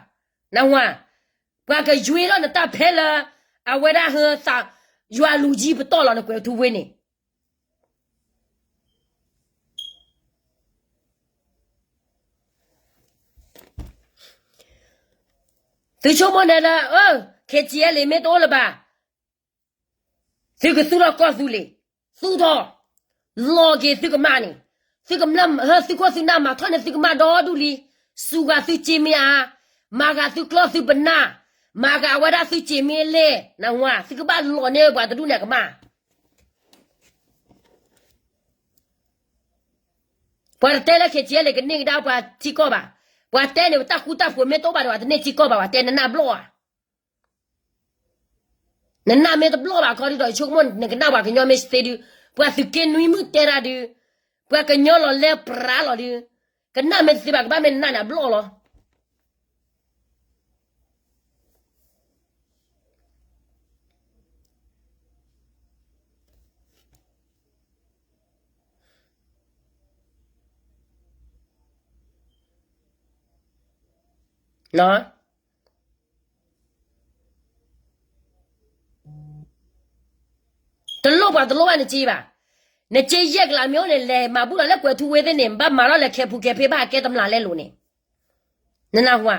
နဟါ, ပှၤကယွ့ထီၣ်နတၢ်ဖဲလၢ အဝဲဒၣ်ဟၢသး ယွၤလူၤယံၤပတီၢ်လီၤ နကွဲးထူဝ့န့ၣ် သုဆိကမိၣ်န့ၣ်လၢ အၢ KTLA မ့ၢ်တအိၣ်လၢၤဘၣ်, သုကသူၣ်ထီၣ်ကီၢ်သူလ့ၤ, သူၣ်ထီၣ်, လီၤက့ၤသုကမၣ်န့ၣ်, သုကမျၢၢ် ဟၢသုခိၣ်သုနၢ်မၤထီၣ်န့ၢ်သုကမၣ်ဒီဒူၣ်လံ, စူၤဂၤသုစ့မ့ၢ်အါ, မၤဂၤသုကျီသုပနၢ်, မၤဂၤအဝဲဒၣ်သုစ့မ့ၢ်လဲၣ်, နဟါ, သုကဘၣ်လီၤန့ၢ်ပှၤတဒူၣ်န့ၣ်ကမၣ် ပှၤတတဲလၢ KTLA ကန့ၢ်ကဒါပှၤထံကီၢ်ဘၣ်, ပှၤတဲန့ၣ် ပတၢ်ဃူတၢ်ဖိးမ့ၢ်တအိၣ်ဘၣ်ဒီး ပှၤတန့ၢ်ထံကီၢ်ဘၣ်, ပှၤတဲနနၢ်ဘျီၣ်ဧါ, နနၢ်မ့ၢ်တဘျီၣ်ဘၣ်ခီဒုဒီး ယဆိကမိၣ်နကနၣ်ပှၤကညီမ့ၢ်သ့ဒု, ပှၤသုးက့နွံမုၣ်တဲတၢ်ဒု, ပှၤကညီလီၤလဲပြးလီၤဒု, ကနၣ်မ့ၢ်တသ့ဘၣ် ကဘၣ်မ့ၢ်နနၢ်န့ၣ်အဘျီၣ်လီၤ တလိၣ်ပှၤတလိၣ်ဘၣ်နစ့ဘၣ်, နစ့ယဲၢ်ကလးမ့ၢ်အိၣ်န့ၣ် လဲၤမၤဘူၣ်လီၤလၢကွဲၤထူဝ့သ့ၣ်န့ၣ် ဘၣ်မၤထီၣ်လဲၤခဲပူၤခဲဖ့ဘၣ်ဟးကဲတမျးလဲလိာ်န့ၣ်, နနၢ်ဟူဧါ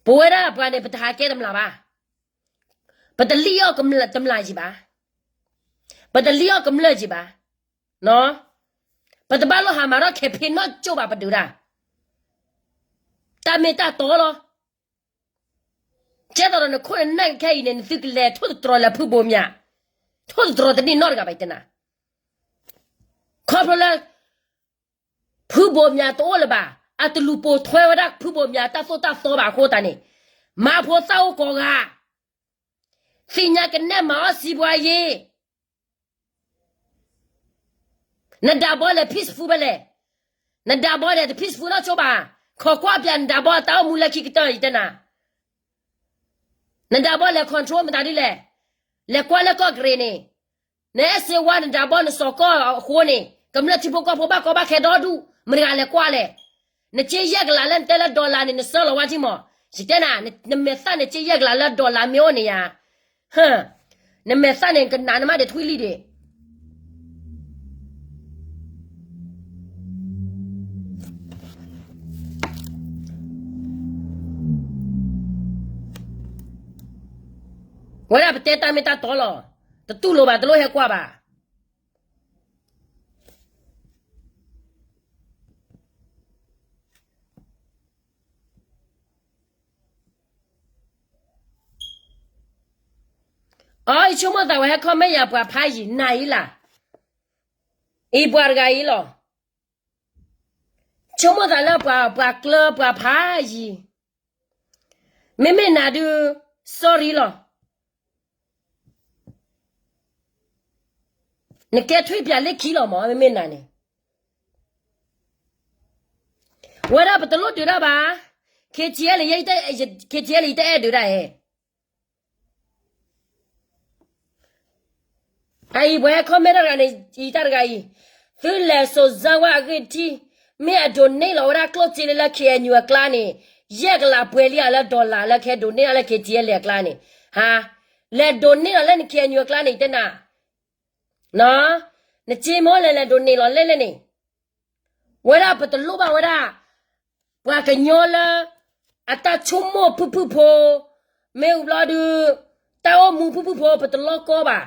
ပဝဲဒၣ်ပှၤန့ၣ် ပတဟးကဲတမျးဘၣ်, ပတလံၣ်အီၣ်တမျးယံၤဘၣ်, ပတလံၣ်အီၣ်ကမျၢၢ်ယံၤဘၣ်, ပတဘၣ်လိၣ်ဟးမၤထီၣ်ခဲဖ့နီၢ်ကၠိၣ်ဘၣ်ပဒုးဒၣ်, တၢ်မ့ၢ်တၢ်တီလီၤ. ကဲသိးဒီးနခိၣ်နနၢ်ခဲအံၤန့ၣ် နသုကလဲၤထိၣ်သတြီၤလၢဖုဘိးမၠး, ထိၣ်သတြီၤတန့ၢ်နီတဂၤဘၣ် ယတဲနၤ, ခီဖျိလၢ ဖုဘိးမၠးတအိၣ်လၢၤဘၣ်, အတလူၤပိာ်ထွဲဝဲဒၣ်ဖုဘိးမၠးတၢ်သိၣ်တၢ်သီဘၣ်အဃိသတးန့ၣ်, မၤဖိသၣ်အိၣ်ကိးဂၤ, သ့ၣ်ညါကနဲၣ်မၤအီၣ်စံးပှၤယ့ၤ နဒးဘီလဲၤ peaceful ဖဲလဲၣ်, နဒးဘီလဲၤတ peaceful နီၢ်ဆိဘၣ်, ခိးကွၢ်ပၠးနဒးဘီတၢ်အိၣ်မူလၢခံကတၢၢ် ယတဲနၤ, နဒးဘီလဲၤ control မတၤဒ်လဲၣ်, လဲၤကွၢ်လၢကီၢ်ကရ့ၣ်န့ၣ်, နအဲၣ်စ့ဝါနဒးဘီနစီၤကီၢ်အဃိန့ၣ် ကမျၢၢ်ထံဖိကီၢ်ဖိဘၣ်ကီဘၣ်ခဲဒီဒူၣ် မတၤတဂၤလဲၤကွၢ်လဲၣ်, နစ့ယဲၢ်ကလးလၢနတဲလၢ dollar န့ၣ် နဆှၢလီၤဝဲက့ၤမး, ယတဲနၤ, နမဲာ်သၣ်န့ၣ်စ့ယဲၢ်ကလးလၢ dollar မ့ၢ်အိၣ်န့ၣ်ယါ နမဲာ်သၣ်န့ၣ် ကနးနမးဒံးထွံၣ်လံဒံး, ဝဲဒၣ်ပတဲတၢ်မ့ၢ်တၢ်တီလီၤ, တတူၢ်လိာ်ဘၣ် တလိၣ်ဟဲကွၢ်ဘၣ် အီ ယဆိကမိၣ်သးဝဲဟဲ comment ယၤပှၤဖးယံၤနၤအံၤလၢ်, အံၤပှၤတဂၤအံၤလီၤ, ဆိကမိၣ်သးလၢပှၤပှၤကျၢၤပှၤဖးယံၤ, မ့မ့ၢ်နၤဒုး sorry လီၤ. နကဲထွံၣ်ပၠးလၢခံလီၤမး မ့မ့ၢ်နၤန့ၣ်, ဝဲဒၣ်ပတလိၣ်ဒုးတၢ်ဘၣ်, KTLA KTLA ယတအဲၣ်ဒုးတၢ်ဧဲ, အအံၤပှၤဟဲ comment တၢ်တဂၤန့ၣ် အံၤတၢ်တဂၤအံၤ, သုလဲၤစိာ်စၢဝဲအဂ့ၢ်တထံၣ်, မ့ၢ်အ donate လီၤဝဲဒၣ်ကျိၣ်စ့လၢ KNU အကျါန့ၣ်, ယဲၢ်ကလးပှဲၤလံဧါလၢ dollar လၢကဟဲ donate လၢ KTLA အကျါန့ၣ်, ဟါ, လဲၤ donate လီၤလၢန KNU အကျါန့ၣ် ယတဲနၤ, နစ့မ့ၢ်လဲၤလဲၤ donate လီၤလဲၣ်လဲၣ်န့ၣ်, ဝဲဒၣ်ပတလိၣ်ဘၣ်ဝဲဒၣ် ပှၤကညီလၢ အတၢ်ဆိကမိၣ်ဖုၣ်ဖုၣ်ဖိ, မ့ၢ်ဘျီဒုး တၢ်အိၣ်မူဖုၣ်ဖုၣ်ဖိ ပတလီၢ်ကီဘၣ်.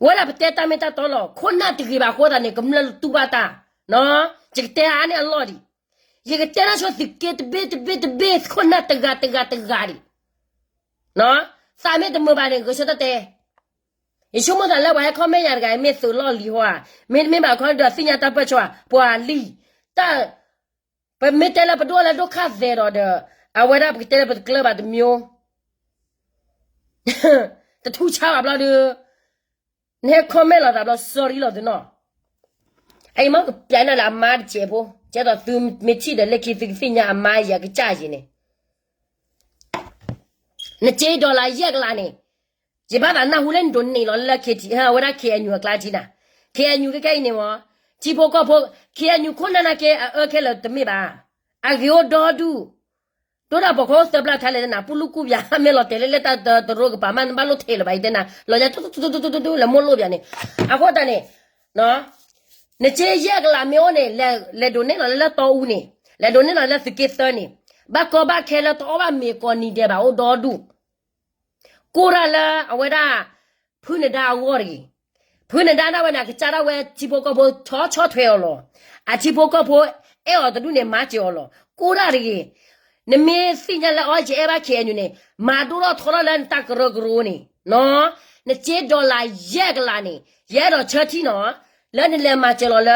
ဝဲဒၣ်ပတဲတၢ်မ့ၢ်တၢ်တီလီၤ, ခိၣ်နၢ်တဂ့ၤဘၣ်အဃိသတးန့ၣ် ကမျၢၢ်တူၢ်ဘၣ်တၢ်, ယကတဲအါန့ၢ်အလီၢ်ဒံး, ယကတဲတၢ်ဆိသုးက့တဘ့ၣ်တဘ့ၣ်တဘ့ၣ် ခိၣ်နၢ်တဂၤတဂၤတဂၤဒံး, သးမ့ၢ်တမုာ်ဘၣ်န့ၣ် ဂဲၤဆၢထၢၣ်တဲ ယဆိကမိၣ်သးလၢပှၤဟဲ comment ယၤတဂၤ မ့ၢ်သုးလီၢ်လံၤဟီဧါ, မ့တမ့ၢ်ဘၣ်ခီဒီးသ့ၣ်ညါတၢ်ပၢၢ်ဆၢဧါ, ပှၤလံၤ, တၢ်, ပမ့ၢ်တဲလၢပဒိၣ်လၢဒိၣ်ခါသဲးဒီးဒီး, အဝဲဒၣ်ပကတဲလၢပတကျၢၤဘၣ်တမံၤ, တထူးဆါဘၣ်ဘျီဒုး, နဟဲ comment လီၤသးဘျီ sorry လီၤသုနီၤ, အအံၤမ့ၢ်ကပျးနၤလၢအမါတစဲးဖိ, ကဲသိးသုမ့ၢ်ထံၣ်ဒီးလၢခံသုကသ့ၣ်ညါအမါယၤကစၢ်ယံၤန့ၣ်, နစ့ dollar ယဲၢ်ကလးန့ၣ်, ယဘၣ်သးနၢ်ဟူလၢနဒိးန့ၢ်လီၤလၢ K T ဝဲဒၣ် K N U အကျါထံနၤ, K N U ခဲခဲအံၤန့ၣ်မ့ၢ် ထံဖိကီၢ်ဖိ K N U ခိၣ်နၢ်နာ်က့ အအၢခဲလၢာ်တမ့ၢ်ဘၣ်, အဂ့ၤအိၣ်ဒီဒူၣ်, ဒိၣ်ဒၣ်ပိာ်ခွါအိၣ်သၢဘျၣ်ထါလဲၣ်တနၤ ပူလူကူပၠး မ့ၢ်လီၤတဲာ်လၢလၢတၢ်တရိကပၤမး နဘၣ်လိၣ်ထဲးလၢၤဘၣ်အံၤတဲနၤ လီၤညါတူတူတူတူတူတူ လဲၤမိၢ်လိၣ်ပၠးန့ၣ်, အဃိတၢ်န့ၣ် နစ့ယဲၢ်ကလးမ့ၢ်အိၣ်န့ၣ် လဲၤဒိးန့ၢ်လီၤလၢတီအူန့ၣ်, လဲၤဒိးန့ၢ်လီၤလၢသုးက့သၢန့ၣ်, ဘၣ်ကီဘၣ်ခဲလၢတအီၣ်ဘၣ်မ့ၤကိးနံၤဒဲးဘၣ်အိၣ်ဒီဒူၣ်, ကိၢ်တၢ်လၢအဝဲဒၣ် ဖုနဒါအဂီၢ်တဂ့ၤ, ဖုနဒါဒၣ်ဝဲန့ၣ် အကစၢ်ဒၣ်ဝဲထံဖိကီၢ်ဖိဆီဆီထွဲအီၤလီၤ, အထံဖိကီၢ်ဖိအဲၣ်အီၤတဒူၣ်န့ၣ် မၤစၢၤအီၤလီၤ, ကိၢ်တၢ်တဂ့ၤ, နမ့ၢ်သ့ၣ်ညါလၢအီယအဲၣ်ဘၣ် K N U န့ၣ် မၤဒိၣ်ထီၣ်ထီထီၣ်လၢနတၢ်ကရၢကရိန့ၣ်နီၤ, နစ့ dollar ယဲၢ်ကလးန့ၣ် ယအဲၣ်ဒိးဆၢထံၣ်နီၤ, လၢနလဲၤမၤစၢၤလီၤလၢ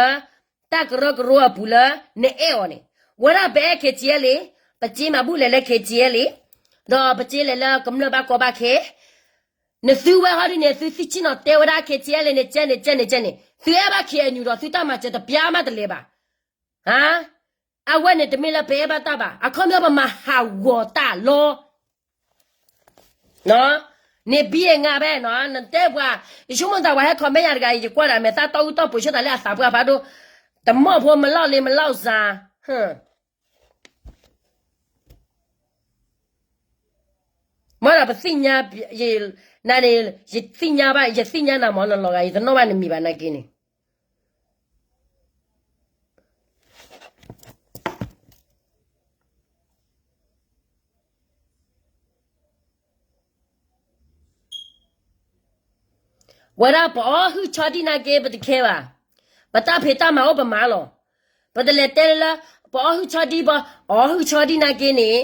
တၢ်ကရၢကရိအပူၤလၢနအဲၣ်အီၤန့ၣ်, ဝဲဒၣ်ပအဲၣ် K T L လံ, ပစ့မၤဘူၣ်လဲၤလၢ K T L လံ, ဒီးပစ့လဲၤလၢကမျၢၢ်ဘၣ်ကီဘၣ်ခဲ, နသုဝဲဟီဒ်န့ၣ် သုသ့ၣ်ဆ့ၣ်နီၤတဲဝဲဒၣ် K T L န့ၣ် ကဲန့ၣ် ကဲန့ၣ် ကဲန့ၣ်, သုအဲၣ်ဘၣ် K N U ဒီးသုတၢ်မၤစၢၤတပျၢ်မးတလဲၤဘၣ်, ဟါ, အဝဲန့ၣ်တမ့ၢ်လၢပအဲၣ်ဘၣ်တၢ်ဘၣ်, အခီပညီပမၤဟးဂီၤတၢ်လီၤ န့ၣ်ဘံအဲၣ်ငါဖဲနီၤ, နတဲပှၤ, ယဆိကမိၣ်သးပှၤဟဲ comment ယၤတဂၤအံၤ ယကွၢ်ဒၣ်မဲာ်သၣ်တီအူတီၢ်ပူၤ ဆိသးလၢအသးပှၢ်ဖးဒိၣ်, တမီၢ်ဖိမၤလီၢ်လ့မၤလီၢ်စၤ, မ့ၢ်ဒီးပသ့ၣ်ညါ, နန့ၣ်, ယသ့ၣ်ညါဘၣ်, ယသ့ၣ်ညါနၤမ့ၢ်နလီၤဂာ် ယတနီၣ်ဘၣ်နမံၤဘၣ်နာ်က့န့ၣ် ဝဲဒၣ်ပအီၣ်ဟုၣ်ဆီဒံၣ်နာ်က့ ပတခဲဘၣ်, ပတၢ်ဖံးတၢ်မၤအိၣ်ပမၤလီၤ, ပတလဲၤတဲလၢ ပအီၣ်ဟုၣ်ဆီဒံၣ် ပအီၣ်ဟုၣ်ဆီဒံၣ်နာ်က့န့ၣ်,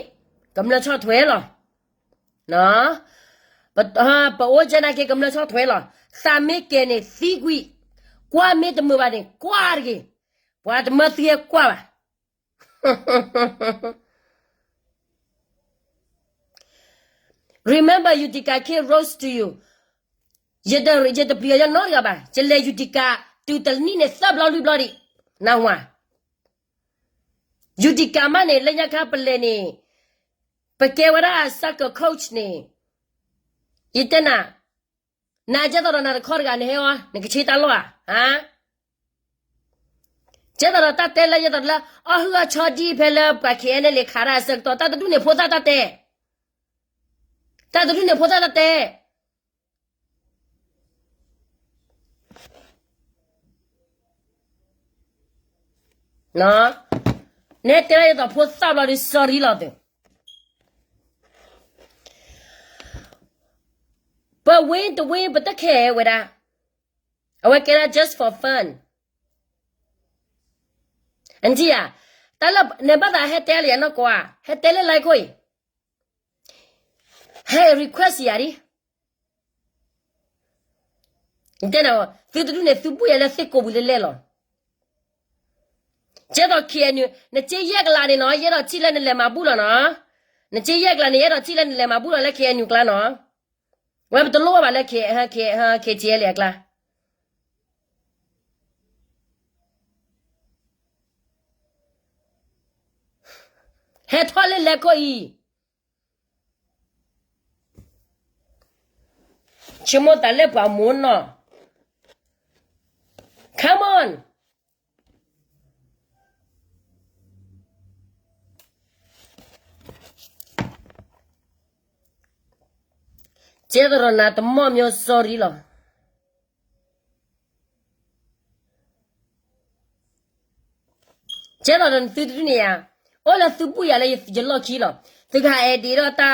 ကမျၢၢ်ဆီၣ်ထွဲလီၤ, ပအိၣ်ကဲနာ်က့ ကမျၢၢ်ဆီၣ်ထွဲလီၤ, သးမ့ၢ်ကဲၤန့ၣ်သံကွံာ်, ကွၢ်မ့ၢ်တမုာ်ဘၣ်န့ၣ် ကွၢ်တဂ့ၤ, ပှၤတမၢသုဟဲကွၢ်ဘၣ် Remember Utica K roast to you, ယတပျံၤအီၤယနီတဂၤဘၣ်, ယလဲၤ Utica တုၤတနံၣ်န့ၣ်သၢဘျီလွံၢ်ဘျီဒံး, နၢ်ဟူဧါ, Utica မးန့ၣ် လၢညါခါပလဲၤန့ၣ်, ပကဲဝဲဒၣ် soccer coach န့ၣ်, ယတဲနၤ, နကဲသိးဒီးနၤတခီတဂၤန့ၣ်ဟဲအီၤ နကဆ့တၢ်လီၢ်ဧါ, ဟါ ကဲသိးဒီးတၢ်တဲလၢယဲသိးလၢ အီၣ်ဟုၣ်အီၣ်ဆီဒံၣ်ဖဲလၢပှၤ K N L ခးတၢ်အဆၢကတီၢ် တၢ်တဒူၣ်န့ၣ်ဖိသၣ်တၢ်တဲ, တၢ်တဒူၣ်န့ၣ်ဖိသၣ်တၢ်တဲ နတဲလၢယသိးဖိသၣ်ဘျီဒီး sorry လီၤသု, ပ win တ win ပတခဲဝဲဒၣ်, အဝဲကဲဒၣ် just for fun, အနထံၣ်ဧါ, တၢ်လၢနဘၣ်သးဟဲတဲလၢယနီၢ်ကီၢ်ဧါ, ဟဲတဲလၢ line ခိၣ်အံၤ, ဟဲ request ယၤဒ် တဲနၤ, သုတဒူၣ်န့ၣ် သုဘူၣ်ယၤလၢသ့ၣ်ကိးပူၤလဲၣ်လဲၣ်လီၤ, ကဲသိး K N U နစ့ယဲၢ်ကလးန့ၣ်နီၤ ယအဲၣ်ဒိးထံၣ်လၢနလဲၤမၤဘူၣ်လီၤနီၤ, နစ့ယဲၢ်ကလးန့ၣ် ယအဲၣ်ဒိးထံၣ်လၢနလဲၤမၤဘူၣ်လီၤလၢ K N U ကျါနီၤ, ဝဲပတလိၣ်ဘၣ်လၢ K T L အကျါ ဟဲထီၣ်လၢလဲၤခိၣ်အံၤ, ဆိကမိၣ်သးလၢပှၤမိၢ်နီၢ်, Come on, ကဲသိးဒီးနၤတမီၢ်မ့ၢ် sorry လီၤ. ကဲသိးဒီးသုတဒူၣ်န့ၣ်ယါ, အိၣ်လၢသုဘူၣ်ယၤလၢယလီၢ်ခံလီၤ. သုကဟးအဲၣ်ဒ့းဒီးတၢ်အဂီၢ်,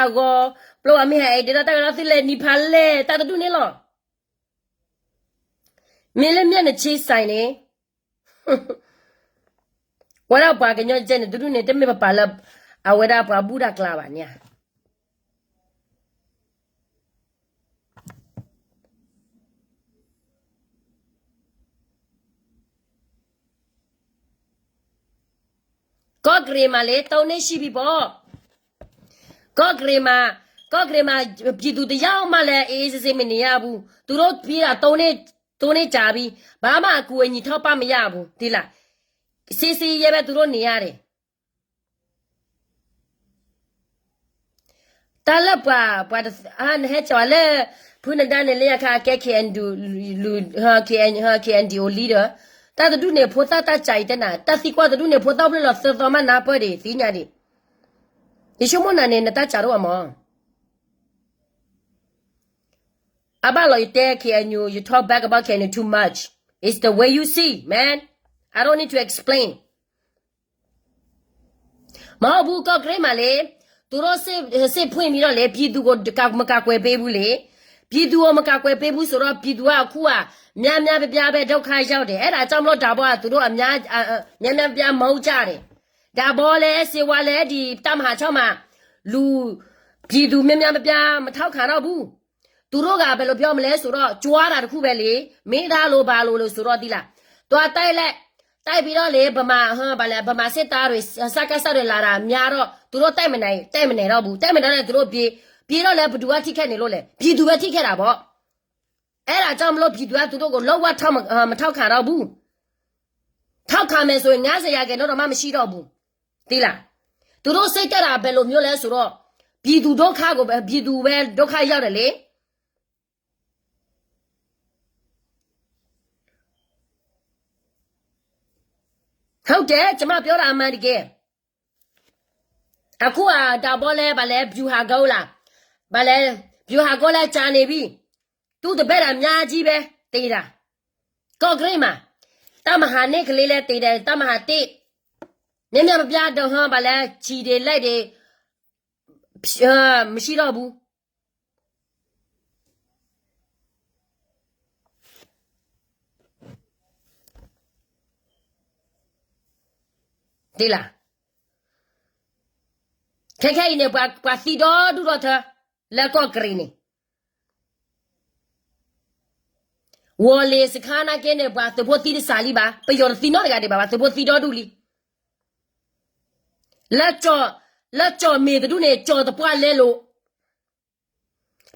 ပျိဝဲမ့ၢ်ဟးအဲၣ်ဒ့းဒီးတၢ်ဂီၤဒီး သုလဲၤနံၤဖးလဲၢ်တၢ်တဒူၣ်န့ၣ်လီၤ. မ့ၢ်လၢမ့ၢ်နဆ့စဲန့ၣ်, ဝဲဒၣ်ပှၤကညီကဲန့ၣ် တဒူၣ်န့ၣ် တမ့ၢ်ပပာ်လၢ အဝဲဒၣ်ပှၤဘူၣ်တၢ်ကျါဘၣ်န့ၣ်ဧါ. ကီၢ်ကရ့ၣ်မးလၢ တိၢ်န့ၢ် ဆံးဘံဘီ, ကီၢ်ကရ့ၣ်မး, ကီၢ်ကရ့ၣ်မး, ပြည်သူတယောက်မှလည်း အေးအေးဆေးဆေး မနေရဘူး. သူတို့ပြေးတာ သုံးနှစ်, သုံးနှစ်ကြာပြီ. ဘာမှအကူအညီ ထောက်ပံ့မရဘူး. ဒီလား, စစ်ဆင်ရေးပဲ သူတို့နေရတယ်. တၢ်လၢပှၤ, ပှၤတ, နဟဲကၠီၤလၢ ဖုနဒါန့ၣ်လၢညါခါအကဲ KNDO leader, တၢ်တဒူၣ်န့ၣ်ဖိသၣ်တၢ်စးအံၤတဲနၤ, တၢ်သံကွၢ်တဒူၣ်န့ၣ်ဖိသၣ်ဖျၢၣ်လီၤသၢသီမးနၢ်ပၢၢ်ဒံးသ့ၣ်ညါဒံး, ယဆိကမိၣ်နၤန့ၣ် နတၢ်စးတအိၣ်ဘၣ်မး. အဘၣ်လီၤယတဲ KNU, you talk bad about KNU too much. It's the way you see, man. I don't need to explain. မ့ၢ်ဟီၣ်ဘူးကီၢ်ကရ့ၣ်မးလံ, သူတို့စစ်ဖွင့်ပြီးတော့လေ, ပြည်သူကိုမကာကွယ်ပေးဘူးလေ, ပြည်သူကိုမကာကွယ်ပေးဘူးဆိုတော့ ပြည်သူကအခုက များများပြားပြားပဲဒုက္ခရောက်တယ်, အဲ့ဒါကြောင့်မလို့ဒါဘီကသူတို့အများ, များများပြားပြားမဟုတ်ကြတယ်, ဒါဘီလဲ စေဝါလဲ ဒီတပ်မဟာခြောက်မှာ လူ, ပြည်သူများများပြားပြားမထောက်ခံတော့ဘူး. သူတို့ကဘယ်လိုပြောမလဲဆိုတော့ ကြွားတာတစ်ခုပဲလေ, မင်းသားလိုဘာလိုလို့ဆိုတော့သီလ, သွားတိုက်လိုက်, တိုက်ပြီးတော့လေ ဗမာ, ဟမ်, ဗမာစစ်သားတွေ, စကစတွေလာတာများတော့ သူတို့တိုက်မနိုင်, တိုက်မနိုင်တော့ဘူး, တိုက်မနိုင်တော့သူတို့ပြေး, ပြေးတော့လည်းဘယ်သူကထိခိုက်နေလို့လဲ, ပြည်သူပဲထိခိုက်တာပေါ့. အဲ့ဒါကြောင့်မလို့ပြည်သူကသူတို့ကိုလုံးဝထောက်မ, ဟမ်, မထောက်ခံတော့ဘူး. ထောက်ခံမယ်ဆိုရင်ငါးဆယ်ရာခိုင်နှုန်းတောင်မှမရှိတော့ဘူး. သီလ, သူတို့စိတ်တက်တာဘယ်လိုမျိုးလဲဆိုတော့ ပြည်သူဒုက္ခကိုပဲ, ပြည်သူပဲဒုက္ခရောက်တယ်လေ. ဟုတ်တယ်, ကျမပြောတာအမှန်တကယ်. အခုကဒါဘီလဲ ဘာလဲ ဗျူဟာကုန်းလား, ဘာလဲ ဗျူဟာကုန်းလဲကြာနေပြီ, သူ့တပည့်တော်အများကြီးပဲသေတာ, ကော့ကရိတ်မှာ, တပ်မဟာနှစ်ကလေးလဲသေတယ်, တပ်မဟာတစ်, များများပြားပြားတော့ ဟမ်, ဘာလဲ ကျည်တွေလက်တွေ, မရှိတော့ဘူး. သီလ, ခဲခဲအံၤန့ၣ် ပှၤသံဒီဒူၣ်ဒီထၢ လၢကီၢ်ကရ့ၣ်န့ၣ်, ဝီၤလ့ၤစခါနာ်က့န့ၣ် ပှၤသုးဖိသံတစှၤလံဘၣ်, ပယီၤတသံနီတဂၤဒံးဘၣ်, ပှၤသုးဖိသံဒီဒူၣ်လံ. လၢကၠီၣ်, လၢကၠီၣ်မ့ၢ်တဒူၣ်န့ၣ် ကၠီၣ်တပှၢ်လဲလိာ်,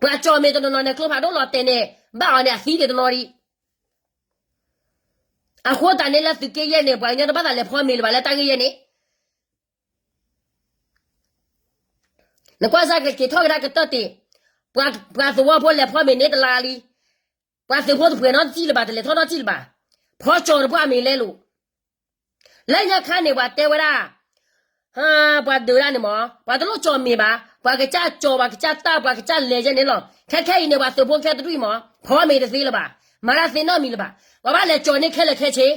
ပှၤကၠီၣ်မ့ၢ်တနီၤနီၤန့ၣ် ကျိဖးဒိၣ်လီၤတဲာ်န့ၣ် ဘၣ်အီၤန့ၣ် အသံန့ၣ်တနီၤဒံး. အဃိသတးန့ၣ်လၢသုးက့ယဲၢ်န့ၣ် ပှၤကညီတဘၣ်သးလဲၤဖီမ့ၤလၢၤဘၣ်လၢတၢ်ဂ့ၢ်ယဲၢ်န့ၣ်, နကွၢ်စၢ်ကက့ၤထီၣ်ကဒါကတၢၢ်တ့ၢ်, ပှၤသဝီဖိလဲၤဖီမ့ၤန့ၣ်တလါလံ, ပှၤသုးဖိတပှဲၤနီတစံၣ်လၢၤဘၣ်, တလဲၤထီၣ်နီတစံၣ်လၢၤဘၣ်, ဖီကၠီၣ်တပှၢ်မ့ၢ်လဲလိာ်. လၢညါခါန့ၣ် ပှၤတဲဝဲဒၣ်, ဟါ, ပှၤဒုးဒၣ်န့ၣ်မး, ပှၤတလိၣ်ကၠီၣ်မ့ၢ်ဘၣ်, ပှၤကစၢ်ကၠီၣ်, ပှၤကစၢ်တၢ်, ပှၤကစၢ်လဲၤယဲၢ်န့ၣ်လီၤ. ခဲခဲအံၤန့ၣ် ပှၤသုးဖိခဲတဒူၣ်အံၤမး ဖီမ့ၤတသ့လၢၤဘၣ်, မၤတၢ်သ့နီတမံၤလၢၤဘၣ်, ပှၤဘၣ်လဲၤကၠီၣ်န့ၢ်ခဲလၢာ်ခဲဆ့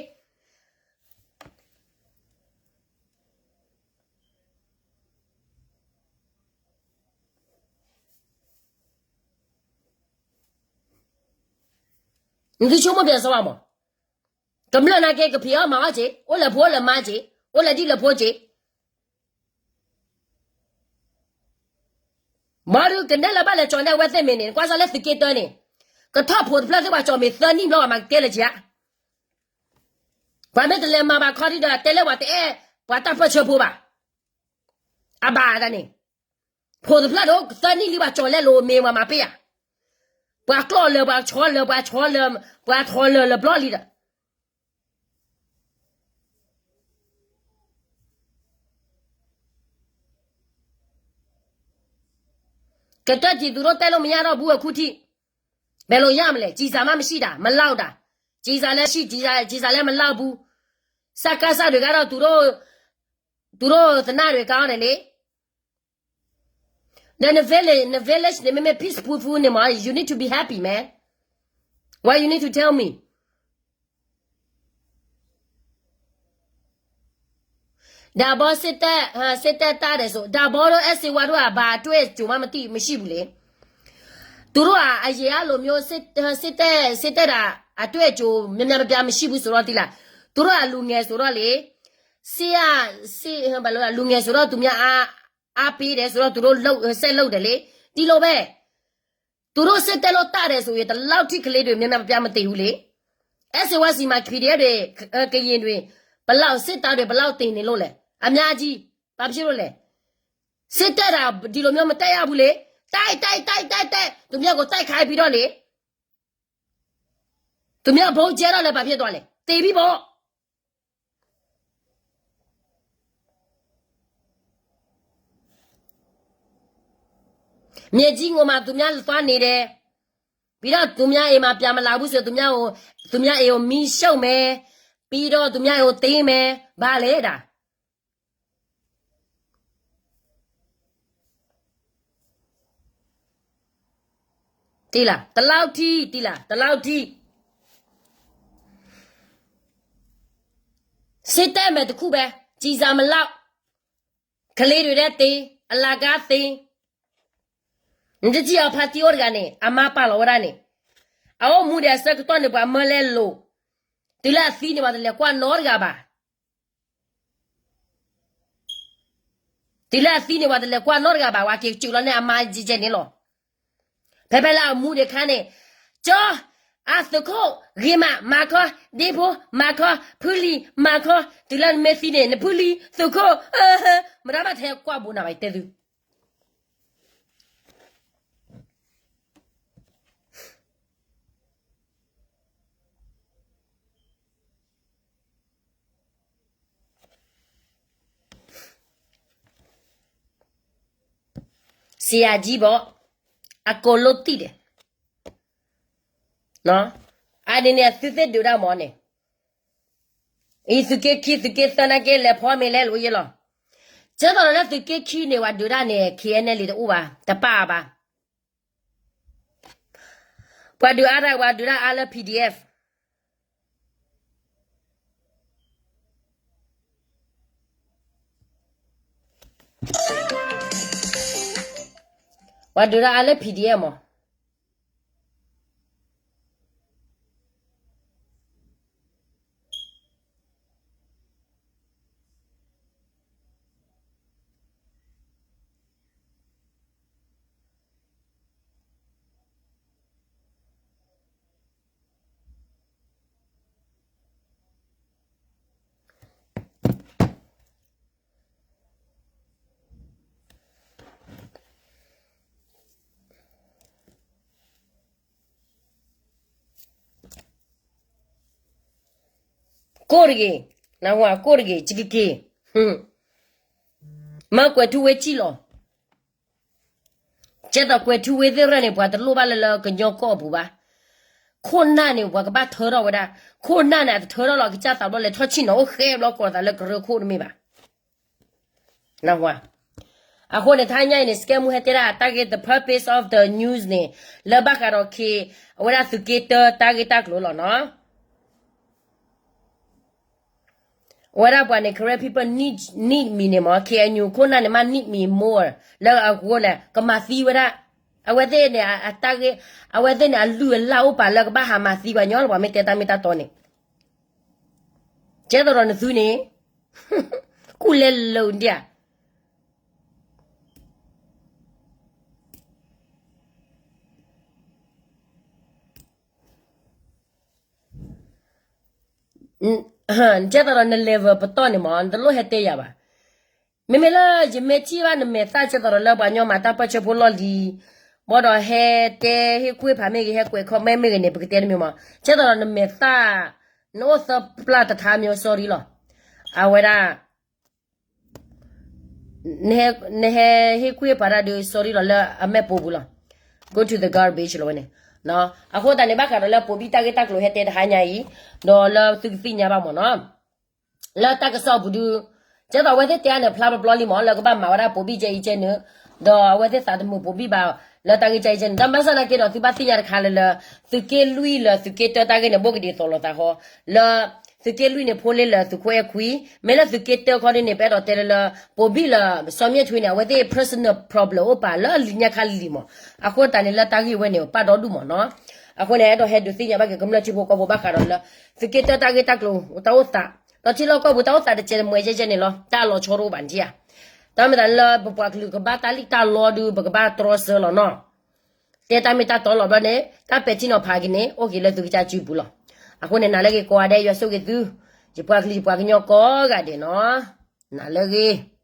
နသုဆိကမိၣ်ပျဲစီဘၣ်မး, ကမျၢၢ်နာ်က့ ကဖံးအီၣ်မၤအီၣ်က့ၤ, အိၣ်လၢဖိအိၣ်လၢမါက့ၤ, အိၣ်လၢဒံၣ်လၢဖိက့ၤ, ဘၣ်ဒုးကနဲလၢဘၣ်လဲၤကၠီၣ်န့ၢ်အဝဲသ့ၣ်မ့ၤန့ၣ်, ကွၢ်စၢ်လၢသုးက့တၢန့ၣ်, ကထီၣ်ဖိတဖျၢၣ်သ့ၣ်ပှၤကၠီၣ်မ့ၤသၢနံၣ်ဘျီ ပှၤမၤကကဲလၢၤက့ၤဧါ. ပှၤမ့ၢ်တလဲၤမၤဘၣ်ခီဒံးဒီး တဲလၢပှၤတအဲၣ်ပှၤတၢ်ပၢၢ်ဆၢဖိဘၣ်. အဘၣ်ဒၣ်န့ၣ်, ဖိတဖျၢၣ်ဒီးသၢနံၣ်လံ ပှၤကၠီၣ်လဲလိာ်မ့ၤပှၤမၤပ့ၢ်ဧါ. ပှၤကျီၢ်လၢာ် ပှၤဆီလၢာ် ပှၤဆီလၢာ်, ပှၤထီၣ်လၢာ်လၢာ်ဘျီလံဒီး ကတၢၢ်တံၤ သူတို့တဲလို့မရတော့ဘူး အခုထိ, ဘယ်လိုရမလဲ, ကျည်ဆံမှမရှိတာ, မလောက်တာ, ကျည်ဆံလည်းရှိ, ကျည်ဆံ, ကျည်ဆံလည်းမလောက်ဘူး, စကစတွေကတော့ သူတို့, သူတို့သေနတ်တွေကောင်းတယ်လေ. ဒီးန village, န village န့ၣ် မ့မ့ၢ် peaceful န့ၣ်မး, you need to be happy, man. Why you need to tell me? ဒါဘီစစ်တပ်, စစ်တပ် တတ်တယ်ဆို, ဒါဘီတို့ အဲၣ်စ့ဝါတို့က ဘာအတွေ့အကြုံမှ မသိ, မရှိဘူးလေ. သူတို့က အရင်ကလိုမျိုး စစ်, စစ်တပ်, စစ်တပ်တာ အတွေ့အကြုံ များများပြားပြား မရှိဘူးဆိုတော့ သီလ, သူတို့က လူငယ်ဆိုတော့လေ, စစ်က, စစ်, ဘာလို့လဲ, လူငယ်ဆိုတော့ သူများအား, အားပေးတယ်ဆိုတော့ သူတို့လုပ်, ဆက်လုပ်တယ်လေ. ဒီလိုပဲ, သူတို့ စစ်တပ်လို့ တတ်တယ်ဆိုရင် ဒီလောက်ထိ ကလေးတွေ များများပြားပြား မသေဘူးလေ. အဲၣ်စ့ဝါဆီမှာ PDF တွေ, ကရင်တွေ, ဘယ်လောက်, စစ်သားတွေ ဘယ်လောက်သေနေလို့လဲ, အများကြီး. ဘာဖြစ်လို့လဲ. စစ်တပ်တာ ဒီလိုမျိုး မတတ်ရဘူးလေ. တိုက်, တိုက်, တိုက်, တိုက်, တိုက်, သူများကို တိုက်ခိုက်ပြီးတော့လေ, သူများ ဗုံးကြဲတော့လည်း ဘာဖြစ်သွားလဲ, သေပြီပေါ့. မြေကြီးငိုမှာ သူများသွားနေတယ်. ပြီးတော့ သူများအိမ်မှာ ပြန်မလာဘူးဆို သူများကို သူများအိမ်ကို မီးရှို့မယ်, ပြီးတော့ သူများအိမ်ကို သိမ်းမယ်, ဘာလဲဒၣ်. တံၢ်လၢ် တလောက်ထိ, တံၢ်လၢ် တလောက်ထိ. စစ်တပ်မှာ တစ်ခုပဲ, ကျည်ဆံမလောက်, ကလေးတွေလည်းသေ, အလကားသေ. နတထံၣ်အီၤ ဖါတံၢ်အိၣ်တဂၤန့ၣ် အမါပာ်လီၤဝဲဒၣ်န့ၣ်, အအိၣ်မူဒီးအဆၢကတီၢ်န့ၣ် ပှၤမၢလဲလိာ်, တုၤလၢအသံန့ၣ် ပှၤတလဲၤကွၢ်နီတဂၤဘၣ်. တုၤလၢအသံန့ၣ် ပှၤတလဲၤကွၢ်နီတဂၤဘၣ်, ပှၤက့ၤစူးလီၤန့ၢ်အမါကဲကဲန့ၣ်လီၤ. ဖဲဖဲလၢအမူဒံးခါန့ၣ်, ကၠီ, အသုးခိၣ်, ဂ့ၤမး, မၤခီ, ဒ့ဖိ, မၤခီ, ဖုလံၤ, မၤခီ, တုၤလၢနမ့ၢ်သံန့ၣ် နဖုလံၤ, သုးခိၣ်, မတၤဘၣ်ထဲကွၢ်ဘိးနၤဘၣ် တဲသု ဆရာကြီးပေါ့, အကုန်လုံးသိတယ်. အန့ၣ်န့ၣ် အသုသ့ၣ်ဒုးဒၣ်မ့ၢ်န့ၣ်, အံၤသုးက့ခံ သုးက့သၢနာ်က့ လဲၤဖီမ့ၤလဲလိာ်ယဲလီၤ. ကဲသိးဒီးလၢသုးက့ခံန့ၣ် ပှၤဒုးဒၣ်န့ၣ် K N L A တအိၣ်ဘၣ်, တပာ်ဘၣ်. ပှၤဒုးအါတၢ် ပှၤဒုးဒၣ်အါလၢ P D F, ပှၤဒုးဒၣ်အါလၢ P D F မး. ကိၢ်တဂ့ၤ, နၢ်ဟူဧါ, ကိၢ်တဂ့ၤ, ကက့ၤ, မၢကွဲးထူဝ့ကံၣ်လီၤ. ကဲသိးကွဲးထူဝ့သ့ၣ်ရဲၣ်န့ၣ် ပှၤတလိၣ်ဘၣ်လၢလၢကညီကီၢ်အပူၤဘၣ်. ခိၣ်နၢ်န့ၣ် ပှၤကဘၣ်ထၢထီၣ်ဝဲဒၣ်, ခိၣ်နၢ်န့ၣ် အတထၢထီၣ်လီၤ ကစၢ်သးဘျီ လဲၤထီၣ်ဆ့ၣ်နီၤအိၣ်ဃဲဘျီ ကိးသးလၢကရၢခိၣ်တမ့ၢ်ဘၣ်. နၢ်ဟူဧါ. အဃိန့ၣ် တဟါညါအံၤန့ၣ် စကဲမူဟဲတဲဒၣ်တၢ်ဂ့ၢ် the purpose of the news န့ၣ် လၢဘၣ်ဃးဒီးခ့ အဝဲဒၣ်သုးက့တၢတၢ်ဂ့ၢ်တၢ်ကျိၤလီၤနီၤ. အဝဲဒၣ်ပှၤန့ၣ် Karen people need, need me န့ၣ်မး K N U ခိၣ်နၢ်န့ၣ်မး need me more လၢအဃိလဲၣ် ကမၤသံဝဲဒၣ်, အဝဲသ့ၣ်န့ၣ် အတၢ်ဂ့ၢ်, အဝဲသ့ၣ်န့ၣ် အလုၢ်အလၢ်အိၣ်ပာ်လၢကဘၣ်ဟးမၤသံပှၤညီလီၤ ပှၤမ့ၢ်တဲတၢ်မ့ၢ်တၢ်တီန့ၣ်. ကဲသိးဒီးနသုန့ၣ် ကူၣ်လဲလိာ်ဒၣ် ကဲသိးဒီးန level ပတီၢ်န့ၣ်မး နတလိၣ်ဟဲတဲယၤဘၣ်. မ့မ့ၢ်လၢယမ့ၢ်ထံၣ်ဘၣ်နမဲာ်သၣ် ကဲသိးဒီးလၢပှၤညီမၤတၢ်ပၢဆှၢဖိလီၢ်လံၤ, ဘၣ်ဒီးဟဲတဲဟ့ၣ်ကူၣ်ဟ့ၣ်ဖးမ့ၢ်ဂ့ၤ ဟဲကွဲး comment မ့ၢ်ဂ့ၤန့ၣ် ပကတဲတမံၤမး, ကဲသိးဒီးနမဲာ်သၣ် နအိၣ်သၢပျၢ်တထါမ့ၢ် sorry လီၤ. အဝဲဒၣ် နဟဲဟ့ၣ်ကူၣ်ဟ့ၣ်ဖးတၢ်ဒုး sorry လီၤ လၢအမဲာ်ပိာ်ပူၤလီၤ. Go to the garbage လီၤဝဲန့ၣ်. အဃိသတးန့ၣ် ဘၣ်ဃးဒီးလၢပိာ်ဘံၣ်တၢ်ဂ့ၢ်တၢ်ကျိၤဟဲတဲတဟါညါအံၤ, ဒီးလၢသုကသ့ၣ်ညါဘၣ်မးနီၤ လၢတၢ်ကစီၣ်ပူၤဒုး, ကဲသိးအဝဲသ့ၣ်တဲအါန့ၣ် ဖျါပျီပျီလံမး လၢကဘၣ်မၤဝဲဒၣ်ပိာ်ဘံၣ်ကဲအံၤကဲန့ၣ်, ဒီးအဝဲသ့ၣ်သးတမုာ်ပိာ်ဘံၣ်ဘၣ် လၢတၢ်ဂ့ၢ်ကဲအံၤကဲန့ၣ် တၢ်ဘၣ်ဆၣ်သနာ်က့ဒီး သုဘၣ်သ့ၣ်ညါတခါလၢလၢ သုးက့လွံၢ်လၢသုးက့တၢတၢ်ဂ့ၢ်န့ၣ် ဘိၣ်ကဒံးသိးလိာ်သးဃီ, လၢ သုးက့လွံၢ်န့ၣ် ဖိလ့လၢသုးခိၣ်အဲၣ်ခွံ, မ့ၢ်လၢသုးက့တၢခီဒ်န့ၣ် ပအဲၣ်ဒိးတဲလၢလၢ ပိာ်ဘံၣ်လၢ စီၤမ့ၢ်ထွ့န့ၣ် အဝဲသ့ၣ် personal problem အိၣ်ပာ်လၢအလံၤညါခါလံၤလံၤမး, အဃိသတးန့ၣ် လၢတၢ်ဂ့ၢ်ဝဲန့ၣ် ပာ်ဒီဒူၣ်မးနီၤ. အဃိန့ၣ် အဲၣ်ဒိးဟဲဒုးသ့ၣ်ညါဘၣ်က့ၤ ကမျၢၢ်ထံဖိကီၢ်ဖိဘၣ်ဃးဒီးလၢ သုးက့တၢတၢ်ဂ့ၢ်တၢ်ကျိၤ တၢ်အိၣ်သး, ဒီးထံလီၢ်ကီၢ်ပူၤတၢ်အိၣ်သးတစဲးတမှဲးကဲကဲန့ၣ်လီၤ. တၢ်လီၤဆီတအိၣ်ဘၣ်န့ၣ်ဧါ. တၢ်မ့ၢ်သးလၢပပှၤကလုာ်ကဘၣ်တၢ်လံၣ်တၢ်လီဒုး ပကဘၣ်တြီဆၢလီၤနီၤ. တဲတၢ်မ့ၢ်တၢ်တီလီၤဘျီန့ၣ် တၢ်ပဲာ်ထံနီၤဖးက့ၤန့ၣ် အိၣ်က့ၤလၢသုကစၢ်စုပူၤလီၤ. အဃိန့ၣ် နၤလၢဂ့ၤကိးဂၤဒဲး ယွၤဆိၣ်ဂ့ၤသု, ယပှၤကလုာ်ယပှၤကညီကိးဂၤဒဲးနီၤ. နၤလၢဂ့ၤ